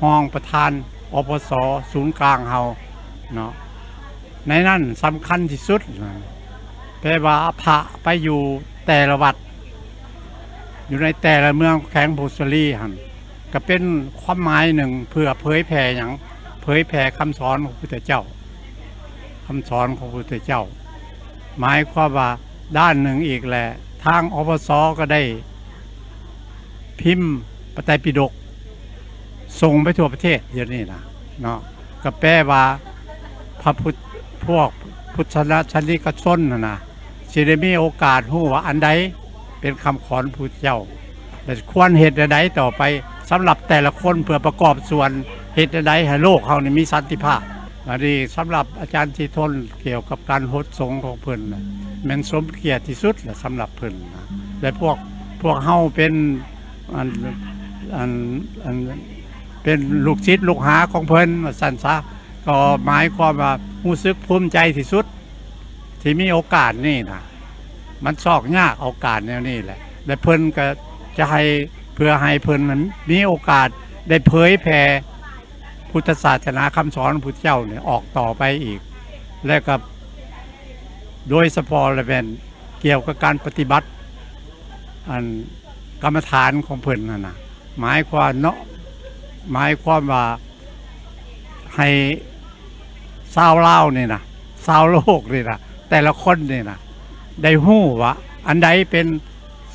ຮອງປະທານ ອພສ ສູນກາງເຮົາເນາະ. ໃນນັ້ນສຳຄັນທີ່ສຸດນະ ແປວ່າພະໄປຢູ່ແຕ່ລະວັດ ຢູ່ໃນແຕ່ລະເມືອງແຂວງຜົ້ງສາລີຫັ້ນ ກະເປັນຄວາມໝາຍໜຶ່ງເພື່ອເຜີຍແຜ່ຫຍັງ? ເຜີຍແຜ່ຄຳສອນຂອງພຸດທະເຈົ້າ ຄຳສອນຂອງພຸດທະເຈົ້າ. ໝາຍຄວາມວ່າດ້ານໜຶ່ງອີກແຫຼະ ທາງ ອພສ ກະໄດ້ພິມພະໄຕປິດົກ ສົ່ງໄປທົ່ວປະເທດດຽວນີ້ນະເນາະ ກະແປວ່າພະພຸດ ພວກພຸດທະສາສະນິກະຊົນຫັ້ນນະ ຊິໄດ້ມີໂອກາດຮູ້ວ່າອັນໃດເປັນຄຳຂອນພຸດທະເຈົ້າ ແລະ ຄວນເຮັດແນວໃດຕໍ່ໄປສຳລັບແຕ່ລະຄົນ ເພື່ອປະກອບສ່ວນເຮັດແນວໃດໃຫ້ໂລກເຮົານີ້ມີສັນຕິພາບ. ອັນນີ້ສຳລັບອາຈານສີທົນ ກ່ຽວກັບການຫົດສົງຂອງເພິ່ນນະ ແມ່ນສົມກຽດທີ່ສຸດລະສຳລັບເພິ່ນນະ ແລະ ພວກ ພວກເຮົາເປັນ ອັນ ອັນ ອັນ ເປັນລູກສິດລູກຫາຂອງເພິ່ນວ່າຊັ້ນສະ ກໍໝາຍຄວາມວ່າຮູ້ສຶກພູມໃຈທີ່ສຸດ ທີ່ມີໂອກາດນີ້ນະ ມັນຊອກຍາກໂອກາດແນວນີ້ແຫຼະ ແລະ ເພິ່ນກໍຈະໃຫ້ ເພື່ອໃຫ້ເພິ່ນນັ້ນມີໂອກາດໄດ້ເຜີຍແຜ່ພຸດທະສາສະໜາ ຄຳສອນຂອງພຸດທະເຈົ້ານີ້ອອກຕໍ່ໄປອີກ ແລະ ກໍໂດຍສະເພາະລະແມ່ນກ່ຽວກັບການປະຕິບັດ ອັນ ກຳມະຖານຂອງເພິ່ນຫັ້ນນະ ໝາຍຄວາມເນາະ ໝາຍຄວາມວ່າໃຫ້ຊາວລາວນີ້ນະ ຊາວໂລກນີ້ນະ ແຕ່ລະຄົນນີ້ນະ ໄດ້ຮູ້ວ່າອັນໃດເປັນ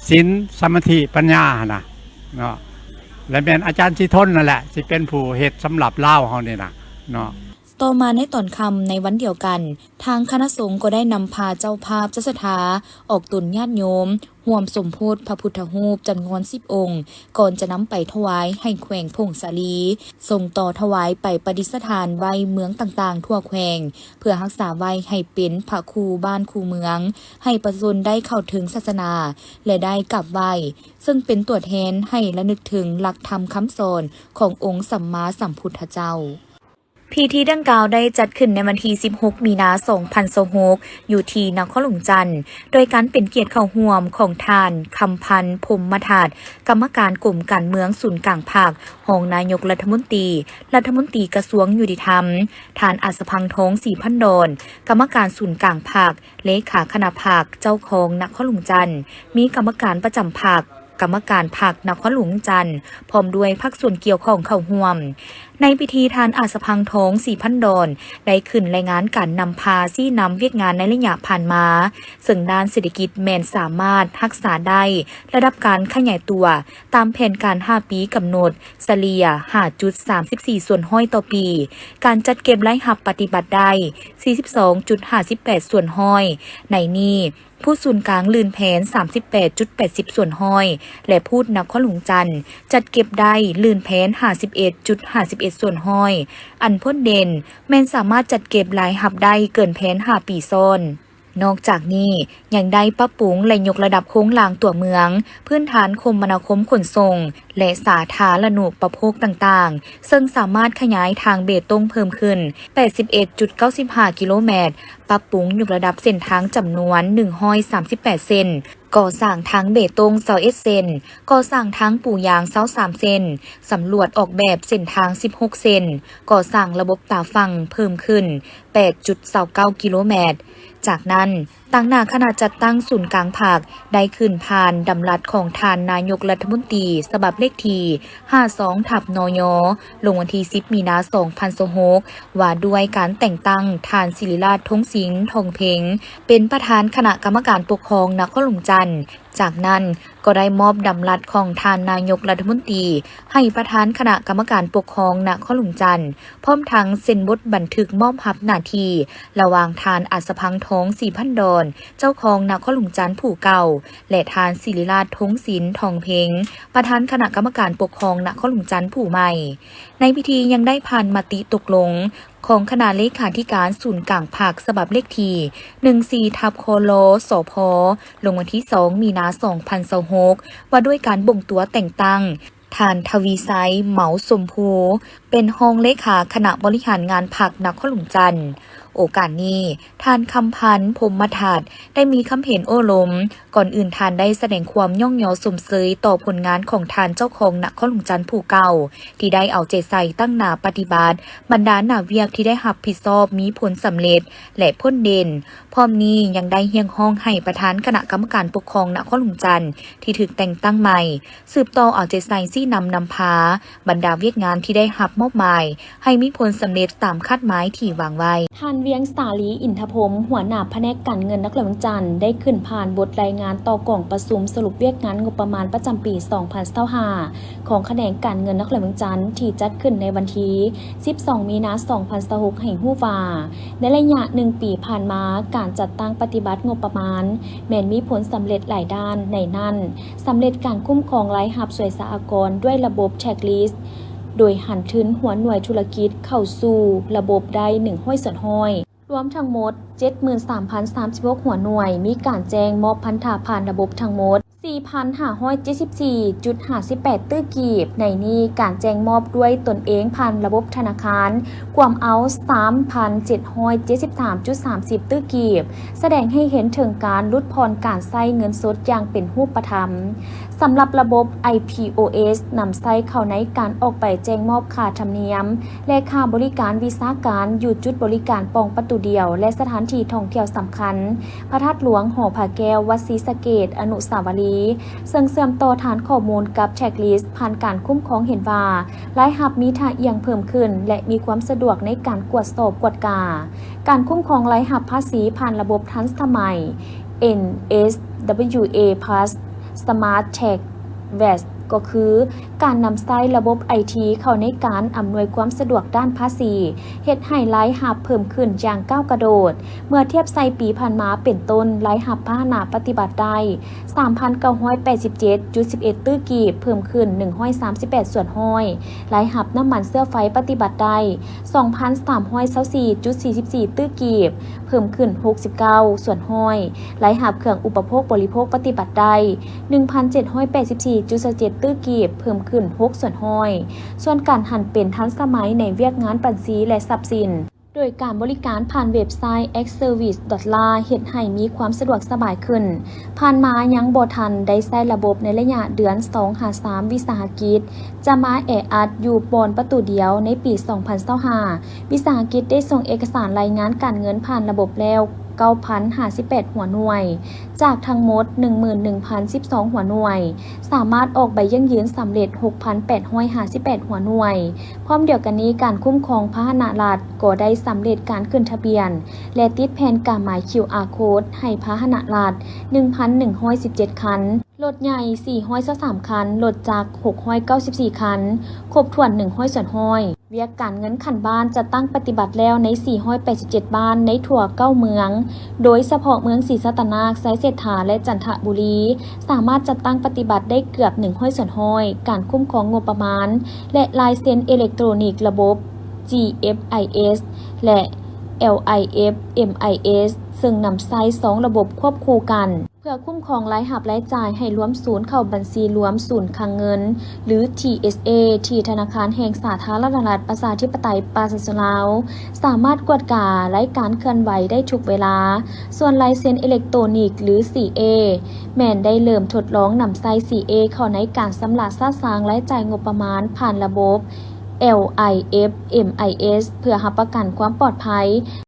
ສິນ ສະມາທິ ປັນຍາຫັ້ນນະເນາະ ແລະ ແມ່ນອາຈານສີທົນນັ້ນແຫຼະ ຊິເປັນຜູ້ເຮັດສຳລັບລາວເຮົານີ້ນະເນາະ. ຕໍ່ມາໃນຕອນຄ່ຳໃນວັນດຽວກັນ ທາງຄະນະສົງກໍໄດ້ນຳພາເຈົ້າພາບເຈົ້າສັດທາ ອອກຕົນຍາດໂຍມ ຮ່ວມສົມໂພດພະພຸດທະຮູບຈຳນວນສິບອົງ ກ່ອນຈະນຳໄປຖວາຍໃຫ້ແຂວງຜົ້ງສາລີ ສົ່ງຕໍ່ຖວາຍໄປປະດິດສະຖານໄວ້ເມືອງຕ່າງໆທົ່ວແຂວງ ເພື່ອຮັກສາໄວ້ໃຫ້ເປັນພະຄູບ້ານຄູເມືອງ ໃຫ້ປະຊາຊົນໄດ້ເຂົ້າເຖິງສາສະໜາ ແລະ ໄດ້ກາບໄຫວ້ ເຊິ່ງເປັນຕົວແທນໃຫ້ລະນຶກເຖິງຫຼັກທຳຄຳສອນຂອງອົງສຳມາສຳພຸດທະເຈົ້າ. ພິທີດັ່ງກ່າວໄດ້ຈັດຂຶ້ນໃນວັນທີສິບຫົກ ມີນາ ສອງພັນຊາວຫົກ ຢູ່ທີ່ນະຄອນຫຼວງຈັນ ໂດຍການເປັນກຽດເຂົ້າຮ່ວມຂອງທ່ານ ຄຳພັນ ພົມມະທັດ ກຳມະການກົມການເມືອງສູນກາງພັກ, ຮອງນາຍົກລັດຖະມົນຕີ, ລັດຖະມົນຕີກະຊວງຍຸຕິທຳ, ທ່ານ ອັດສະພັງທອງ ສີພັນດອນ ກຳມະການສູນກາງພັກ, ເລຂາຄະນະພັກ, ເຈົ້າຄອງນະຄອນຫຼວງຈັນ, ມີກຳມະການປະຈຳພັກ, ກຳມະການພັກນະຄອນຫຼວງຈັນ ພ້ອມດ້ວຍພາກສ່ວນກ່ຽວຂ້ອງເຂົ້າຮ່ວມ. ໃນພິທີ ທ່ານ ອັດສະພັງທອງ ສີພັນດອນ ໄດ້ຂຶ້ນລາຍງານການນຳພາຊີ້ນຳວຽກງານໃນໄລຍະຜ່ານມາ, ເຊິ່ງດ້ານເສດຖະກິດແມ່ນສາມາດຮັກສາໄດ້ລະດັບການຂະຫຍາຍຕົວຕາມແຜນການຫ້າປີກຳນົດ ສະເລ່ຍ ຫ້າຈຸດສາມສິບສີ່ສ່ວນຮ້ອຍຕໍ່ປີ, ການຈັດເກັບລາຍຮັບປະຕິບັດໄດ້ ສີ່ສິບສອງຈຸດຫ້າສິບແປດສ່ວນຮ້ອຍ, ໃນນີ້ ພູດສູນກາງລື່ນແຜນ ສາມສິບແປດຈຸດແປດສິບສ່ວນຮ້ອຍ ແລະ ພູດນະຄອນຫຼວງຈັນ ຈັດເກັບໄດ້ລື່ນແຜນ ຫ້າສິບເອັດຈຸດຫ້າສິບເອັດສ່ວນຮ້ອຍ, ອັນພົ້ນເດັ່ນແມ່ນສາມາດຈັດເກັບລາຍຮັບໄດ້ເກີນແຜນຫ້າປີຊ້ອນ. ນອກຈາກນີ້ ຍັງໄດ້ປັບປຸງ ແລະ ຍົກລະດັບໂຄງລ່າງຕົວເມືອງ, ພື້ນຖານຄົມມະນາຄົມຂົນສົ່ງ ແລະ ສາທາລະນຸປະໂພກຕ່າງໆ, ເຊິ່ງສາມາດຂະຫຍາຍທາງເບຕົງເພີ່ມຂຶ້ນ ແປດສິບເອັດຈຸດເກົ້າສິບຫ້າກິໂລແມັດ, ປັບປຸງຍົກລະດັບເສັ້ນທາງຈຳນວນ ໜຶ່ງຮ້ອຍສາມສິບແປດເສັ້ນ, ກໍ່ສ້າງທາງເບຕົງ ຊາວເອັດເສັ້ນ, ກໍ່ສ້າງທາງປູຢາງ ຊາວສາມເສັ້ນ, ສຳຫຼວດອອກແບບເສັ້ນທາງ ສິບຫົກເສັ້ນ, ກໍ່ສ້າງລະບົບຕາຝັ່ງເພີ່ມຂຶ້ນ ແປດຈຸດຊາວເກົ້າກິໂລແມັດ. ຈາກນັ້ນ, ຕາງໜ້າຄະນະຈັດຕັ້ງສູນກາງພັກ ໄດ້ຂຶ້ນຜ່ານດຳລັດຂອງທ່ານນາຍົກລັດຖະມົນຕີ ສະບັບເລກທີ ຫ້າສອງ ທັບ ນຍ ລົງວັນທີ ສິບ ມີນາ ສອງພັນຊາວຫົກ ວ່າດ້ວຍການແຕ່ງຕັ້ງທ່ານ ສິລິລາດ ທົງສິງ ທອງເພັງ ເປັນປະທານຄະນະກຳມະການປົກຄອງນະຄອນຫຼວງຈັນ ຈາກນັ້ນກໍໄດ້ມອບດຳລັດຂອງທ່ານນາຍົກລັດຖະມົນຕີ ໃຫ້ປະທານຄະນະກຳມະການປົກຄອງນະຄອນຫຼວງຈັນ ພ້ອມທັງເຊັນບົດບັນທຶກມອບຮັບໜ້າທີ່ ລະຫວ່າງທ່ານອັດສະພັງທອງ ສີພັນດອນ ເຈົ້າຄອງນະຄອນຫຼວງຈັນຜູ້ເກົ່າ ແລະ ທ່ານສິລິລາດ ທົງສິນ ທອງເພັງ ປະທານຄະນະກຳມະການປົກຄອງນະຄອນຫຼວງຈັນຜູ້ໃໝ່. ໃນພິທີຍັງໄດ້ຜ່ານມະຕິຕົກລົງຂອງຄະນະເລຂາທິການສູນກາງພັກ ສະບັບເລກທີ ໜຶ່ງສີ່ ທັບ ຄລ ສພ ລົງວັນທີ ສອງ ມີນາ ສອງພັນຊາວຫົກ ວ່າດ້ວຍການບົ່ງຕົວແຕ່ງຕັ້ງ ທ່ານ ທະວີໄຊ ເມົາຊົມພູ ເປັນຮອງເລຂາຄະນະບໍລິຫານງານພັກນະຄອນຫຼວງຈັນ. ໂອກາດນີ້ ທ່ານ ຄຳພັນ ພົມມະທັດ ໄດ້ມີຄຳເຫັນໂອ້ລົມ. ກ່ອນອື່ນທ່ານໄດ້ສະແດງຄວາມຍ້ອງຍໍຊົມເຊີຍຕໍ່ຜົນງານຂອງທ່ານເຈົ້າຄອງນະຄອນຫຼວງຈັນຜູ້ເກົ່າ ທີ່ໄດ້ເອົາໃຈໃສ່ຕັ້ງໜ້າປະຕິບັດບັນດາໜ້າວຽກທີ່ໄດ້ຮັບຜິດຊອບມີຜົນສຳເລັດ ແລະ ພົ້ນເດັ່ນ. ພ້ອມນີ້ຍັງໄດ້ຮຽກຮ້ອງໃຫ້ປະທານຄະນະກຳມະການປົກຄອງນະຄອນຫຼວງຈັນທີ່ຖືກແຕ່ງຕັ້ງໃໝ່ ສືບຕໍ່ເອົາໃຈໃສ່ຊີ້ນຳນຳພາບັນດາວຽກງານທີ່ໄດ້ຮັບມອບໝາຍ ໃຫ້ມີຜົນສຳເລັດຕາມຄາດໝາຍທີ່ວາງໄວ້. ທ່ານ ວຽງສາລີ ອິນທະພົມ ຫົວໜ້າພະແນກການເງິນນະຄອນຫຼວງວຽງຈັນ ໄດ້ຂຶ້ນຜ່ານບົດລາຍງານຕໍ່ກອງປະຊຸມສະຫຼຸບວຽກງານງົບປະມານປະຈຳປີສອງພັນຊາວຫ້າ ຂອງຂະແໜງການເງິນນະຄອນຫຼວງວຽງຈັນ ທີ່ຈັດຂຶ້ນໃນວັນທີສິບສອງ ມີນາ ສອງພັນຊາວຫົກ ໃຫ້ຮູ້ວ່າ ໃນໄລຍະໜຶ່ງປີຜ່ານມາ, ການຈັດຕັ້ງປະຕິບັດງົບປະມານແມ່ນມີຜົນສຳເລັດຫຼາຍດ້ານ, ໃນນັ້ນ ສຳເລັດການຄຸ້ມຄອງລາຍຮັບຊ່ວຍສາອາກອນດ້ວຍລະບົບ Tax List ໂດຍຫັນທຶນຫົວໜ່ວຍທຸລະກິດເຂົ້າສູ່ລະບົບໄດ້ໜຶ່ງຮ້ອຍສ່ວນຮ້ອຍ, ລວມທັງໝົດເຈັດໝື່ນສາມພັນສາມສິບຫົກຫົວໜ່ວຍ, ມີການແຈ້ງມອບພັນທະຜ່ານລະບົບທັງໝົດສີ່ພັນຫ້າຮ້ອຍເຈັດສິບສີ່ຈຸດຫ້າສິບແປດຕື້ກີບ, ໃນນີ້ການແຈ້ງມອບດ້ວຍຕົນເອງຜ່ານລະບົບທະນາຄານ ກວມເອົາສາມພັນເຈັດຮ້ອຍເຈັດສິບສາມຈຸດສາມສິບຕື້ກີບ, ສະແດງໃຫ້ເຫັນເຖິງການຫຼຸດຜ່ອນການໃຊ້ເງິນສົດຢ່າງເປັນຮູບປະທຳ. ສຳລັບລະບົບ ໄອພີໂອເອສ ນຳໃຊ້ເຂົ້າໃນການອອກໃບແຈ້ງມອບຄ່າທຳນຽມ ແລະ ຄ່າບໍລິການວິຊາການຢູ່ຈຸດບໍລິການປ່ອງປະຕູດຽວ ແລະ ສະຖານທີ່ທ່ອງທ່ຽວສຳຄັນ ພະທາດຫຼວງ, ຫໍພະແກ້ວ, ວັດສີສະເກດ, ອະນຸສາວະລີ, ເຊິ່ງເຊື່ອມຕໍ່ຖານຂໍ້ມູນກັບ Tax List ຜ່ານການຄຸ້ມຄອງເຫັນວ່າ ລາຍຮັບມີທ່າອ່ຽງເພີ່ມຂຶ້ນ ແລະ ມີຄວາມສະດວກໃນການກວດສອບກວດກາ. ການຄຸ້ມຄອງລາຍຮັບພາສີຜ່ານລະບົບທັນສະໄໝ ເອັນເອສດັບເບິນຢູເອພລັສ ສະມາດແທັກ ແວັດ ກໍຄືການນຳໃຊ້ລະບົບໄອທີເຂົ້າໃນການອຳນວຍຄວາມສະດວກດ້ານພາສີ ເຮັດໃຫ້ລາຍຮັບເພີ່ມຂຶ້ນຢ່າງກ້າວກະໂດດ ເມື່ອທຽບໃສ່ປີຜ່ານມາເປັນຕົ້ນ, ລາຍຮັບພາຫະນະປະຕິບັດໄດ້ ສາມພັນເກົ້າຮ້ອຍແປດສິບເຈັດຈຸດສິບເອັດຕື້ກີບ, ເພີ່ມຂຶ້ນໜຶ່ງຮ້ອຍສາມສິບແປດສ່ວນຮ້ອຍ, ລາຍຮັບນ້ຳມັນເຊື້ອໄຟປະຕິບັດໄດ້ ສອງພັນສາມຮ້ອຍຊາວສີ່ຈຸດສີ່ສິບສີ່ຕື້ກີບ, ເພີ່ມຂຶ້ນຫົກສິບເກົ້າສ່ວນຮ້ອຍ, ລາຍຮັບເຄື່ອງອຸປະໂພກບໍລິໂພກປະຕິບັດໄດ້ ໜຶ່ງພັນເຈັດຮ້ອຍແປດສິບສີ່ຈຸດຊາວເຈັດຕື້ກີບ, ເພີ່ມຂຶ້ນຫົກສ່ວນຮ້ອຍ. ສ່ວນການຫັນເປັນທັນສະໄໝໃນວຽກງານບັນຊີ ແລະ ຊັບສິນ ໂດຍການບໍລິການຜ່ານເວັບໄຊ X Service dot la ເຮັດໃຫ້ມີຄວາມສະດວກສະບາຍຂຶ້ນ. ຜ່ານມາຍັງບໍ່ທັນໄດ້ໃຊ້ລະບົບໃນໄລຍະເດືອນສອງຫາສາມວິສາຫະກິດ ຈະມາແອອັດຢູ່ບ່ອນປະຕູດຽວໃນປີສອງພັນຊາວຫ້າ. ວິສາຫະກິດໄດ້ສົ່ງເອກະສານລາຍງານການເງິນຜ່ານລະບົບແລ້ວເກົ້າພັນຫ້າສິບແປດຫົວໜ່ວຍ ຈາກທັງໝົດໜຶ່ງໝື່ນໜຶ່ງພັນສິບສອງຫົວໜ່ວຍ, ສາມາດອອກໃບຢັ້ງຢືນສຳເລັດຫົກພັນແປດຮ້ອຍຫ້າສິບແປດຫົວໜ່ວຍ. ພ້ອມດຽວກັນນີ້, ການຄຸ້ມຄອງພາຫະນະລັດກໍໄດ້ສຳເລັດການຂຶ້ນທະບຽນ ແລະ ຕິດແຜ່ນກາໝາຍ ຄິວອາ ໂຄດ ໃຫ້ພາຫະນະລັດໜຶ່ງພັນໜຶ່ງຮ້ອຍສິບເຈັດຄັນ, ລົດໃຫຍ່ສີ່ຮ້ອຍຊາວສາມຄັນ, ລົດຈັກຫົກຮ້ອຍເກົ້າສິບສີ່ຄັນ, ຄົບຖ້ວນໜຶ່ງຮ້ອຍສ່ວນຮ້ອຍ. ວຽກການເງິນຂັ້ນບ້ານຈັດຕັ້ງປະຕິບັດແລ້ວໃນສີ່ຮ້ອຍແປດສິບເຈັດບ້ານໃນທົ່ວເກົ້າເມືອງ, ໂດຍສະເພາະເມືອງສີສັດຕະນາກ, ໄຊເສດຖາ ແລະ ຈັນທະບູລີ ສາມາດຈັດຕັ້ງປະຕິບັດໄດ້ເກືອບໜຶ່ງຮ້ອຍສ່ວນຮ້ອຍ. ການຄຸ້ມຄອງງົບປະມານ ແລະ ລາຍເຊັນເອເລັກໂຕຣນິກລະບົບ ຈີເອັຟໄອເອສ ແລະ ແອລໄອເອັຟເອັມໄອເອສ ເຊິ່ງນຳໃຊ້ສອງລະບົບຄວບຄູ່ກັນ ເພື່ອຄຸ້ມຄອງລາຍຮັບລາຍຈ່າຍໃຫ້ລວມສູນເຂົ້າບັນຊີລວມສູນຄັງເງິນ ຫຼື ທີເອສເອ ທີ່ທະນາຄານແຫ່ງສາທາລະນະລັດ ປະຊາທິປະໄຕ ປະຊາຊົນລາວ ສາມາດກວດກາລາຍການເຄື່ອນໄຫວໄດ້ທຸກເວລາ. ສ່ວນລາຍເຊັນເອເລັກໂຕຣນິກ ຫຼື ຊີເອ ແມ່ນໄດ້ເລີ່ມທົດລອງນຳໃຊ້ຊີເອເຂົ້າໃນການຊຳລະສະສາງລາຍຈ່າຍງົບປະມານຜ່ານລະບົບ ແອລໄອເອັຟເອັມໄອເອສ ເພື່ອຮັບປະກັນຄວາມປອດໄພ